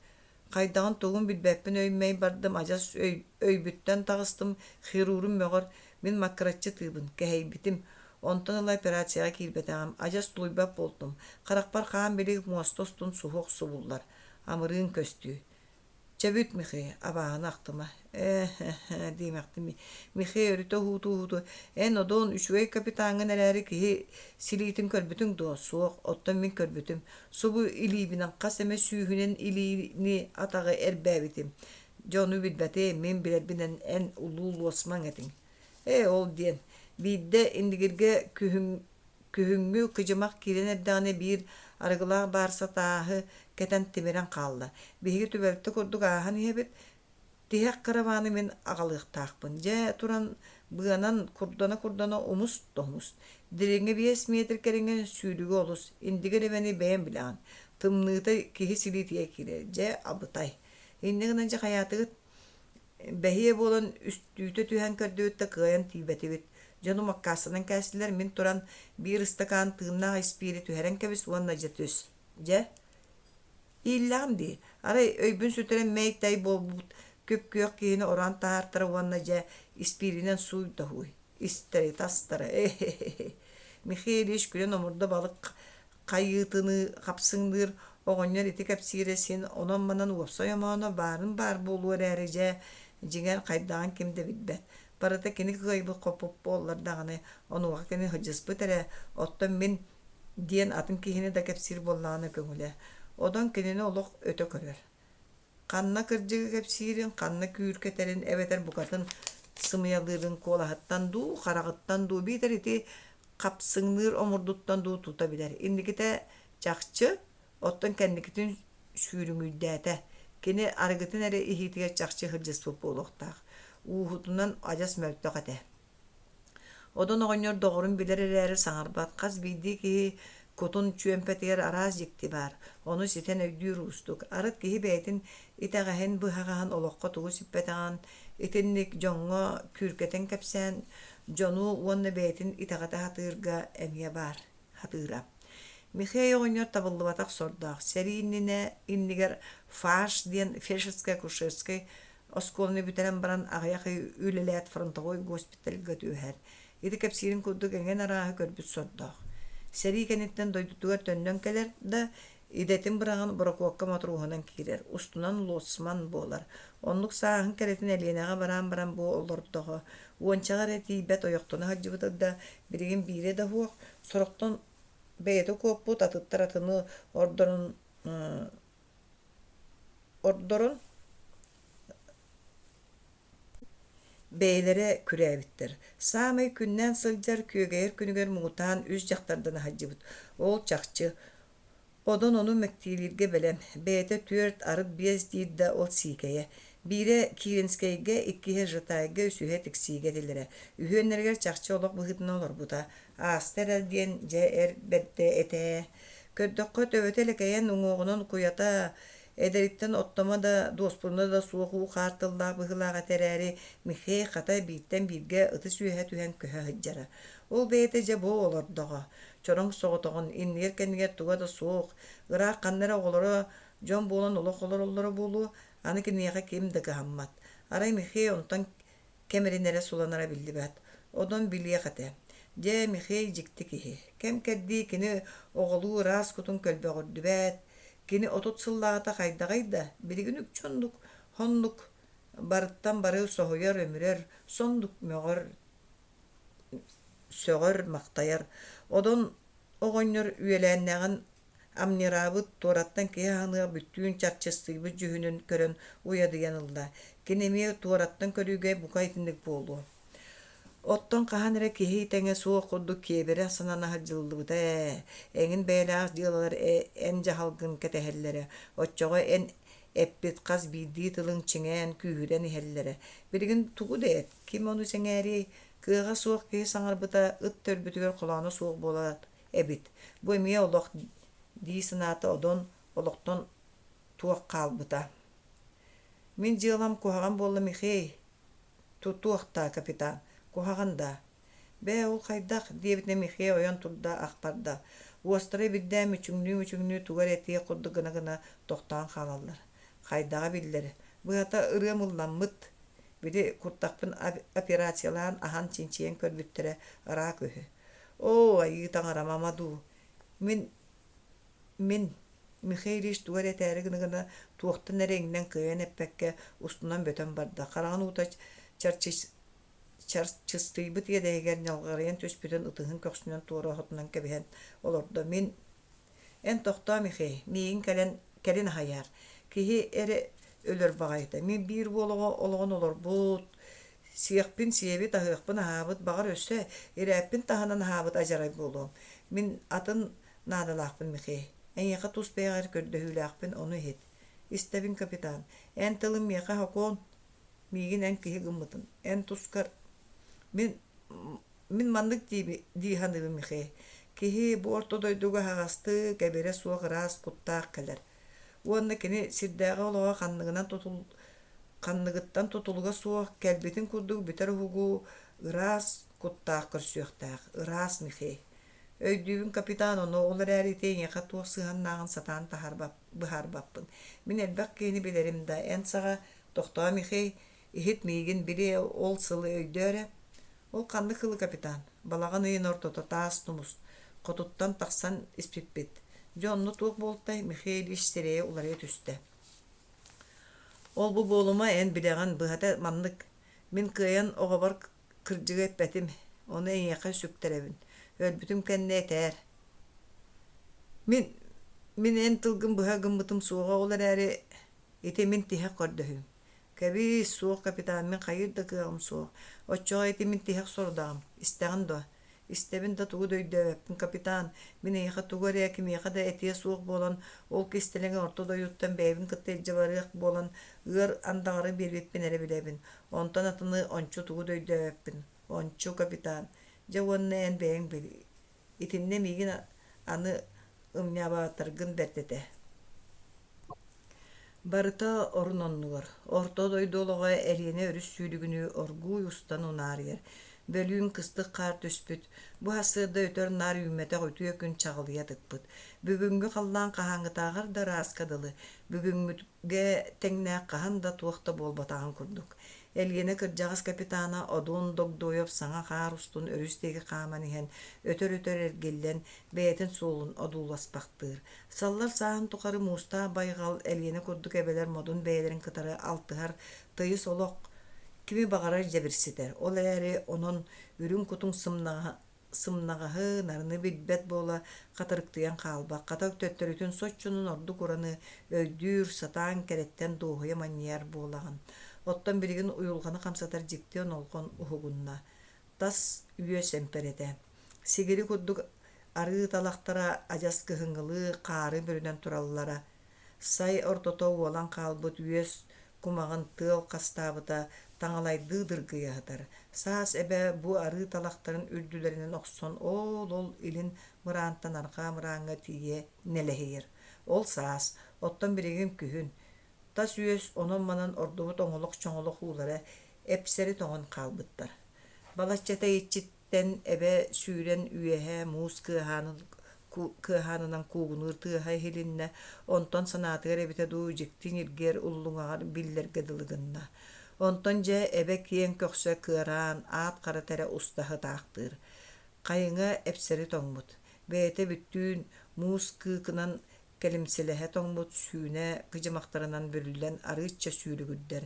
Хайдаҕын тугун билбэппин өй-мэй бардым, адьас өйбүттэн таҕыстым, хирурум мөҕөр, мин маккыраччы ытыыбын, кэһэйбитим. Онтон ыла операцияҕа киирбэтэҕим, адьас тулуйбат буолтум. Харахпар хаан билиг муоста устун суһуох субуллар. Амырыын көстүү. Чэ бүт, Михей, абааһыны ахтыма. Ээ, диэмэхтим. Михей өрүтэ уһуутуу-уһуутуу, эн одун үчүгэй капитаҥҥын эрээри киһи силиитин көрбүтүҥ дуо? Суох, оттон мин көрбүтүм. Субу илиибинэн хас эмэ сүүһүнэн илиини атаҕы эрбээбитим. Дьэ ону билбэтим, мин билэрбинэн эн улуу луосмаҥ этиҥ. Ээ, ол диэн, биирдэ Индигиргэ күһүн, күһүҥҥү кыдьымах киирэн эрдэҕинэ биир Арыгылаах баарса тааһы кэтэн тимирэн хаалла. Биһиги түбэлтэ курдук ааһан иһэбит. Тиһэх караваны мин аҕалыахтаахпын. Дьэ, туран быанан курдана-курдана умус да умус. Дириҥэ 5 метр кэриҥэ сүүрүгэ олус. Индигир эбэни бэйэм билэҕин. Тымныыта киһи силиитигэр киирэр. Дьэ, абытай. Инньэ гынан дьэ хайаатыгыт? Бэһиэ буолан үстүүтэ түһэн көрдүбүт да кыайан тиийбэтибит. Дьонум аккаастанан кээстилэр, мин туран биир ыстакаан тыыннаах испиири түһэрэн кэбис уонна дьэ түс. Дьэ, ииллэҕим дии. Арай өйбүн сүтэрэн мэй-тай буолбут күп-күөх киһини ороон таһаартара уонна дьэ испииринэн сууй да һууй. Истэри, тастара, э-хе-хе. Михаил Ильич күлэн омурда балык хайыытыныы хапсыҥныыр оҕонньор ити кэпсиирэ син онон-манан уопсай омооно баарын баар буолуо эрээри дьэ, дьиҥэр хайдаҕын ким да билбэт. Барыта кини кыайбыт-хоппут буоллар даҕаны, онуоха кини сылдьыспыт эрэ, оттон мин диэн атын киһини да кэпсиир буоллаҕына көҥүлэ. Одон кинини олох өтө көрөр. Ханна кырдьыгы кэпсиирин, ханна күүркэтэрин эбэтэр букатын сымыйалыырын куолаһыттан дуу, хараҕыттан дуу, биитэр ити хапсыҥныыр омурдуттан дуу тута билэр. Инникитэ чахчы, оттон кэнникитин сүүрүҥүйдээтэ. Кини арыгытын эрэ иһиитигэр чахчы сылдьыспыт буолуохтаах. Ууһутунан адьас мөлтөх этэ. Одун оҕонньор доҕорун билэр эрээри саҥарбат, хас биирдии киһи кутун чүөмпэтигэр араас дьикти баар, ону ситэн өйдүүр уустук. Арыт киһи бэйэтин итэҕэһин, быһаҕаһын олоххо тугу сиппэтэҕин итинник дьоҥҥо күүркэтэн кэпсээн, дьону уонна бэйэтин итэҕэтэ сатыырга эмиэ баар сатыыра. Михей оҕонньор табыллыбатах сордоох. Сэрии иннинэ иннигэр ФАШ диэн фельдшерскай-акушерскай Оскуоланы бүтэрэн баран аҕыйах ый үлэлээт фронтовой госпитальга түһэр. Ити кэпсиирин курдук эҥин арааһы көрбүт сордоох. Сэрии кэнниттэн дойдутугар төннөн кэлэр да, идэтин быраҕан борокуокка мотуруоһунан киирэр, устунан лоцман буолар. Оннук сааһын кэрэтин Элиэнэҕэ бараан баран бу олордоҕо. Уончаҕа эрэ тиийбэт ойохтоно сылдьыбыта да, билигин биирэ да суох, сорохтон бэйэтэ куоппут, атыттар атыны ордорон ордорон бэйэлэрэ күрээбиттэр. Саамай күннээн сылдьар, күөгэйэр күнүгэр муҥутаан үс дьахтардан аһадьыбыт. Ол чахчы. Одон ону мэктиэлииргэ бэлэм. Бэйэтэ түөрт, арыт биэс диир да ол сиикэйэ. Биирэ Киренскэйгэ, иккиһэ Жатайга, үсүһэ Тиксиигэ этилэрэ. Үһүөннэригэр чахчы олох быһыытынан олорбута. Ааста эрэл диэн дьэ эр бэрдэ этэ ээ. Көрдөххө, төбөтө элэкэйэн, уҥуоҕунан куйата, эдэриттэн оттомо да, дуоспуруна да суох уу-хаар тыллаах быһыылаах этэ эрээри, Михей хата бииртэн бииргэ ытыс үөһэ түһэн көһө сылдьара. Ол бэйэтэ дьэ бу олордоҕо. Чороҥ соҕотоҕун, иннигэр-кэннигэр туга да суох, ыраах ханна эрэ оҕолоро дьон буолан олох олороллоро буолуо, аны киниэхэ ким да кыһаммат. Арай Михей онтон кэмиринэрэ суланара биллибэт, онон билиэх этэ. Дьэ, Михей дьикти киһи. Кэм-кэрдии кини оҕолуу ыраас кутун көлбөҕүрдүбэт, кини 30 сыллааҕыта хайдаҕый да, билигин үкчү оннук, оннук барыттан бары соһуйар-өмүрэр, соннук мөҕөр, сөҕөр-махтайар. Одон оҕонньор үөлээннээҕин Амньыраабыт, туораттан киһи аһыныах бүттүүн чарчыстыйбыт дьүһүнүн көрөн уйадыйан ылла. Кини эмиэ туораттан көрүүгэ бука итинник буолуо. Оттон хаһан эрэ киһи тэҥэ суох курдук киэбирэ санана сылдьыллыбыта ээ. Эҥин бэйэлээх дьыалалар эн дьаһалгын кэтэһэллэрэ. Оччоҕо эн эппит хас биирдии тылыҥ чиҥээн, күүһүрэн иһэллэрэ. Билигин тугу да эт, ким ону сэҥээриэй? Кыаҕа суох киһи саҥарбыта ыт төрбүтүгэр холооно суох буолар эбит. Бу эмиэ олох дии санаата Одон олохтон туох хаалбыта. Мин дьыалам куһаҕан буолла Михей. Тутуох даа, капитан, куһаҕан даа. Бээ, ол хайдах? диэбитинэ Михей ойон турда, ах барда. Уостара ибирдээн мүчүҥнүү-мүчүҥнүү тугу эрэ этиэх курдук гына-гына тохтоон хаалаллар. Хайдаҕа биллэр. Быһата ырыам ылламмыт. Били куртахпын операциялаан аһан чинчийэн көрбүттэрэ рак үһү. Оо, айыы таҥара, мама дуу, мин, мин, Михаил Ильич тугу эрэ этээри гына-гына туохтан эрэ иҥнэн кыайан эппэккэ устунан бөтөн барда, хараҕын уута чарчыстыйбыт иэдэһигэр ньалҕарыйан түспүтүн ытыһын көхсүнэн туора оһотунан кэбиһэн олордо. Мин Эн тохтоо, Михей, миигин кэлэн кэлин аһайаар. Киһи эрэ өлөр баҕайыта. Мин биир уол оҕо олоҕун олорбут, сиэхпин сиэбит, аһыахпын аһаабыт, баҕар өссө ирээппин таһынан аһаабыт адьарай буолуом. Мин атын наадалаахпын, Михей. Эйиэхэ тус бэйэҕэр көрдөһүүлээхпин, ону иһит. Истэбин, капитан. Эн тылыҥ миэхэ сокуон. Миигин эн киһи гыммытын. Эн тускар... Мин мин маннык дии саныыбын, Михей. Киһи бу орто дойдуга аһаҕастык, эбирэ суох ыраас куттаах кэлэр. Уонна кини сирдээҕи олоҕо ханныгынан тутул ханныгыттан тутулуга суох кэлбитин курдук бүтэр уһугу ыраас куттаах көрсүөхтээх. Ыраас Михей. Өйдүүбүн, капитан, ону ол эрээри ити эйиэхэ туох сыһыаннааҕын сатаан быһаарбаппын. Мин элбэх киһини билэрим да, эн саҕа тохтоо, Михей, иһит миигин, били ол сылы өйдөө эрэ. Ол ханнык ылы, капитан? Балаҕан ыйын ортото таас тумус, хотуттан тахсан испиппит. Дьэ онно туох буолтай? Михей Ильич сирэйэ уларыйа түстэ. Ол-бу буолума, эн билэҕин, быһата маннык. Мин кыайан оҕобор Кырдьыгы эппэтим, ону эйиэхэ сүктэрэбин, өлбүтүм кэннэ этээр. Мин мин эн тылгын быһа гыммытым суоҕа, ол эрээри ити мин тиһэх көрдөһүүм. Кэбиис, суох, капитан, мин хайыыр да кыаҕым суох. Оччоҕо ити мин тиһэх сорудаҕым, истэҕин дуо? Истэбин да тугу да өйдөөбөппүн, капитан, мин эйиэхэ тугу эрэ кимиэхэ да этиэ суох буолан, ол кистэлэҥи орто дойдуттан бэйэбин кытта илдьэ барыах буолан, ыар андаҕары биэрбиппин эрэ билэбин. Онтон атыны ончу тугу да өйдөөбөппүн. Ончу, капитан, дьэ уонна эн бэйэҥ бил. Итиннэ миигин аны ымньаабатаргын бэрт этэ. Барыта орун оннугар, орто дойду олоҕо Элиэнэ өрүс сүүрүгүнүү оргууй устан унаарыйар. Бөлүүн кыстык хаар түспүт, бу сарсыарда өтөр-наар үүммэтэх үтүө күн чаҕылыйа тыкпыт. Бүгүҥҥү халлаан хаһааҥҥытааҕар да ырааска дылы, бүгүҥҥүгэ тэҥнээх хаһан да туох да буолбатаҕын курдук. Элиэнэ кырдьаҕас капитана Одун Догдоев саҥа хаар устун өрүс диэки хааман иһэн өтөр-өтөр эргиллэн бэйэтин суолун одууласпахтыыр. Саллар сааһын тухары муустаах байҕал Элиэнэ курдук эбэлэр модун бэйэлэрин кытары алтыһар тыйыс олох кими баҕарар дьэбирситэр. Ол эрээри онон үрүҥ кутуҥ сымнаҕаһы, нарыны билбэт буола хатырыктыйан хаалбат, хата төттөрүтүн соччонон ордук ураны өйдүүр, сатаан кэрэттэн дуоһуйа манньыйар буолаҕын. Оттон билигин уйулҕаны хамсатар дьикти онолҕон уһугунна. Тас үөс эмпэрэтэ. Сигири курдук арыы талахтара адьас кыһыҥҥылыы хаары бүрүнэн тураллара. Сай ортото уолан хаалбыт үөс кумаҕын тыал хастаабыта таҥалайдыы дыргыйа сытар. Саас эбэ бу арыы талахтарын үрдүлэринэн охсон оол-ол илин мыраантан арҕаа мырааҥҥа тиийэ нэлэһийэр. Ол саас, оттон билигин күһүн, Тас үөс онон-манан ордубут оҥолох-чоҥолох уулара эпсэри тоҥон хаалбыттар. Балачча тэйиччиттэн эбэ сүүрэн үөһэ муус кыаһаанынан куугунуур тыаһа иһилиннэ, онтон санаатыгар эбитэ дуу дьикти ньиргиэр уллуҥаҕар биллэргэ дылы гынна. Онтон дьэ эбэ киэҥ көхсө кыараан, аат харата эрэ уста сытаахтыыр. Хайыҥа эпсэри тоҥмут, бэйэтэ бүттүүн муус кыыкынан кэлимсэлэһэ тоҥмут сүүнэ кыдьымахтарынан бүрүллэн арыычча сүүрүгүрдэр,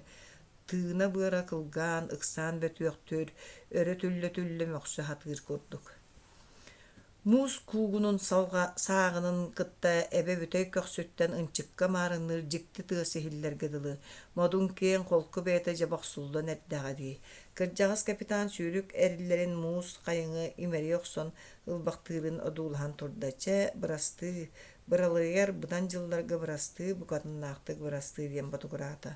тыына-быара кылгаан, ыксаан бөтүөхтүүр, өрө түллэ-түллэ мөхсө сатыыр курдук. Муус куугунун сааҕынын кытта эбэ бүтэй көхсүттэн ынчыкка маарынныыр дьикти тыас иһиллэргэ дылы, модун киэҥ холку бэйэтэ дьэ бохсуллан эрдэҕэ дии. Кырдьаҕас капитан сүүрүк эриллэрин муус хайыҥы имэрийэ охсон ылбахтыырын одуулаһан турда: «Чэ, бырастыы, быралыйар быдан дьылларга бырастыы, букатыннаахтык бырастыы» диэн ботугураата.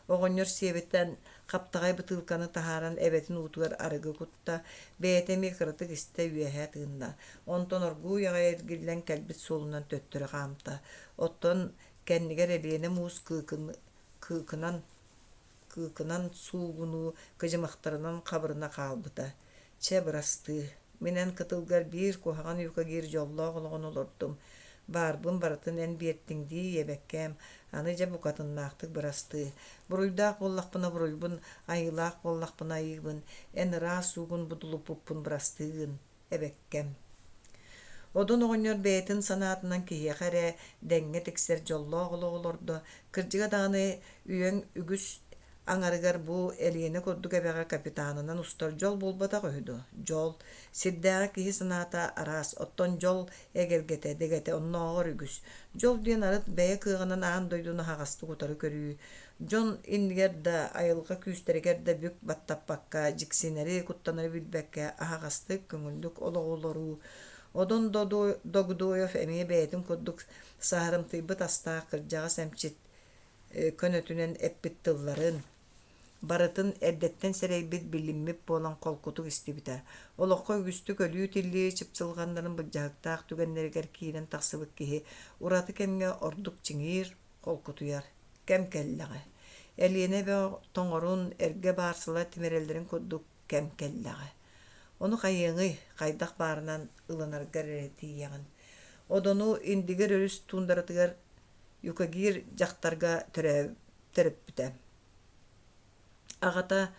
Оҕонньор сиэбиттэн хаптаҕай бытыылканы таһааран эбэтин уутугар арыгы кутта, бэйэтэ эмиэ кыратык истэ үөһэ тыынна. Онтон оргууй аҕай эргиллэн кэлбит суолунан төттөрү хаамта. Оттон кэннигэр Элиэнэ муус кыыкынан кыыкынан суугунуу, кыдьымахтарынан хабырына хаалбыта. Чэ, бырастыы, мин эн кытылгар биир куһаҕан юкагир дьоллоох олоҕун олордум. Баарбын барытын эн биэртиҥ дии ийэбэккээм, аны дьэ букатыннаахтык бырастыы. Буруйдаах буоллахпына буруйбун, айыылаах буоллахпына айыыбын, эн ыраас уугун будулуппуппун бырастыы гын, эбэккэм. Одун оҕонньор бэйэтин санаатынан киһиэхэ эрэ дэҥҥэ тиксэр дьоллоох олоҕу олордо, кырдьыга даҕаны үйэҥ үгүс аҥарыгар бу Элиэнэ курдук эбэҕэ капитанынан устар дьол буолбатах үһү дуо? Дьол. Сирдээҕи киһи санаата араас, оттон дьол эгэлгэтэ, дэгэтэ оннооҕор үгүс. Дьол диэн арыт бэйэ кыаҕынан аан дойдуну аһаҕастык утары көрүү, Дьон иннигэр да, айылҕа күүстэригэр да бүк баттаппакка, дьиксинэри, куттанары билбэккэ аһаҕастык, көҥүллүк олоҕу олоруу. Одон Догдоев эмиэ бэйэтин курдук саһарымтыйбыт астаах кырдьаҕас эмчит көнөтүнэн эппит тылларын, барытын эрдэттэн сэрэйбит, билиммит буолан холкутук истибитэ. Олоххо үгүстүк өлүү-тиллии чыпчылҕаннарын былдьаһыктаах түгэннэригэр киирэн тахсыбыт киһи ураты кэмҥэ ордук чиҥиир, холкутуйар. Кэм кэллэҕэ. Элиэнэ эбэ тоҥорун, эргэ баарсыла тимирэллэрин курдук кэм кэллэҕэ. Ону хайыаҥый, хайдах баарынан ылынаргар эрэ тиийэҕин. Одону Индигир өрүс туундаратыгар юкагир дьахтарга төрөппүтэ. Аҕата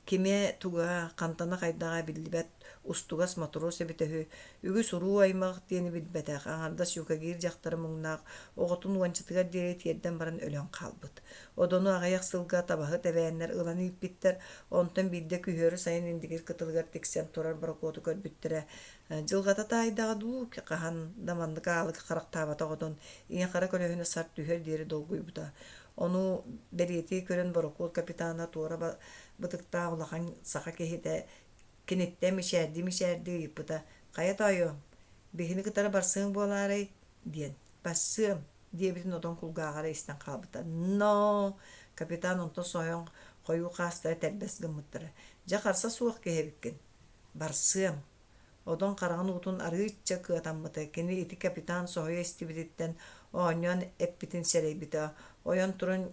кимэ-туга, хантана-хайдаҕа биллибэт устугас матрос эбитэ үһү, үгүс уруу-аймах диэни билбэтэх, аҥардас юкагир дьахтара муҥнаах оҕотун уончатыгар диэри тиэрдэн баран өлөн хаалбыт. Одону аҕыйах сылга табаһыт эбээннэр ылан ииппиттэр, онтон биирдэ күһүөрү сайын Индигир кытылыгар тиксэн турар борокуоту көрбүттэрэ. Дьылҕата таайдаҕа дуу, хаһан да маннык аалык харахтаабатах отон ийэ-хара көлөһүнэ сар түһүөр диэри долгуйбута. Ону бэлиэтии көрөн борокуот капитана туора бытыктаах улахан саха киһитэ киниттэн мичээрдии-мичээрдии ыйыппыта: «Хайа тоойуом, биһини кытары барсыаҥ буолаарай?» диэн. «Барсыам» диэбитин отон кулгааҕа эрэ истэн хаалбыта. «Но!» Капитан онтон соһуйан хойуу хаастара тэрбэс гыммыттара. «Дьэ харса суох киһи эбиккин. Барсыам» Одон хараҕын уутун арыычча кыатаммыта, кини ити капитан соһуйа истибититтэн оонньоон эппитин сэрэйбитэ, ойон туран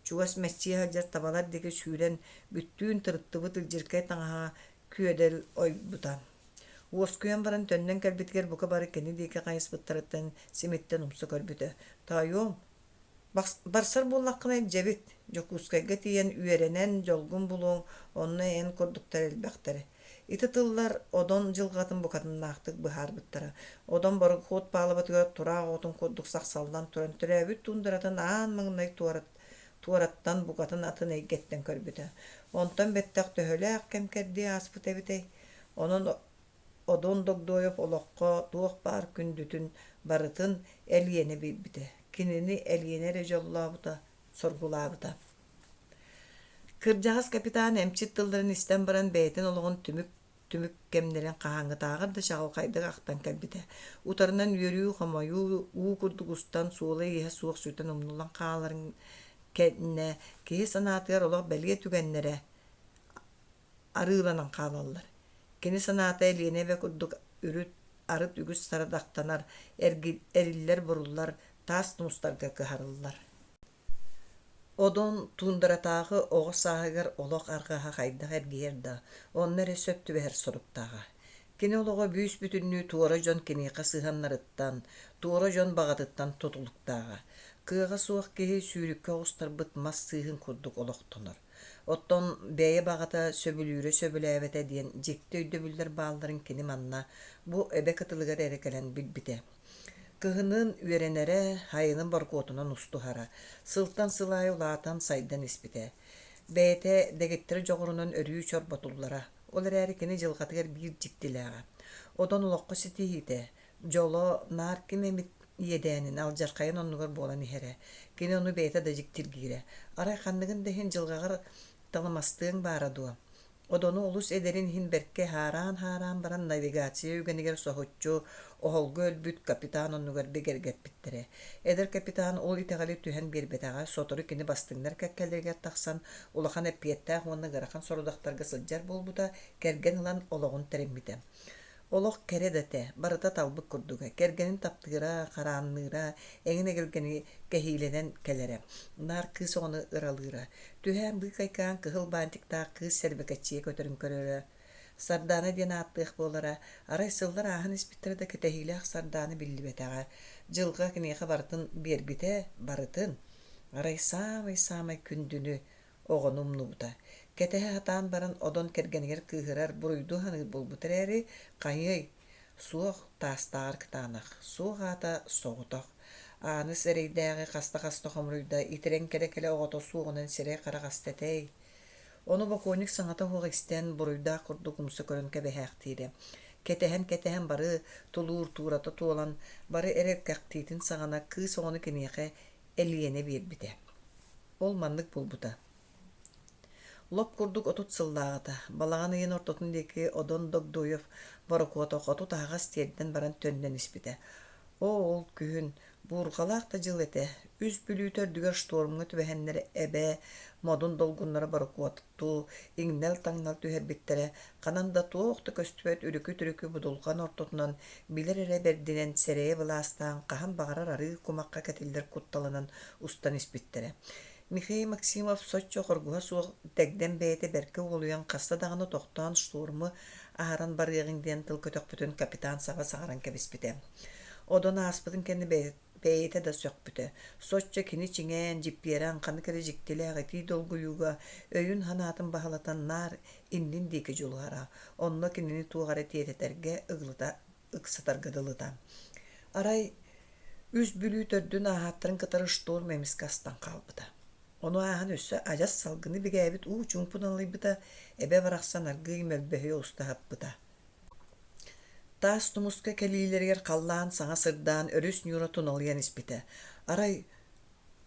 чугас мэччийэ сылдьар табалар диэки сүүрэн, бүттүүн тырыттыбыт илдьиркэй таҥаһа күөдэл ойбута. Уоскуйан баран төннөн кэлбитигэр бука бары кини диэки хайыспыттарыттан симиттэн умса көрбүтэ. «Тоойуом, Барсар буоллаххына илдьэбит, Дьокуускайга тиийэн үөрэнэн дьолгун булуоҥ, онно эн курдуктар элбэхтэр. Ити тыллар Одон дьылҕатын букатыннаахтык быһаарбыттара. Одон борохуот палубатыгар тураах оҕотун курдук сахсаллан туран төрөөбүт туундаратын аан маҥнай туораттан букатын атын эйгэттэн көрбүтэ. Онтон бэттэх төһөлөөх кэм кэрдии ааспыт эбитэй? Онон Одун Догдоев олоххо туох баар күндүтүн барытын Элиэнэ билбитэ, кинини Элиэнэ эрэ дьоллообута, соргулаабыта. Кырдьаҕас капитан эмчит тылларын истэн баран бэйэтин олоҕун түмүк түмүк кэмнэрин хаһааҥҥытааҕар да чаҕылхайдык ахтан кэлбитэ. Утарынан үөрүү-хомойуу уу курдук устан, суола-ииһэ суох сүтэн умнуллан хааларын кэннэ киһи санаатыгар олох бэлиэ түгэннэрэ арыыланан хаалаллар. Кини санаата Элиэнэ эбэ курдук үрүт, арыт үгүс сарадахтанар, эриллэр-буруллар, таас тумустарга кыһарыллар. Одун туундаратааҕы оҕо сааһыгар олох арҕаһа хайдах эргийэр да, онно эрэ сөп түбэһэр соруктааҕа. Кини олоҕо бүүс-бүтүннүү туора дьон киниэхэ сыһыаннарыттан, туора дьон баҕатыттан тутулуктааҕа. Кыаҕа суох киһи сүүрүккэ оҕустарбыт мас сыыһын курдук олохтонор. Оттон бэйэ баҕата сөбүлүүрэ-сөбүлээбэтэ диэн дьикти өйдөбүллэр баалларын кини манна, бу эбэ кытылыгар эрэ кэлэн билбитэ. Кыһынын үөрэнэрэ, сайынын боркуотунан устуһара. Сылтан сыл аайы улаатан, сайдан испитэ. Бэйэтэ дэгиттэр дьоҕурунан өрүү чорботуллара. Ол эрээри кини дьылҕатыгар биир дьиктилээҕэ. Отон олоххо ситиһиитэ, Дьоло наар ким эмит иэдээнин, алдьархайын оннугар буолан иһэрэ. Кини ону бэйэтэ да дьиктиргиирэ. Арай ханныгын да иһин дьылҕаҕар талымастыаҥ баара дуо? Одону олус эдэрин иһин бэркэ хаараан-хаараан баран навигация үгэнигэр соһуччу оһолго өлбүт капитан оннугар бигэргэппиттэрэ. Эдэр капитан ол итэҕэли түһэн биэрбэтэҕэ, сотору кини бастыҥнар кэккэлэригэр тахсан улахан эппиэттээх уонна ыарахан сорудахтарга сылдьар буолбута, кэргэн ылан олоҕун тэриммитэ. Олох кэрэ да этэ, барыта талбыт курдуга, кэргэнин таптыыра, хараанныыра, эҥин эгэлгэни кэһиилэнэн кэлэрэ, наар кыыс оҕону ыралыыра. Түһээн быыкайкаан кыһыл баантиктаах кыыс сэрбэкэччийэ көтөрүн көрөрө. Сардаана диэн ааттыах буолара, арай сыллар ааһан испиттэрэ да кэтэһиилээх Сардаана биллибэтэҕэ. Дьылҕа киниэхэ барытын биэрбитэ, барытын. Арай саамай-саамай күндүнү, оҕону умнубута. Кэтэһэ сатаан баран Одон кэргэнигэр кыыһырар, буруйдуу саныыр буолбута эрээри, хайыай, суох таастааҕар кытаанах, суох аата соҕотох. Ааныс эрэйдээҕи хаста-хаста хомуруйда, итирэн кэлэ-кэлэ оҕото суоҕунан сирэй-харах аста этэй. Ону бокуонньук саҥата суох истэн, буруйдаах курдук умса көрөн кэбиһээхтиирэ. Кэтэһэн-кэтэһэн бары тулуур туурата туолан, бары эрэ кэхтиитин саҕана кыыс оҕону киниэхэ Элиэнэ биэрбитэ. Ол маннык буолбута. Лоп курдук 30 сыллааҕыта, балаҕан ыйын ортотун диэки Одон Догдоев борокуота хоту таһаҕас тиэрдэн баран төннөн испитэ. Оо, ол күһүн, буурҕалаах да дьыл этэ, үс Бүлүү төрдүгэр штормҥа түбэһэннэр эбээ модун долгуннара борокуоттуу, иҥнэл-таҥнал түһэрбиттэрэ, ханан да туох да көстүбэт үрүкү-түрүкү будулҕан ортотунан билэр эрэ бэрдинэн сэрэйэ былаастаан хаһан баҕарар арыы кумахха кэтиллэр кутталынан устан испиттэрэ. Михаил Максимов соччо хоргуһа суох дэгдэм бэйэтэ бэркэ уолуйан хаста даҕаны тохтоон штурму аһаран барыаҕыҥ диэн тыл көтөхпүтүн капитан саба саҥаран кэбиспитэ. Одон ааспытын кэннэ бэйэтэ да сөхпүтэ. Соччо кини чиҥээн, дьиппиэрэн ханнык эрэ дьиктилээх итии долгуйууга өйүн-санаатын баһылатан наар иннин диэки дьулуһара. Онно кинини туох эрэ тиэтэтэргэ, ыгылыта ыксатарга дылыта. Арай Үс Бүлүү төрдүн ааһааттарын кытары шторм эмискэ астан хаалбыта. Ону ааһан өссө адьас салгыны бигээбит уу чуумпу налыйбыта, эбэ барахсан аргыый мөлбөһүйэ устаһаппыта. Таас тумуска кэлиилэригэр халлаан саҥа сырдаан өрүс ньуура туналыйан испитэ. Арай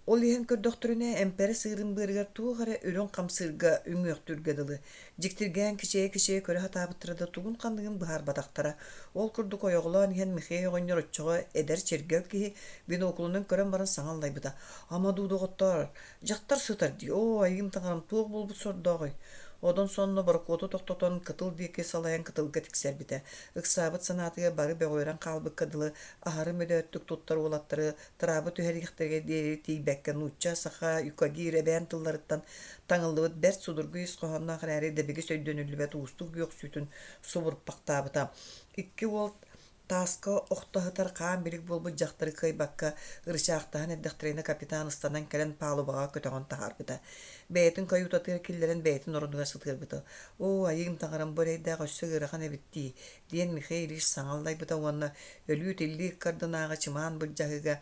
Ол иһэн көрдөхтөрүнэ, эмпэрэ сыырын быарыгар туох эрэ үрүҥ хамсыырга үҥүөхтүүргэ дылы, дьиктиргээн кичэйэ-кичэйэ көрө сатаабыттара да тугун-ханныгын быһаарбатахтара. Ол курдук ойоҕолоон иһэн Михей оҕонньор оччоҕо эдэр чиргэл киһи биноклунан көрөн баран саҥа аллайбыта: «Ама дуу, доҕоттоор, дьахтар сытар дии, оо, айыым таҥарам туох буолбут сордооҕуй?» Одон сонно борокуоту тохтотон кытыл диэки салайан кытылга тиксэрбитэ. Ыксаабыт санаатыгар бары бөҕүөрэн хаалбыкка дылы аһары мөдөөттүк туттар уолаттары тыраабы түһэриэхтэригэр диэри тиийбэккэ нуучча, саха, юкагир, эбээн тылларыттан таҥыллыбыт бэрт судургу ис хоһоонноох эрээри дэбигис өйдөнүллүбэт уустук үөхсүүтүн субурпахтаабыта. Икки уол тааска охто сытар хаан-билик буолбут дьахтары кыайбакка ырычаахтаһан эрдэхтэринэ капитан ыстанан кэлэн палубаҕа көтөҕөн таһаарбыта. Бэйэтин каютатыгар киллэрэн бэйэтин орунугар сытыарбыта. «Оо, айыым таҥарам, бу эрэйдээх өссө ыарахан эбит дии» диэн Михаил Ильич саҥа аллайбыта уонна өлүү-тиллии ыккардынааҕы чымаан былдьаһыыга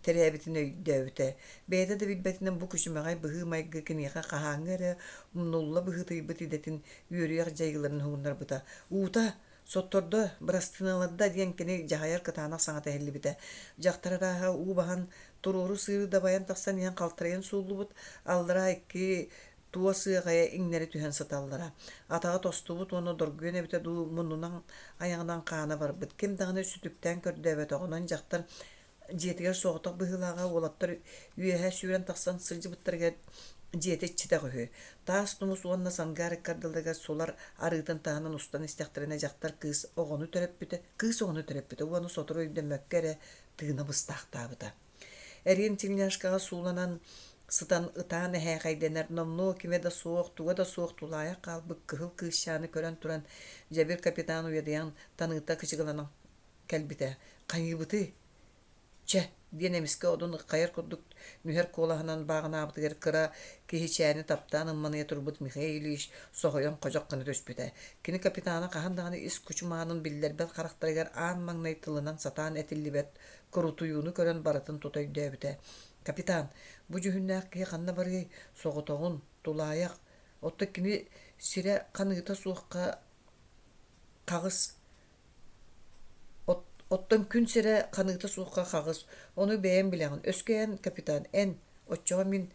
тэрээбитин өйдөөбүтэ. Бэйэтэ да билбэтинэн бу күчүмэҕэй быһыы-майгы киниэхэ хаһааҥҥы эрэ умнулла быһыытыйбыт идэтин үөрүйэх дьайыыларын уһугуннарбыта. Уута, соттордо, бырастыыналарда диэн кини дьаһайар кытаанах саҥата иһиллибитэ. Дьахтар арааһа уу баһан, туруору сыыры дабайан тахсан иһэн халтарыйан сууллубут, аллараа икки туос ыаҕайа иҥнэри түһэн сыталлара. Атаҕа тостубут уонна доргуйан эбитэ дуу, муннунан айаҕынан хаана барбыт. Ким даҕаны сүтүктээн көрдөөбөтөх. Онон дьахтар дьиэтигэр соҕотох быһыылааҕа уолаттар үөһэ сүүрэн тахсан сылдьыбыттарыгар дьиэтэ иччитэх үһү. Таас тумус уонна сангаар ыккардыларыгар сулар арыытын таһынан устан истэхтэринэ дьахтар кыыс оҕону төрөппүтэ, кыыс оҕону төрөппүтэ уонна сотору өйдөммөккө эрэ тыына быстаахтаабыта. Эриэн тельняшкаҕа сууланан сытан ытаан эһээхэйдэнэр, номнуо кимэ да суох, туга да суох тулаайах хаалбыт кыһыл кыысчааны көрөн туран, дьэбир капитан уйадыйан таныыта кычыгыланан кэлбитэ: «Хайыыбытый? Чэ!» диэн эмискэ одун ыххайар курдук нүһэр куолаһынан бааҕынаабытыгар кыра киһичээни таптаан ымманыйа турбут Михаил Ильич соһуйан ходьох гына түспүтэ. Кини капитана хаһан даҕаны ис кучумаанын биллэрбэт харахтарыгар аан маҥнай тылынан сатаан этиллибэт курутуйууну көрөн барытын тута өйдөөбүтэ. «Капитан, бу дьүһүннээх киһи ханна барыай? Соҕотоҕун, тулаайах. Оттон кини сирэ ханыыта суохха хаҕыс. Оттон күн сирэ ханыыта суохха хаҕыс. Ону бэйэҥ билэҕин. Өскө эн, капитан, эн, оччоҕо мин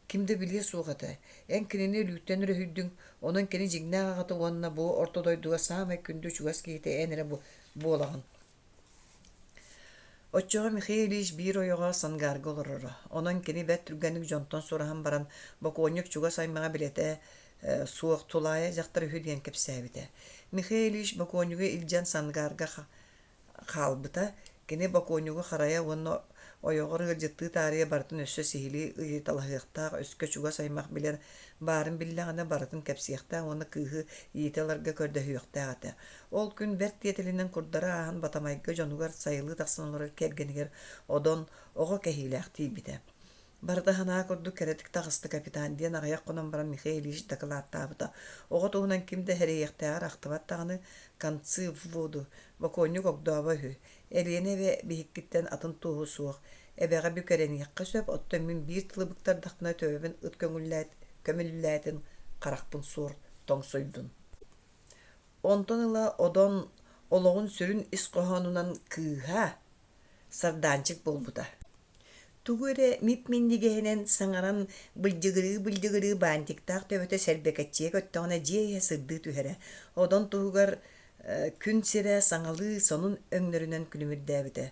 ким да билиэ суох этэ. Эн кинини өлүүттэн өрүһүйдүҥ, онон кини дьиҥнээх аҕата уонна бу орто дойдуга саамай күндү чугас киһитэ эн эрэ буолаҕын. Оччоҕо Михаил Ильич биир ойоҕо Сангаарга олороро, онон кини бэрт түргэнник дьонтон сураһан баран, бокуонньук чугас аймаҕа билэтэ суох тулаайа дьахтар үһү диэн кэпсээбитэ. Михаил Ильич бокуонньугу илдьэн Сангаарга хаалбыта, кини бокуонньугу харайа уонна ойоҕор ыалдьыттыы таарыйа барытын өссө сиһилии ыйыталаһыахтаах, өскө чугас аймах билэр баарын биллэҕинэ барытын кэпсиэхтээх уонна кыыһы иитэ ыларга көрдөһүөхтээх этэ. Ол күн бэрт тиэтэлинэн курдары ааһан Батамайга дьонугар сайылыы тахсан олорор кэргэнигэр Одон оҕо кэһиилээх тиийбитэ. Барыта санаа курдук кэрэтик таҕыста капитан диэн аҕыйах хонон баран Михаил Ильич дакылааттаабыта. Оҕо туһунан ким да эрэйиэхтээҕэр ахтыбат даҕаны, концы в воду, бокуонньук огдообо үһү. Элиэнэ эбэ биһиккиттэн атын туоһу суох. Эбэҕэ бүк эрэниэххэ сөп, оттон мин биир тылы быктардахпына төбөбүн ыт көҥүллээт, көмүллээтин, харахпын суор тоҥсуйдун. Онтон ыла Одон олоҕун сүрүн ис хоһоонунан кыыһа Сардаанчык буолбута. Тугу эрэ мип-минньигэһинэн саҥаран былдьыгырыы-былдьыгырыы баантиктаах төбөтө сэрбэкэччийэ көттөҕүнэ дьиэ иһэ сырдыы түһэрэ. Одон туһугар күн сирэ саҥалыы сонун өҥнөрүнэн күлүмүрдээбитэ.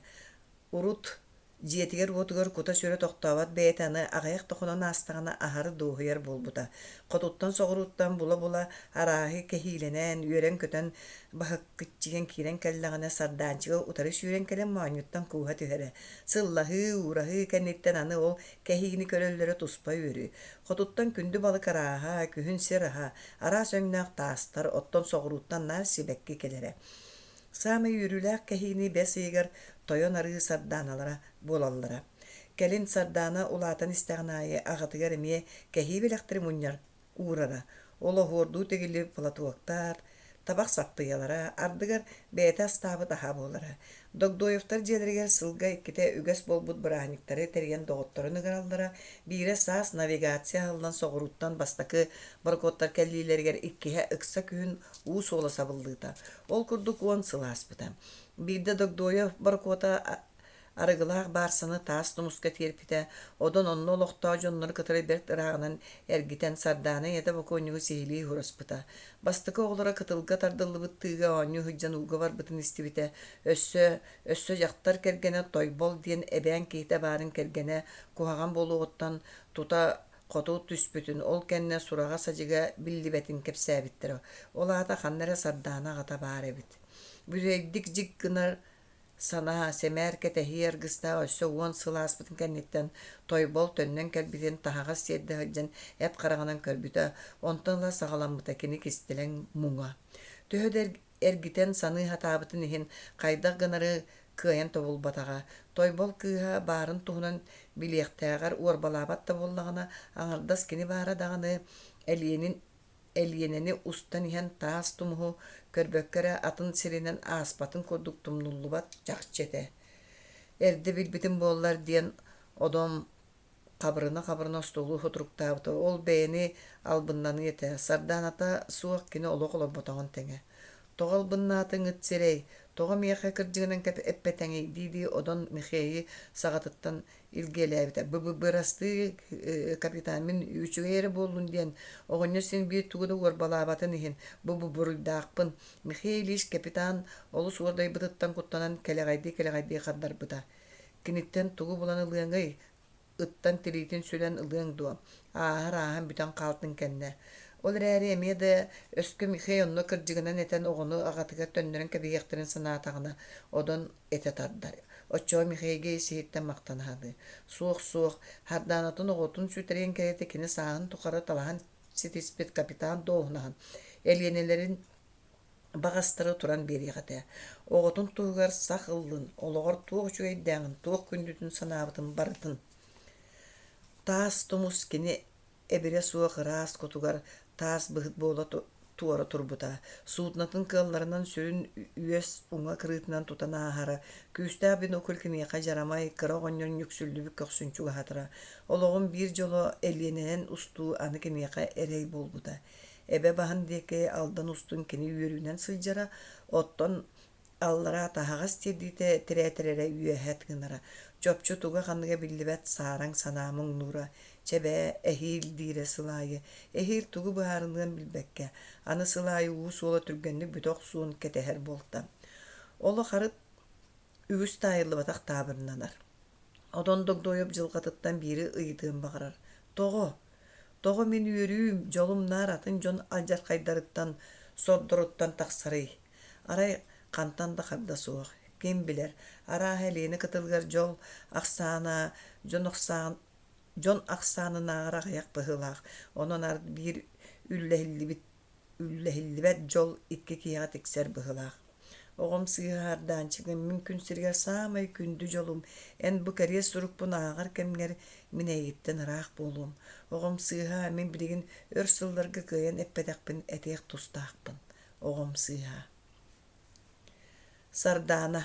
Урут Дьиэтигэр-уотугар кута-сүрэ тохтообот бэйэтэ аны аҕыйах да хонон аастаҕына аһары дуоһуйар буолбута. Хотуттан-соҕурууттан була-була арааһы кэһиилэнэн, үөрэн-көтөн баһыккыччыйан киирэн кэллэҕинэ Сардаанчыга утары сүүрэн кэлэн моонньуттан кууһа түһэрэ. Сыллаһыы, уураһыы кэнниттэн аны ол кэһиини көрөллөрө туспа үөрүү. Хотуттан күндү балык арааһа, күһүн сир аһа, араас өҥнөөх таастар, оттон соҕурууттан наар сибэкки кэлэрэ. Саамай үөрүүлээх кэһиини бэс ыйыгар Тойон Арыы Сардааналара буолаллара. Кэлин Сардаана улаатан истэҕин аайы аҕатыгар эмиэ кэһии бэлэхтэри мунньар уурара. Ол оһуордуу тигиллибит платоктар, табах саппыйалара, ардыгар бэйэтэ астаабыт аһа буолара. Догдоевтар дьиэлэригэр сылга иккитэ үгэс буолбут бырааһынньыктары тэрийэн доҕотторун ыҥыраллара, биирэ саас навигация аһыллан соҕурууттан бастакы борокуоттар кэллиилэригэр, иккиһэ ыкса күһүн уу суола сабыллыыта. Ол курдук 10 сыл ааспыта. Биирдэ Догдоев борокуота арыгылаах баарсаны таас тумуска тиэрпитэ, одон онно олохтоох дьоннору кытары бэрт ырааҕынан эргитэн Сардаана ийэтэ бокуонньугу сиһилии ураспыта. Бастакы оҕолоро кытылга тардыллыбыт тыыга оонньуу сылдьан ууга барбытын истибитэ, өссө, өссө дьахтар кэргэнэ Тойбол диэн эбээн киһитэ баарын кэргэнэ куһаҕан буолуоҕуттан тута хоту түспүтүн, ол кэннэ сураҕа-садьыга биллибэтин кэпсээбиттэрэ. Ол аата ханна эрэ Сардаана аҕата баар эбит. Бүтэйдик дьик гынар санаа, сэмээр кэтэһии аргыстаах өссө 10 сыл ааспытын кэнниттэн Тойбол төннөн кэлбитин таһаҕас сиэрдэ сылдьан эт хараҕынан көрбүтэ, онтон ыла саҕаламмыта кини кистэлэҥ муҥа. Төһө да эргитэн саныы сатаабытын иһин хайдах гынары кыайан тобулбатаҕа. Тойбол кыыһа баарын туһунан билиэхтээҕэр уорбалаабат да буоллаҕына, аҥардас кини баара даҕаны Элиэнин Элиэнэни устан иһэн таас тумуһу көрбөккө эрэ атын сиринэн ааспатын курдук тумнуллубат чахчы этэ. Эрдэ билбитим буоллар диэн одом Хабырына-хабырына остуолу сутуруктаабыта, ол бэйэни албыннаныы этэ, Сардааната суох кини олох олорботоҕун тэҥэ. «Тоҕо албыннаатыҥ ыт сирэй, тоҕо миэхэ кырдьыгынан эппэтэҥий?» дии-дии Одон Михейи саҕатыттан илгиэлээбитэ. «Б-бырастыы, капитан, мин үчүгэй эрэ буоллун диэн, оҕонньор син биир тугу да уорбалаабатын иһин, бу-бу-буруйдаахпын». Михей Ильич капитан олус уордайбытыттан куттанан кэлэҕэйдии-кэлэҕэйдии хардарбыта. Киниттэн тугу булан ылыаҥый, ыттан тириитин сүлэн ылыаҥ дуо, ааһар ааһан бүтэн хаалтын кэннэ. Ол эрээри эмиэ да өскө Михей онно кырдьыгынан этэн оҕону аҕатыгар төннөрөн кэбиһиэхтэрин санаатаҕына, одон этэ тардар. Оччоҕо Михейгэ ис-иһиттэн махтана саныыр. Суох-суох, Хардаанатын оҕотун сүтэриэн кэриэтэ кини сааһын тухары талаһан ситиспит капитан дуоһунаһын, Элиэнэлэрин баҕастары туран биэриэх этэ. Оҕотун туһугар сах ыллын, олоҕор туох үчүгэйдээҕин, туох күндүтүн санаабытын барытын. Таас тумус кини эбирэ суох ыраас кутугар таас быһыт буола туора турбута. Суднотун кыалларынан сүрүн үөс уҥа кырыытынан тутан ааһара. Күүстээх бинокль киниэхэ дьарамай, кыра оҕонньор нүксүллүбүт көхсүн чугаһатара. Олоҕун биир дьоло Элиэнэнэн устуу аны киниэхэ эрэй буолбута. Эбэ баһын диэки Алдан устун кини үөрүүнэн сылдьара, оттон аллараа таһаҕас тиэрдиитэ тирээтэрэрэ үөһэ тыынара, чопчу туга-ханныга биллибэт саараҥ санаа муҥнуура, чэ бээ, эһиил диирэ сыл аайы, эһиил тугу быһаарыныан билбэккэ, аны сыл аайы уу суола түргэнник бүтэ охсуон кэтэһэр буолта. Олох арыт үгүс таайыллыбатах таабырынанар. Одон Догдоойоп дьылҕатыттан биири ыйытыан баҕарар: «Тоҕо? Тоҕо мин үөрүүм, дьолум наар атын дьон алдьархайдарыттан, сордоруттан тахсарый? Арай хантан да харда суох, ким билэр, арааһа Элиэнэ кытылыгар дьол ахсаана дьон ахсаан дьон ахсаанынааҕар аҕыйах быһыылаах, онон арыт биир үллэһиллибит үллэһиллибэт дьол икки киһиэхэ тиксэр быһыылаах. Оҕом сыыһа Ардаанчыгым, мин күн сиригэр саамай күндү дьолум, эн бу кэриэс сурукпун ааҕар кэмҥэр мин эйигиттэн ыраах буолуом. Оҕом сыыһа, мин билигин өр сылларга кыайан эппэтэхпин этиэх тустаахпын. Оҕом сыыһа. Сардаана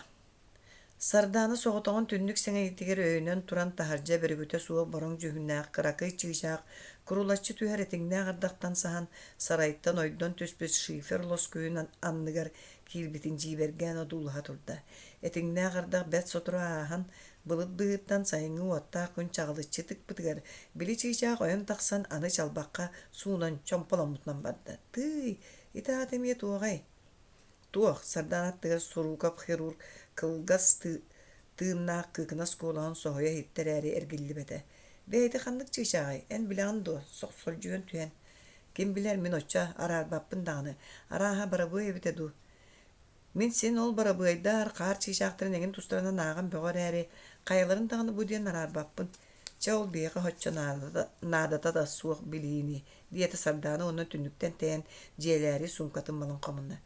Сардаана соҕотоҕун түннүк сэҥийэтигэр өйөнөн туран таһырдьа бөрүкүтэ суох бороҥ дьүһүннээх кыракый чыычаах курулаччы түһэр этиҥнээх ардахтан саһан, сарайтан ойдон түспүт шифер лоскуйун анныгар киирбитин дьиибэргээн одуулаһа турда. Этиҥнээх ардах бэрт сотору ааһан, Былыт быыһыттан сайыҥҥы уоттаах күн чаҕылыччы тыкпытыгар, били чыычаах ойон тахсан аны чалбахха суунан чомполоммутунан барда. Тыый, ити аата эмиэ туоҕай? Туох, Сардаана аттыгар Суруукап хирург кылгас тыыннаах кыыкынас куолаһын соһуйа иһиттэ эрээри эргиллибэтэ. Бэйэтэ ханнык чыычааҕый, эн билэҕин дуо? Сохсолдьуйан түһэн. Ким билэр, мин оччо араарбаппын даҕаны, арааһа барабыай эбитэ дуу. Мин син ол барабыайдар, хаар чыычаахтарын эҥин тустарынан ааҕан бөҕө эрээри, хайаларын даҕаны бу диэн араарбаппын. Чэ, ол биһиэхэ соччо наадата, наадата да суох билиини, диэтэ Сардаана уонна түннүктэн тэйэн дьиэлээри суумкатын малын хомунна.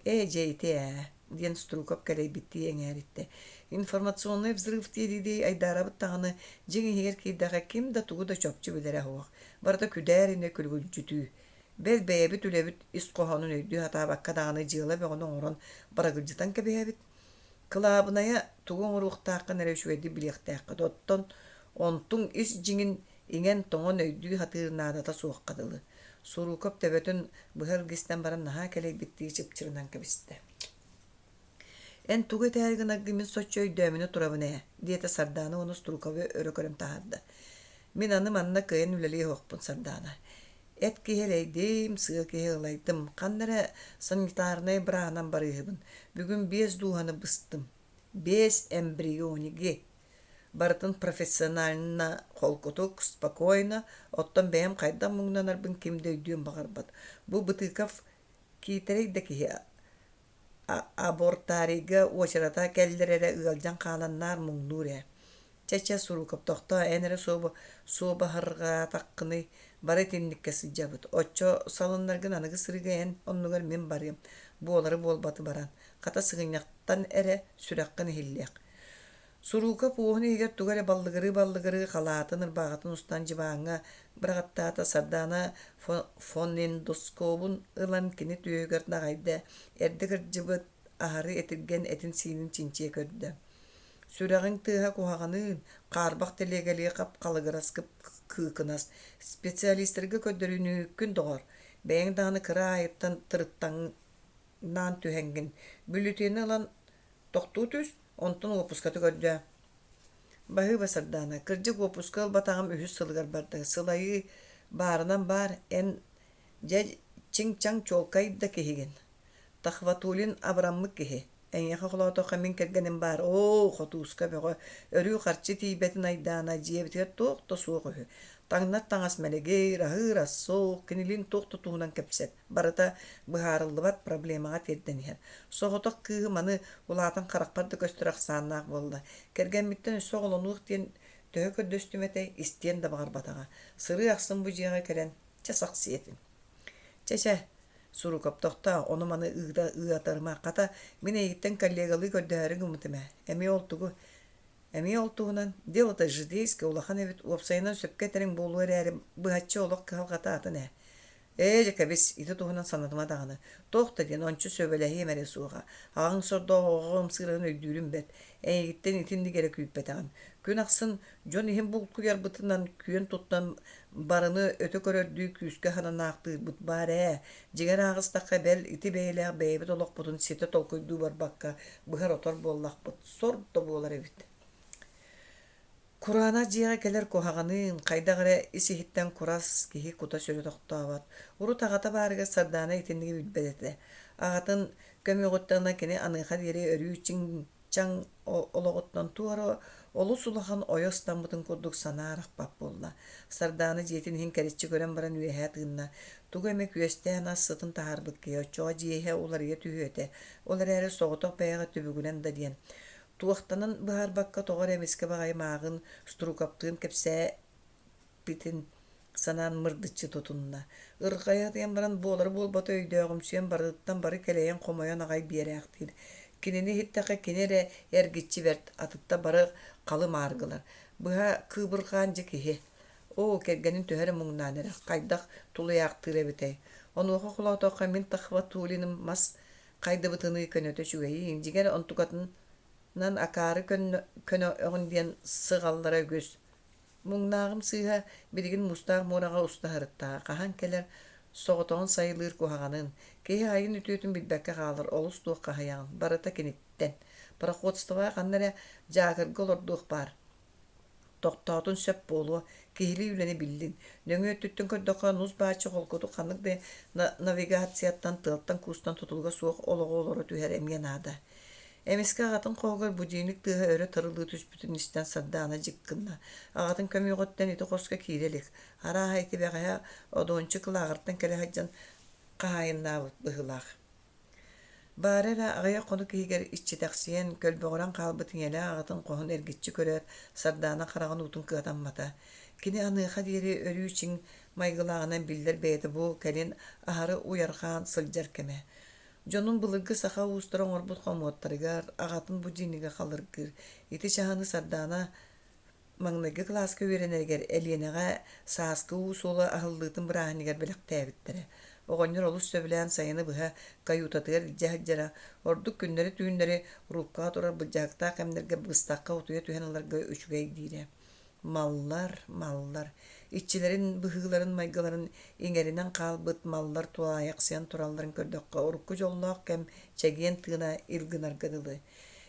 Ээ, дьэ ити ээ, диэн Струков кэлэйбиттии эҥээриттэ. Информационный взрыв диэри айдаарабыт даҕаны, дьиҥ иһигэр киирдэххэ ким да тугу да чопчу билэрэ суох. Барыта күдээр инэ күлүгүлдьүтүү. Бэл бэйэбит үлэбит ис хоһоонун өйдүү сатаабакка даҕаны дьыала бөҕөнү оҥорон барагылдьытан кэбиһэбит. Кылаабынайа, тугу оҥоруохтааххын эрэ үчүгэйдик билиэхтээххит, оттон онтуҥ ис дьиҥин иҥэн-тоҥон өйдүү сатыыр наадата суохха дылы. Суруукап төбөтүн быһа илгистэн баран наһаа кэлэйбиттии чыпчырынан кэбистэ. Эн тугу этээри гынаргын мин соччо өйдөөмүнэ турабын ээ, диэтэ Сардаана уонна Струковы өрө көрөн таһаарда. Мин аны манна кыайан үлэлиэ суохпун, Сардаана. Эт киһи элэйдим, сыа киһи ылайдым, ханна эрэ санитарнай бырааһынан барыыһыбын. Бүгүн биэс дууһаны быстым. Биэс эмбриониги. Барытын профессионально, холкутук, спокойно, оттон бэйэм хайдах муҥнанарбын ким да өйдүөн баҕарбат. Бу Бытыков киитэрэй да киһи абортарийга уочарата кэллэр эрэ ыалдьан хаалан наар муҥнуур ээ. Чэ-чэ, Суруукап, тохтоо, эн эрэ суобаһырҕаатаххыный, бары итинниккэ сылдьабыт. Оччо салыннаргын аныгы сырыыга эн оннугар мин барыам, буолары-буолбаты баран. Хата сыгынньахтан эрэ сүрэххин иһиллиэх. Суруукап уоһун иһигэр тугу эрэ баллыгырыы-баллыгырыы халаатын ырбааҕытын устан дьыбааҥҥа быраҕаттаата, Сардаана фонендоскобун ылан кини түөһүгэр даҕайда, эрдэ кырдьыбыт аһары этиргэн этин-сиинин чинчийэ көрдө. Сүрэҕиҥ тыаһа куһаҕаныын, хаарбах тэлиэгэлии хап-халыгырас кыыкынас, специалистарга көрдөрүнүүккүн доҕор, бэйэҥ даҕаны кыра аайыттан тырыттаҥнаан түһэҥҥин, бүлүтүөнү ылан Тохтуу түс, онтон уоппуската көрдөө. Баһыыба Сардаана, кырдьык уоппуска ылбатаҕым үһүс сылыгар барда. Сылайыы баарынан баар, эн дьэ чиҥ-чаҥ чуолкай да киһигин. Тахватулин абыраммыт киһи. Эйиэхэ холоотоххо мин кэргэним баар, оо, хотууска бөҕө, өрүү харчы тиийбэтин айдаана, дьиэбитигэр туох да суох үһү. Таҥнар таҥас мэлигир, аһыыр ас суох, кинилиин туох да туһунан кэпсэт. Барыта быһаарыллыбат проблемаҕа тиэрдэн иһэр. Соҕотох кыыһым аны улаатан харахпар да көстөр ахсааннаах буолла. Кэргэммиттэн өссө оҕолонуох диэн төһө көрдөстүм этэй, истиэн да баҕарбатаҕа. Сырыы ахсын бу дьиэҕэ кэлэн, чэ сахсыйа этим. Чэ-чэ, Сурукап тохтоо, ону-маны ыыта ыатарыма. Хата, мин эйигиттэн коллегалыы көрдөһөөрү гыммытым ээ. Эмиэ ол тугу? Эмиэ ол туһунан «Дело-то житейское улахан эбит, уопсайынан сөпкө этэриҥ буолуо эрээри, быһаччы олох кыһалҕата атын ээ. Ээ, дьэ кэбис, ити туһунан санатыма даҕаны. Туох да диэн, ончу сөбүлэһиэм эрэ суоҕа. Аҕаҥ сордоох оҕоҕо ымсыырарын өйдүүрүм бэрт. Эйигиттэн итинник эрэ күүппэтэҕим. Күн ахсын дьон иһин булкуйарбытынан күөн туттан барыны өтө көрөрдүү күүскэ хананаахтыырбыт баар ээ. Дьиҥэр ааҕыстахха, бэл, ити бэйэлээх бэйэбит олохпутун ситэ толкуйдуу барбакка быһар-отор буоллахпыт. Сор да буолар эбит. Кураанах дьиэҕэ кэлэр куһаҕаныын, хайдах эрэ ис-иһиттэн курас киһи кута-сүрэ тохтообот. Урут аҕата баарыгар Сардаана итинниги билбэт этэ. Аҕатын көмүөҕүттэн ыла кини аныаха диэри өрүү чиҥ-чаҥ олоҕуттан туох эрэ олус улахан ойо ыстаммытын курдук санаа арахпат буолла. Сардаана дьиэтин иһин кэриччи көрөн баран үөһэ тыынна. Тугу эмэ күөстээн ас сытын таһаарбыт киһи оччоҕо дьиэ иһэ уларыйа түһүө этэ. Ол эрээри соҕотох бэйэҕэ түбүгүрэн да диэн. Туохтанан быһаарбакка тоҕо эрэ эмискэ баҕайы мааҕын Струковтыын кэпсээбитин санаан мырдыччы тутунна. Ырҕайа ытыйан баран буолары-буолбаты өйдөөҕүмсүйэн барытыттан бары кэлэйэн-хомойон аҕай биэрээхтиир. Кинини иһиттэххэ кини эрэ эргиччи бэрт, атытта бары халы-мааргылар. Быһа кыыбырҕаан дьэ киһи. Оо, кэргэнин төһө эрэ муҥнаан эрэр, хайдах тулуйаахтыыр эбитэй? Онуоха холоотоххо мин Тахватулиным мас хайдыбытыныы көнөтө үчүгэйиин, дьиҥэр онтукатынан акаары көнөҕүн диэн сыҕаллара үгүс. Муҥнааҕым сыыһа билигин муустаах муораҕа уста сырыттаҕа, хаһан кэлэр, соҕотоҕун сайылыыр куһаҕанын, киһи айын үтүөтүн билбэккэ хаалар олус туоххаһыйаҕын, барыта киниттэн. Эйигиттэн. Пароходствоҕа ханна эрэ дьаакырга олордуох баар. Тохтоотун сөп буолуо, киһилии үлэни биллин. Нөҥүө өттүттэн көрдөххө, нус-бааччы холкутук ханнык да навигацияттан, тыалтан-куустан тутулуга суох олоҕу олоро түһэр эмиэ наада. Эмискэ аҕатын хоһугар будильник тыаһа өрө тарылыы түспүтүн истэн Сардаана дьик гынна. Аҕатын көмүөҕүттэн ити хоско киирэ илик. Арааһа ити бэҕэһээ Одуончук лааҕыртан кэлэ сылдьан хаһаайыннаабыт быһыылаах. Баара эрэ аҕыйах хонук иһигэр иччитэхсийэн, көлбөҕүрэн хаалбыт ийэлээх аҕатын хоһун эргиччи көрөөт, Сардаана хараҕын уутун кыатаммата. Кини аныаха диэри өрүү чиҥ майгылааҕынан биллэр бэйэтэ бу кэлин аһары уйарҕаан сылдьар кэмэ. Дьонун былыргы саха уустара оҥорбут хомуоттарыгар, аҕатын будильнига халыргыыр. Ити чаһыны Сардаана Маҥнайгы кылааска үөрэнэригэр Элиэнэҕэ сааскы уу суола аһыллыытын бырааһынньыгар бэлэхтээбиттэрэ. Оҕонньор олус сөбүлээн сайыны быһа каютатыгар илдьэ сылдьара, ордук күннэри-түүннэри рубкаҕа турар былдьаһыктаах кэмнэргэ быстахха утуйа түһэн ыларга үчүгэй диирэ. Маллар, маллар, иччилэрин быһыыларын-майгыларын иҥэринэн хаалбыт маллар тулаайахсыйан туралларын көрдөххө, урукку дьоллоох кэм чэгиэн тыына ил гынарга дылы.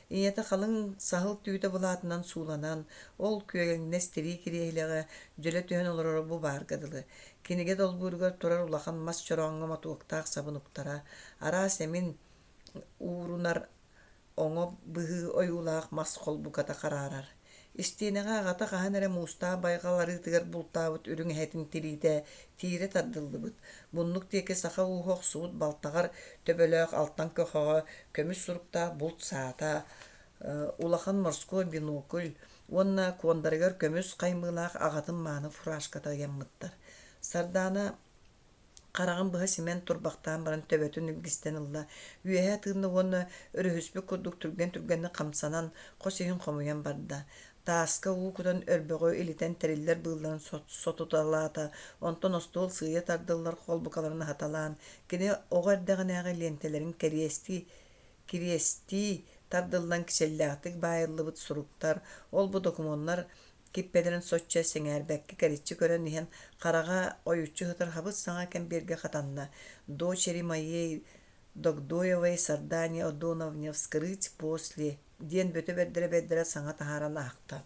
Ийэтэ халыҥ саһыл түүтэ былаатынан сууланан, ол күөгэҥнэс тирии кириэһилэҕэ дьөлө түһэн олороро бу баарга дылы. Кинигэ долбууругар турар улахан мас чорооҥҥо мотуоктаах сабын уктара, араас эмин уурунар оҥо быһыы ойуулаах мас холбуката хараарар. Истиэнэҕэ аҕата хаһан эрэ муустаах байҕал арыытыгар бултаабыт үрүҥ эһэтин тириитэ тиирэ тардыллыбыт, муннук диэки саха ууһа охсубут балтаҕар төбөлөөх алтан көхөҕө көмүс суруктаах булт саата, улахан морскуой бинокль уонна куондарыгар көмүс хаймыылаах аҕатын мааны фуражката ыйаммыттар. Сардаана Хараҕын быһа симэн турбахтаан баран төбөтүн илгистэн ылла, үөһэ тыынна уонна өрүһүспүт курдук түргэн-түргэнник хамсанан, хос иһин хомуйан барда. Тааска уу кутан өрбөҕү илитэн тэриллэр быылларын сотуталаата, онтон остуол сыыйа тардыллар холбукаларын аһаталаан, кини оҕо эрдэҕинээҕи лиэнтэлэрин кэриэстии кириэстии тардыллан кичэллээхтик баайыллыбыт суруктар, ол-бу докумуоннар киппэлэрин соччо сэҥээрбэккэ кэриччи көрөн иһэн хараҕа ойуччу сытар хабыс-саҥа кэмбиэргэ хатанна: «Дочери моей Догдоевой Сардане Одоновне вскрыть после» диэн бөтө бэрдэрэ-бэрдэрэ саҥа таһааран аахта.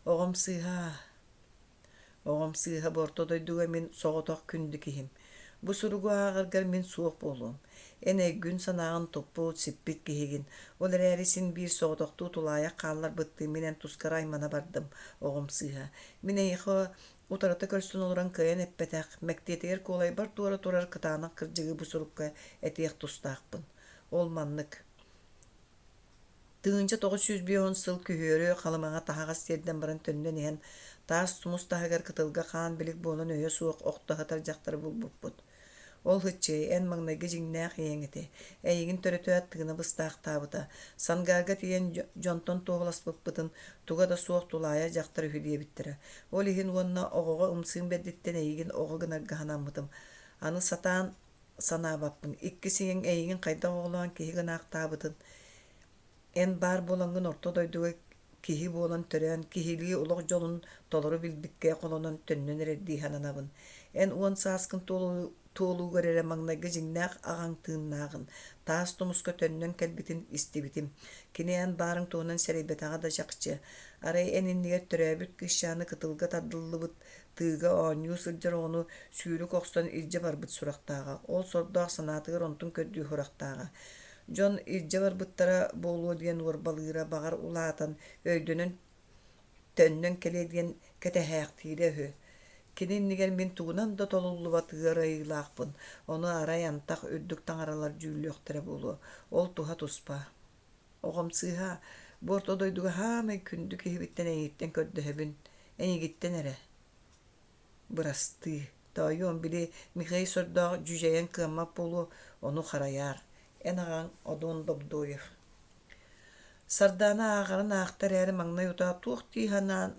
«Оҕом сыыһа, Оҕом сыыһа бу орто дойдуга мин соҕотох күндү киһим. Бу суругу ааҕаргар мин суох буолуом. Эн өйгүн-санааҕын туппут, сиппит киһигин. Ол эрээри син биир соҕотохтуу тулаайах хаалларбыттыы мин эн тускар аймана бардым, оҕом сыыһа. Мин эйиэхэ утарыта көрсөн олорон кыайан эппэтэх, мэктиэтигэр куолайбар туора турар кытаанах кырдьыгы бу сурукка этиэх тустаахпын. Ол маннык. 1950 сыл күһүөрү Халымаҕа таһаҕас тиэрдэн баран төннөн иһэн, таас тумус таһыгар кытылга хаан-билик буолан өйө суох охто сытар дьахтары булбуппут. Ол һыччыай, эн маҥнайгы дьиҥнээх ийэҥ этэ. Эйигин төрөтөөт тыына быстаахтаабыта. Сангаарга тиийэн дьонтон туоһуласпыппытын, туга да суох тулаайах дьахтар үһү диэбиттэрэ. Ол иһин уонна оҕоҕо ымсыым бэрдиттэн эйигин оҕо гынарга санаммытым. Аны сатаан санаабаппын, иккис ийэҥ эйигин хайдах оҕолоон киһи гынаахтаабытын, эн баар буолаҥҥын орто дойдуга киһи буолан төрөөн, киһилии олох дьолун толору билбиккэ холонон төннөн эрэрдии сананабын. Эн уон сааскын туолуугар эрэ маҥнайгы дьиҥнээх аҕаҥ тыыннааҕын, таас тумуска төннөн кэлбитин истибитим. Кини эн баарыҥ туһунан сэрэйбэтэҕэ да чахчы. Арай эн иннигэр төрөөбүт кыысчааны кытылга тардыллыбыт Тыыга оонньуу сылдьар оҕону сүүрүк охсон илдьэ барбыт сурахтааҕа, ол сордоох санаатыгар онтун көрдүү сурахтааҕа. Дьон илдьэ барбыттара буолуо диэн уорбалыыра, баҕар улаатан, өйдөнөн төннөн кэлиэ диэн кэтэһээхтиирэ үһү. Кини иннигэр мин тугунан да толуллубат ыар айыылаахпын, ону арай антах үрдүк таҥаралар дьүүллүөхтэрэ буолуо, ол туһа туспа. Оҕом сыыһа, бу орто дойдуга саамай күндү киһибиттэн эйигиттэн көрдөһөбүн, эйигиттэн эрэ. Бырастыы, тоойуом, били Михаил сордоох дьүдьэйэн кыаммат буолуо, ону харайаар. Эн аҕаҥ Одун Добдоев. Сардаана ааҕарын аахта эрээри маҥнай утаа туох дии санаан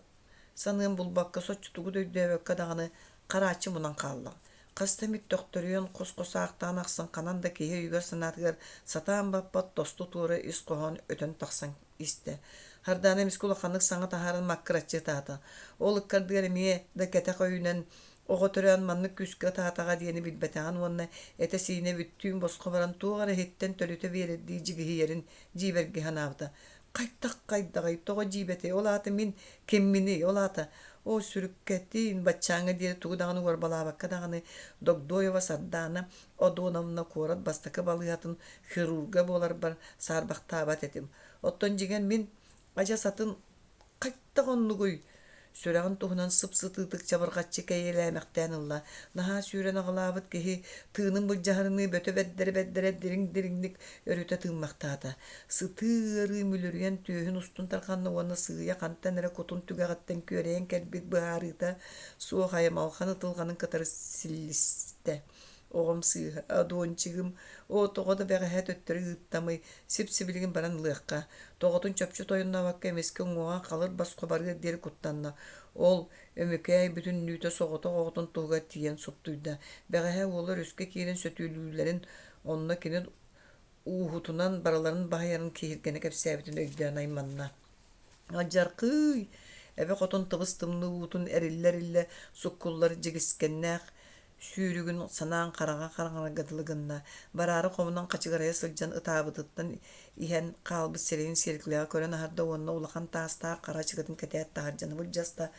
Саныан булбакка, соччо тугу да өйдөөбөккө даҕаны харааччы мунан хаалла. Хаста эмит төхтөрүйэн, хос-хос аахтаан ахсын ханан да киһи өйүгэр-санаатыгар сатаан баппат тосту-туора ис хоһоон өтөн тахсан истэ. Хардаана эмискэ улаханнык саҥа таһааран маккыраччы ытаата. Ол ыккардыгар эмиэ да кэтэх өйүнэн Оҕо төрөөн маннык күүскэ ытаатаҕа диэни билбэтэҕин уонна этэ-сиинэ бүттүүн босхо баран туох эрэ иһиттэн төлүтэ биэрэрдии дьигиһийэрин дьиибэргии санаабыта. Хайдах хайдаҕый, тоҕо дьиибэтэй, ол аата мин кимминий, ол аата оо сүрүккэтин, баччааҥҥа диэри тугу даҕаны уорбалаабакка даҕаны Догдоева Сардаана Одоновна куорат бастакы балыыһатын хирурга буоларбар саарбахтаабат этим. Оттон дьиҥэр мин адьас атын Хайдах оннугуй? Сүрэҕин туһунан сып-сытыытык чабырҕаччы кэйиэлээмэхтээн ылла. Наһаа сүүрэн аҕылаабыт киһи тыынын былдьаһарыныы бөтө бэрдэрэ-бэрдэрэ дириҥ-дириҥник өрүтэ тыыммахтаата. Сытыы ыарыы мүлүрүйэн түөһүн устун тарҕанна уонна сыыйа хантан эрэ кутун түгэҕиттэн күөрэйэн кэлбит быһаарыыта суох аймалҕан ытылҕанын кытары силлистэ. Оҕом сыыһа, Адончигым, оо, тоҕо да бэҕэһээ төттөрү ыыттамый, сип-сибилигин баран ылыахха. Тоҕотун чопчу тойоннообокко эмискэ уҥуоҕа халыр босхо барыар диэри куттанна. Ол Өмүкээй бүтүннүүтэ соҕотох оҕотун туһугар тиийэн суптуйда. Бэҕэһээ уола өрүскэ киирэн сөтүөлүүллэрин, онно кини ууһутунан барыларын баһыйарын киһиргэнэ кэпсээбитин өйдөөн айманна. Алдьархыый! Эбэ хотун тыбыс-тымныы уутун эриллэ-эриллэ суккуллар дьигискэннээх сүүрүгүн санаан хараҥа хараҥарарга дылы гынна. Бараары хомунан хачыгырайа сылдьан ытаабытыттан иһэн хаалбыт сирэйин сиэркилэҕэ көрөн аһарда уонна улахан таастаах хара ачыкытын кэтээт таһырдьаны былдьаста,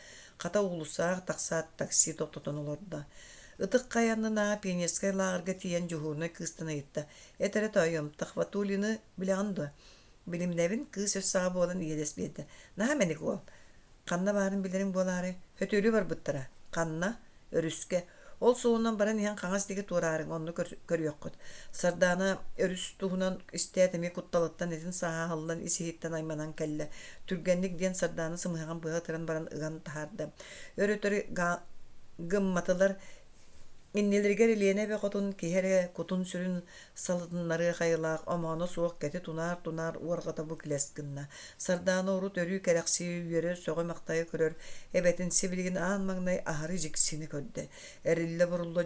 хата уулуссаҕа тахсаат такси тохтотон олордо. Ытык Хайа аннынааҕы пионерскай лааҕырга тиийэн дьуһуурунай кыыстан ыйытта: «Эт эрэ тоойуом, Тахватулины билэҕин дуо?» Билимнэбин, кыыс өс саҕа буолан иэдэс биэрдэ. Наһаа мэник уол. Ханна баарын билэриҥ буолаары, сөтүөлүү барбыттара. Ханна? Өрүскэ. Ол суолунан баран иһэн хаҥас диэки туораарыҥ, онно көрүөххүт. Сардаана өрүс туһунан истээт эмиэ кутталыттан этин сааһа аһыллан ис-иһиттэн айманан кэллэ. Түргэнник диэн Сардаана сымыһаҕын быһа ытыран баран ыган таһаарда. Өр-өтөр гымматылар Иннилэригэр Илиэнэ эбэ хотун киһи эрэ кутун-сүрүн салытыннарыах айылаах омооно суох кэтит унаар-тунаар уорҕата бу килэс гынна. Сардаана урут өрүү кэрэхсии, үөрэ, сөҕө-махтайа көрөр эбэтин сибилигин аан маҥнай аһары дьиксинэ көрдө. Эриллэ-бурулла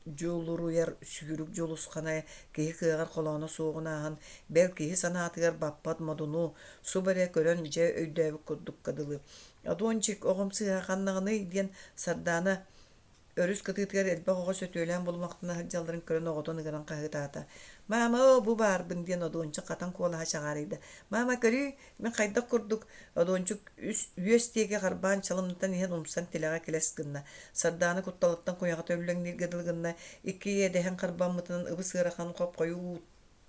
дьулуруйар сүүрүк дьулусхана киһи кыаҕар холооно суоҕун ааһан, бэл киһи санаатыгар баппат модуну субу эрэ көрөн дьэ өйдөөбүт курдукка дылы. «Одуончик, оҕом сыыһа ханнаҕыный?» диэн Сардаана Өрүс кытыытыгар элбэх оҕо сөтүөлээн булумахтана сылдьалларын көрөн оҕотун ыҥыран хаһыытаата: «Маама, оо, бу баарбын!» диэн Одуончук хатан куолаһа чаҕаарыйда. «Маама, көрүүй, мин хайдах курдук» Одуончук үс үөс диэки харбаан чалымнатан иһэн умсан тилэҕэ килэс гынна. Сардаана кутталыттан куйаҕата үллэҥнииргэ дылы гынна, икки иэдэһин харбаммытынан ыбыс-ыарахан хоп-хойуу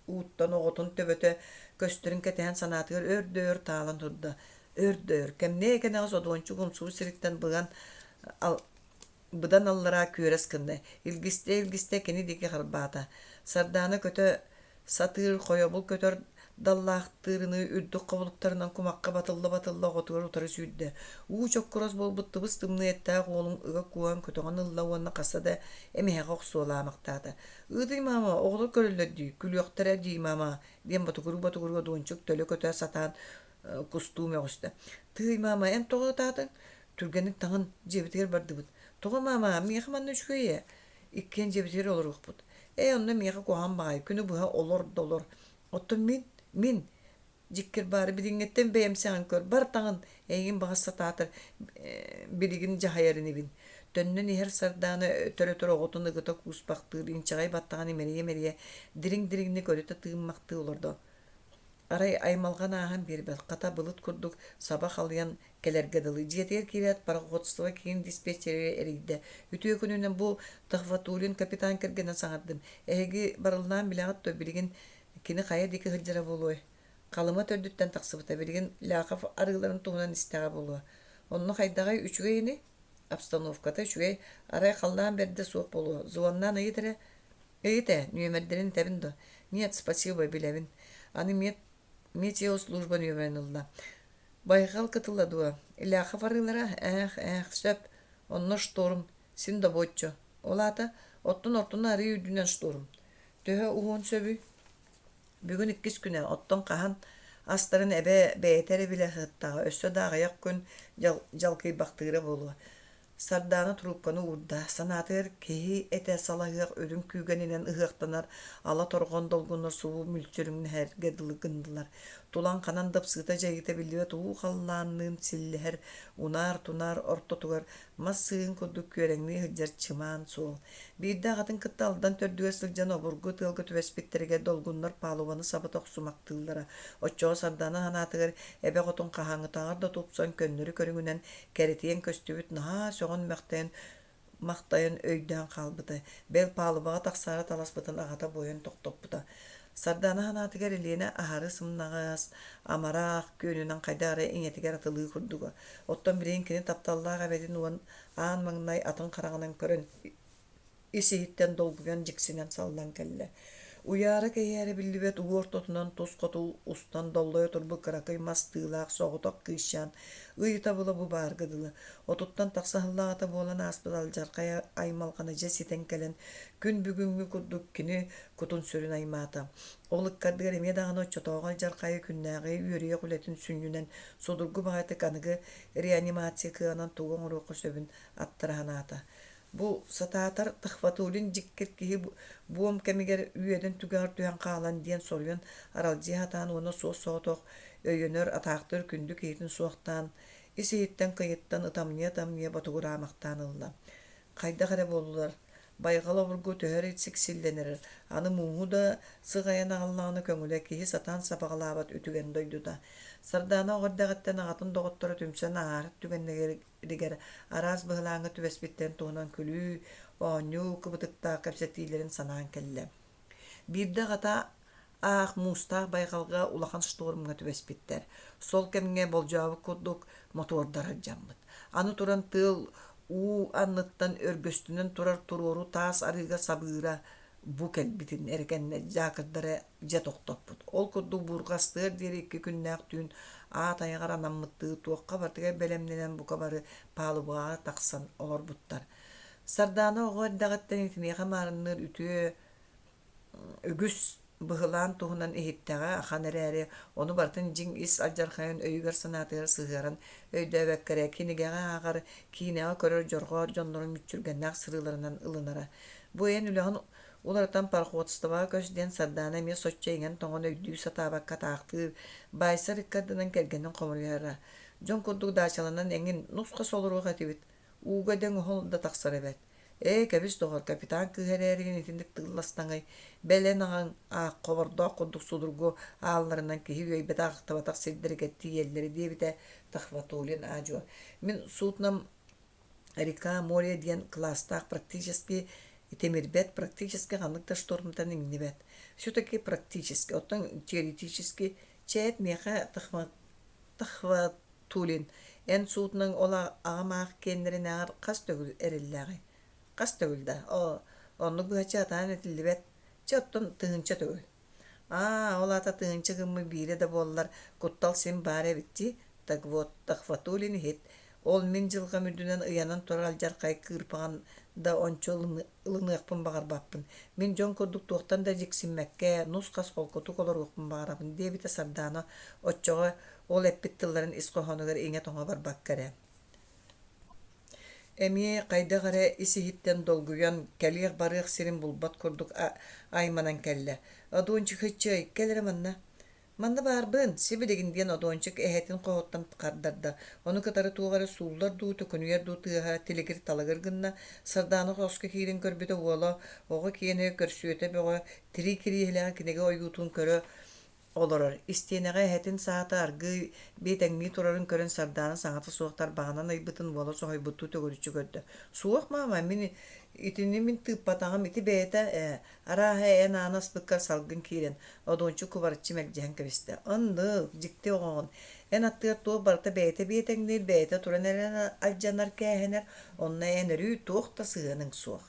ууттан оҕотун төбөтө көстөрүн кэтэһэн санаатыгар өр да өр таалан турда. Өр да өр, кэмниэ кэнэҕэс Одуончук умсубут сириттэн быган быдан аллараа күөрэс гынна, илгистэ-илгистэ кини диэки харбаата. Сардаана көтө сатыыр хойобул көтөр даллаахтыырыныы үрдүк хобулуктарынан кумахха батылла-батылла оҕотугар утары сүүрдэ. Уу чоккурас буолбут тыбыс-тымныы эттээх уолун ыга кууһан көтөҕөн ылла уонна хаста да эмиһэҕэ охсуолаамахтаата. «Ыытый, маама, оҕолор көрөллөр дии, күлүөхтэрэ дии, маама» диэн ботугуруу-ботугуруу Одуончук төлө көтө сатаан кустуу мөҕүстэ. «Тыый, маама, эн тоҕо ытаатыҥ? Түргэнник таҥын, дьиэбитигэр бардыбыт. Тоҕо, маама, миэхэ манна үчүгэй ээ. Иккиэн дьиэбитигэр олоруохпут. Ээ, онно миэхэ куһаҕан баҕайы, күнү быһа олор да олор. Оттон мин, мин, дьиккэр баары билиҥҥиттэн бэйэмсэҕин көр, бар таҥын, эйигин баҕас сатаатар, билигин дьаһайар инибин. Төннөн иһэр Сардаана өтөр-өтөр оҕотун ыгыта кууспахтыыр, инчэҕэй баттаҕын имэрийэ-имэрийэ, дириҥ-дириҥник өрүтэ тыыммахтыы олордо. Арай аймалҕан ааһан биэрбэт, хата былыт курдук саба халыйан кэлэргэ дылы. Дьиэтигэр киирээт пароходство киин диспетчеригэр эрийдэ. Үтүө күнүнэн бу Тахватулин капитан кэргэнэ саҥардым. Эһиги барыллаан билэҕит дуо, билигин кини хайа диэки сылдьара буолуой? Халыма төрдүттэн тахсыбыта, билигин Ляхов арыыларын туһунан истэҕэ буолуо. Онно хайдаҕый, үчүгэй ини? Обстановката үчүгэй, арай халлаан бэрдэ суох буолуо. Звоннаан ыйыт эрэ. Ыйыт ээ, нүөмэрдэрин этэбин дуо? Нет, спасибо, билэбин. Аны мет метеослужба нүөмэрин ылла. Байҕал кытыла дуо? Ляхов арыылара? Ээх, ээх, сөп. Онно шторм. Син добуоччу. Ол аата, оттон ортону арыы үрдүнэн шторм. Төһө уһуон сөбүй? Бүгүн иккис күнэ, оттон хаһан астарын эбэ бэйэтэ эрэ билэ сыттаҕа, өссө да аҕыйах күн дьалкыйбахтыыра буолуо. Сардаана трубканы уурда, санаатыгар киһи этэ салаһыах үрүҥ күүгэнинэн ыһыахтанар ала торҕон долгуннар субу мүлчүрүҥнэһэргэ дылы гыннылар. Тулаҥ ханан да ыпсыыта-дьайыыта биллибэт уу халлаанныын силлэһэр унаар-тунаар ортотугар Мас сыыһын курдук күөрэҥнии сылдьар чымаан суол. Биирдэ аҕатын кытта Алдан төрдүгэр сылдьан обургу тыалга түбэспиттэригэр долгуннар палубаны сабыта охсумахтыыллара. Оччоҕо Сардаана санаатыгар эбэ хотун хаһааҥҥытааҕар да тупсан көннөрү көрүҥүнэн кэрэтийэн көстүбүт наһаа сөҕөн-мөхтөйөн махтайан өйдөөн хаалбыта, бэл палубаҕа тахсаары таласпытын аҕата буойан тохтоппута. Сардаана санаатыгар Елена аһары сымнаҕас, амарах, күөнүнэн хайдах эрэ ийэтигэр атылыы курдуга. Оттон билигин кини тапталлаах эбэтин уон аан маҥнай атын хараҕынан көрөн ис-иһиттэн долгуйан дьиксинэн саллан кэллэ. Уйаара-кэйээрэ биллибэт уу ортотунан тус хоту устан доллойо турбут кыракый мас тыылаах соҕотох кыысчаан ыйытабыла бу баарга дылы отуттан тахса сыллааҕыта буолан ааспыт алдьархай аймалҕаны дьэ ситэн кэлэн күн бүгүҥҥү курдук кини кутун-сүрүн аймаата. Ол ыккардыгар эмиэ даҕаны оччотооҕу алдьархайы күннээҕи үөрүйэх үлэтин сүнньүнэн судургу баҕайытык аныгы реанимация кыаҕынан тугу оҥоруохха сөбүн аттара санаата. Бу сатаатар Тахватулин дьиккэр киһи буом кэмигэр үөдэн түгэҕэр түһэн хаалан диэн соруйан аралдьыйа сатаан уонна суос-соҕотох өйөнөр, атаахтыыр күндү киһитин суохтаан, ис-иһиттэн кыйыттан ытамньыйа-ытамньыйа ботугураамахтаан ылла. Хайдах эрэ буоллулар, байҕал обургу төһө эрэ сиксиллэнэрэр, аны мууһу да сыҕайан аҕаллаҕына көҥүлэ киһи сатаан сабаҕалаабат үтүгэн дойдута. Сардаана оҕо эрдэҕиттэн аҕатын доҕотторо түмсэн ааһар түгэннэригэр ригэр араас быһылааҥҥа түбэспиттэрин туһунан күлүү, оонньуу кыбытыктаах кэпсэтиилэрин санаан кэллэ. Биирдэ аҕата аах муустаах байҕалга улахан штормҥа түбэспиттэр. Сол кэмҥэ болдьообут курдук мотуордар алдьаммыт. Аны туран тыал уу анныттан өргөстүнэн турар туруору таас арыыга сабыыра бу кэлбитин эрэ кэннэ дьаакырдара дьэ тохтоппут. Ол курдук буурҕастыар диэри икки күннээх түүн аат айаҕар анаммыттыы туохха барытыгар бэлэмнэнэн бука бары палубаҕа тахсан олорбуттар. Сардаана оҕо эрдэҕиттэн итиниэхэ маарынныыр үтүө үгүс быһылаан туһунан иһиттэҕэ ахан эрээри, ону барытын дьиҥ ис алдьархайын өйүгэр-санаатыгар сыһыаран өйдөөбөккө эрэ кинигэҕэ ааҕар, киинэҕэ көрөр дьорҕоот дьоннорун мүччүргэннээх сырыыларынан ылынара. Бу эн үлэҕин уларытан пароходствоҕа көс диэн Сардаана эмиэ соччо иҥэн-тоҥон өйдүү сатаабакка атаахтыыр, баайсар ыккардынан кэргэнин хомуруйара. Дьон курдук даачаланан эҥин нус-хас олоруох этибит, ууга дэҥ оһол да тахсар эбээт. Ээ, кэбис доҕор, капитан кыыһа эрээригин итинник тылластаҥай, бэл эн аҕаҥ аах хобордоох курдук судургу аалларынан киһи үөйбэтэх-ахтыбатах сирдэригэр тиийэллэрэ диэбитэ Тахватулин аа-дьуо. Мин судном Река море диэн кылаастаах практически тимирбэт, практически ханнык да штормтан иҥнибэт. Все-таки практически, оттон теоретически чээт миэхэ Тахватулин эн суутунаҥ ол аҕам аах киэннэринээҕэр хас төгүл эрэллээҕий? Хас төгүл да? Оо, оннук быһаччы атаан этиллибэт. Чэ, оттон тыһыынча төгүл. Аа, ол аата тыһыынча гыммыт биирэ да буоллар, куттал син баар эбит дии. Так вот, Тахватулин иһит, ол мин дьылҕам үрдүнэн ыйанан турар алдьархай кыырпаҕын да ончу ылыныахпын баҕарбаппын. Мин дьон курдук туохтан да дьиксиммэккэ, нус-хас холкутук олоруохпун баҕарабын, диэбитэ Сардаана оччоҕо ол эппит тылларын ис хоһоонугар иҥэ-тоҥо барбакка эрэ. Эмиэ хайдах эрэ ис-иһиттэн долгуйан, кэлиэх-барыах сирин булбат курдук айманан кэллэ: «Одуончик ыччыай, кэл эрэ манна». «Манна баарбын, сибилигин» диэн Одуончик эһэтин хоһуттан хардарда, ону кытары туох эрэ сууллар дуу, төкүнүйэр дуу тыаһа тилигир-талыгыр гынна. Сардаана хоско киирэн көрбүтэ уола оҕо киэнэ көрсүөтэ бөҕө, тирии кириэһилэҕэ кинигэ ойуутун көрө олорор. Истиэнэҕэ эһэтин саата аргыый биэтэҥнии турарын көрөн Сардаана саҥата суох тарбаҕынан ыйбытын уола соһуйбуттуу төгүрүччү көрдө. «Суох, маама, мин итини мин тыыппатаҕым, ити бэйэтэ ээ, арааһа эн ааны аспыккар салгын киирэн, Одуончук кубарыччы мэлдьэһэн кэбистэ. Оннук, дьикти оҕоҕун. Эн аттыгар туох барыта бэйэтэ биэтэҥниир, бэйэтэ туран эрэн алдьанар-кээһэнэр, онно эн өрүү туох да сыһыаныҥ суох.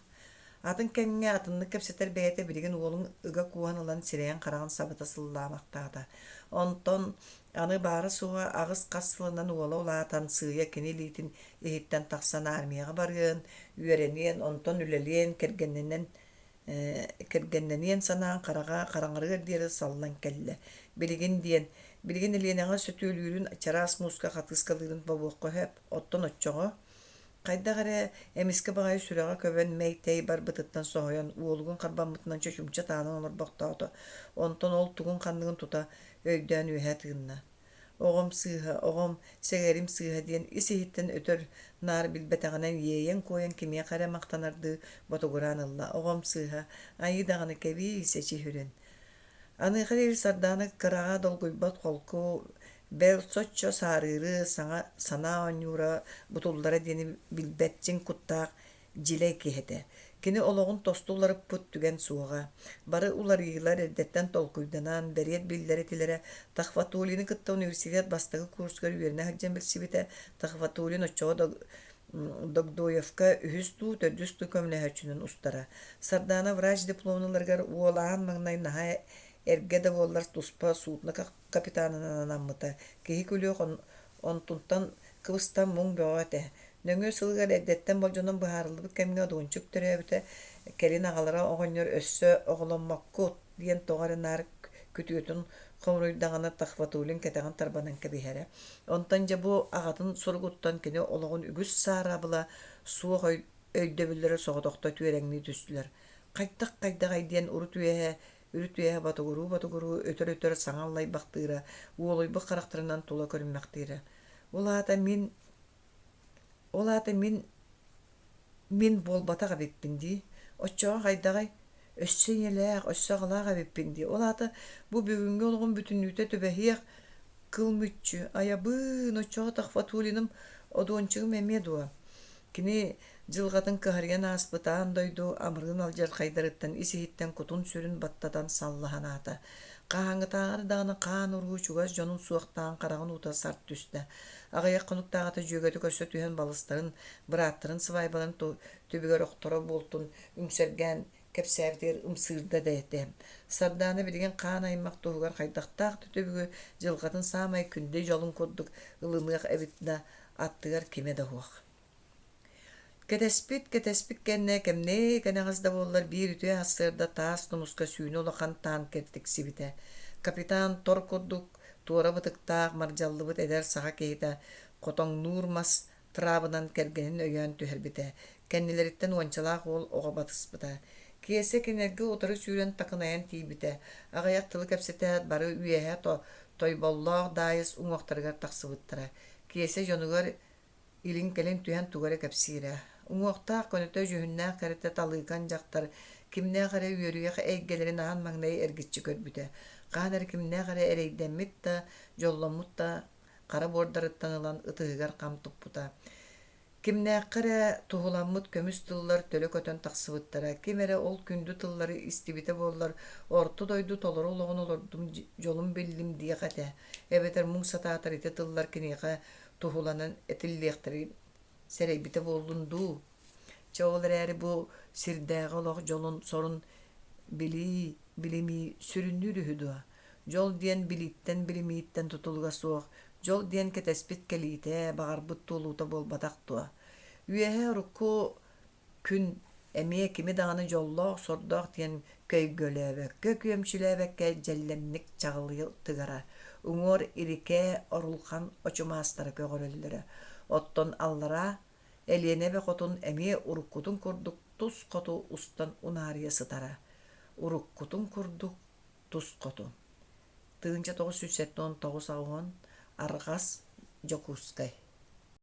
Атын кэмҥэ атыннык кэпсэтэр бэйэтэ билигин уолун ыга кууһан ылан сирэйин-хараҕын сабыта сыллаамахтаата. Онтон аны баара-суоҕа аҕыс хас сылынан уола улаатан, сыыйа кини илиитин иһиттэн тахсан армияҕа барыан, үөрэниэн, онтон үлэлиэн, кэргэннэнэн кэргэннэниэн санаан хараҕа хараҥарыар диэри саллан кэллэ. Билигин диэн, билигин Элиэнэҕэ сөтүөлүүрүн чараас мууска хатыыскалыырын бобуохха сөп, оттон оччоҕо Хайдах эрэ эмискэ баҕайы сүрэҕэ көбөн мэй-тэй барбытыттан соһуйан, уолугун харбаммытынан чочумча таанан олорбохтоото, онтон ол тугун-ханныгын тута өйдөөн үөһэ тыынна. Оҕом сыыһа, оҕом, сэгэрим сыыһа диэн ис-иһиттэн өтөр наар билбэтэҕинэн иэйэн-куойан кимиэхэ эрэ махтанардыы ботугураан ылла. Оҕом сыыһа, айыы даҕаны кэбиис, эчи сүрүн. Аныаха диэри Сардаана кыраҕа долгуйбат холку, бэл соччо саарыыры, саҥа санаа оонньуура бутуллара диэни билбэт чиҥ куттаах дьилэй киһи этэ. Кини олоҕун тосту уларыппыт түгэн суоҕа. Бары уларыйыылар эрдэттэн толкуйданан, бэриэт биллэр этилэрэ. Тахватулины кытта университет бастакы курсугар үөрэнэ сылдьан билсибитэ. Тахватулин оччоҕо Догдоевка үһүс дуу, төрдүс дуу көмөлөһөөччүнэн устара. Сардаана врач дипломун ыларыгар уол аан маҥнай наһаа эргэ да буоллар туспа судно капитанынан анаммыта. Киһи күлүөх онтунтан кыбыстан муҥ бөҕө этэ. Нөҥүө сылыгар эрдэттэн болдьонон быһаарыллыбыт кэмҥэ Одуончук төрөөбүтэ, кэлин аҕалара оҕонньор өссө оҕоломмоккут диэн тоҕо эрэ наар күтүөтүн хомуруйдаҕына Тахватулин кэтэҕин тарбанан кэбиһэрэ. Онтон дьэ бу аҕатын суругуттан кини олоҕун үгүс саарабыла суох өйдөбүллэрэ соҕотохто түөрэҥнии түстүлэр. Хайдах-хайдаҕай диэн урут үөһэ үрүт үөһэ ботугуруу-ботугуруу өтөр-өтөр саҥа аллайбахтыыра, уолуйбут харахтарынан тула көрүммэхтиирэ. Ол аата мин ол аата мин мин буолбатах эбиппин дии. Оччоҕо хайдаҕый? Өссө ийэлээх, өссө аҕалаах эбиппин дии. Ол аата бу бүгүҥҥү олоҕум бүтүннүүтэ түбэһиэх кыл мүччү, айабыын, оччоҕо Тахватулиным одуончугум эмиэ дуо? Кини дьылҕатын кыһарыйан ааспыт аан дойду амырыын алдьархайдарыттан ис-иһиттэн кутун-сүрүн баттатан саллаһан аата. Хаһааҥҥытааҕар даҕаны хаан-уруу чугас дьонун суохтаан хараҕын уута сарт түстэ. Аҕыйах хонуктааҕыта дьүөгэтэ көрсө түһэн балыстарын, бырааттарын сыбаайбаларын түбүгэр охторо буолтун үҥсэргээн кэпсээбитигэр ымсыырда да этэ. Сардаана билигин хаан аймах туһугар хайдахтаах да түбүгү дьылҕатын саамай күндү дьолун курдук ылыныах эбит да, аттыгар кимэ да суох. Кэтэспит, кэтэспит кэннэ кэмнээ кэнэҕэс да буоллар биир үтүө сарсыарда таас тумуска сүүнэ улахан танкер тиксибитэ. Капитан тор курдук туора бытыктаах мардьаллыбыт эдэр саха киһитэ хотоҥнуур мас трабынан кэргэнин өйөөн түһэрбитэ. Кэннилэриттэн уончалаах уол оҕо батыспыта. Киэсэ кинилэргэ утары сүүрэн такынайан тиийбитэ. Аҕыйах тылы кэпсэтээт бары үөһэ Тойболлоох Даайыс уҥуохтарыгар тахсыбыттара. Киэсэ дьонугар илин-кэлин түһэн тугу эрэ кэпсиирэ. Уҥуохтаах көнөтө дьүһүннээх кэрэтэ талыыкан дьахтар кимнээх эрэ үөрүйэх эйгэлэрин аан маҥнай эргиччи көрбүтэ. Хаһан эрэ кимнээх эрэ эрэйдэммит да, дьолломмут да хара буордарыттан ылан ытыһыгар хам туппута. Кимнээххэ эрэ туһуламмыт көмүс тыллар төлө көтөн тахсыбыттара. Ким эрэ ол күндү тыллары истибитэ буоллар, орто дойду толору олоҕун олордум, дьолун биллим диэх этэ. Эбэтэр муҥ сатаатар ити тыллар киниэхэ туһуланан этиллиэхтэрин сэрэйбитэ буоллун дуу. Чэ ол эрээри бу сирдээҕи олох дьолун сорун билии, билимии сүрүннүүр үһү дуо? Дьол диэн билииттэн билимииттэн тутулуга суох, дьол диэн кэтэспит кэлиитэ, баҕарбыт туолуута буолбатах дуо? Үөһэ урукку күн эмиэ кими даҕаны дьоллоох-сордоох диэн көйгөлөөбөккө, күөмчүлээбэккэ дьэллэмник чаҕылыйа тыгара, уҥуор ирикээ орулхан очумаастара көҕөрөллөрө. Оттон аллараа Элиэнэ эбэ хотун эмиэ уруккутун курдук тус хоту устан унаарыйа сытара. Уруккутун курдук тус хоту. 1979 аҕыс Арҕас Дьокуускай.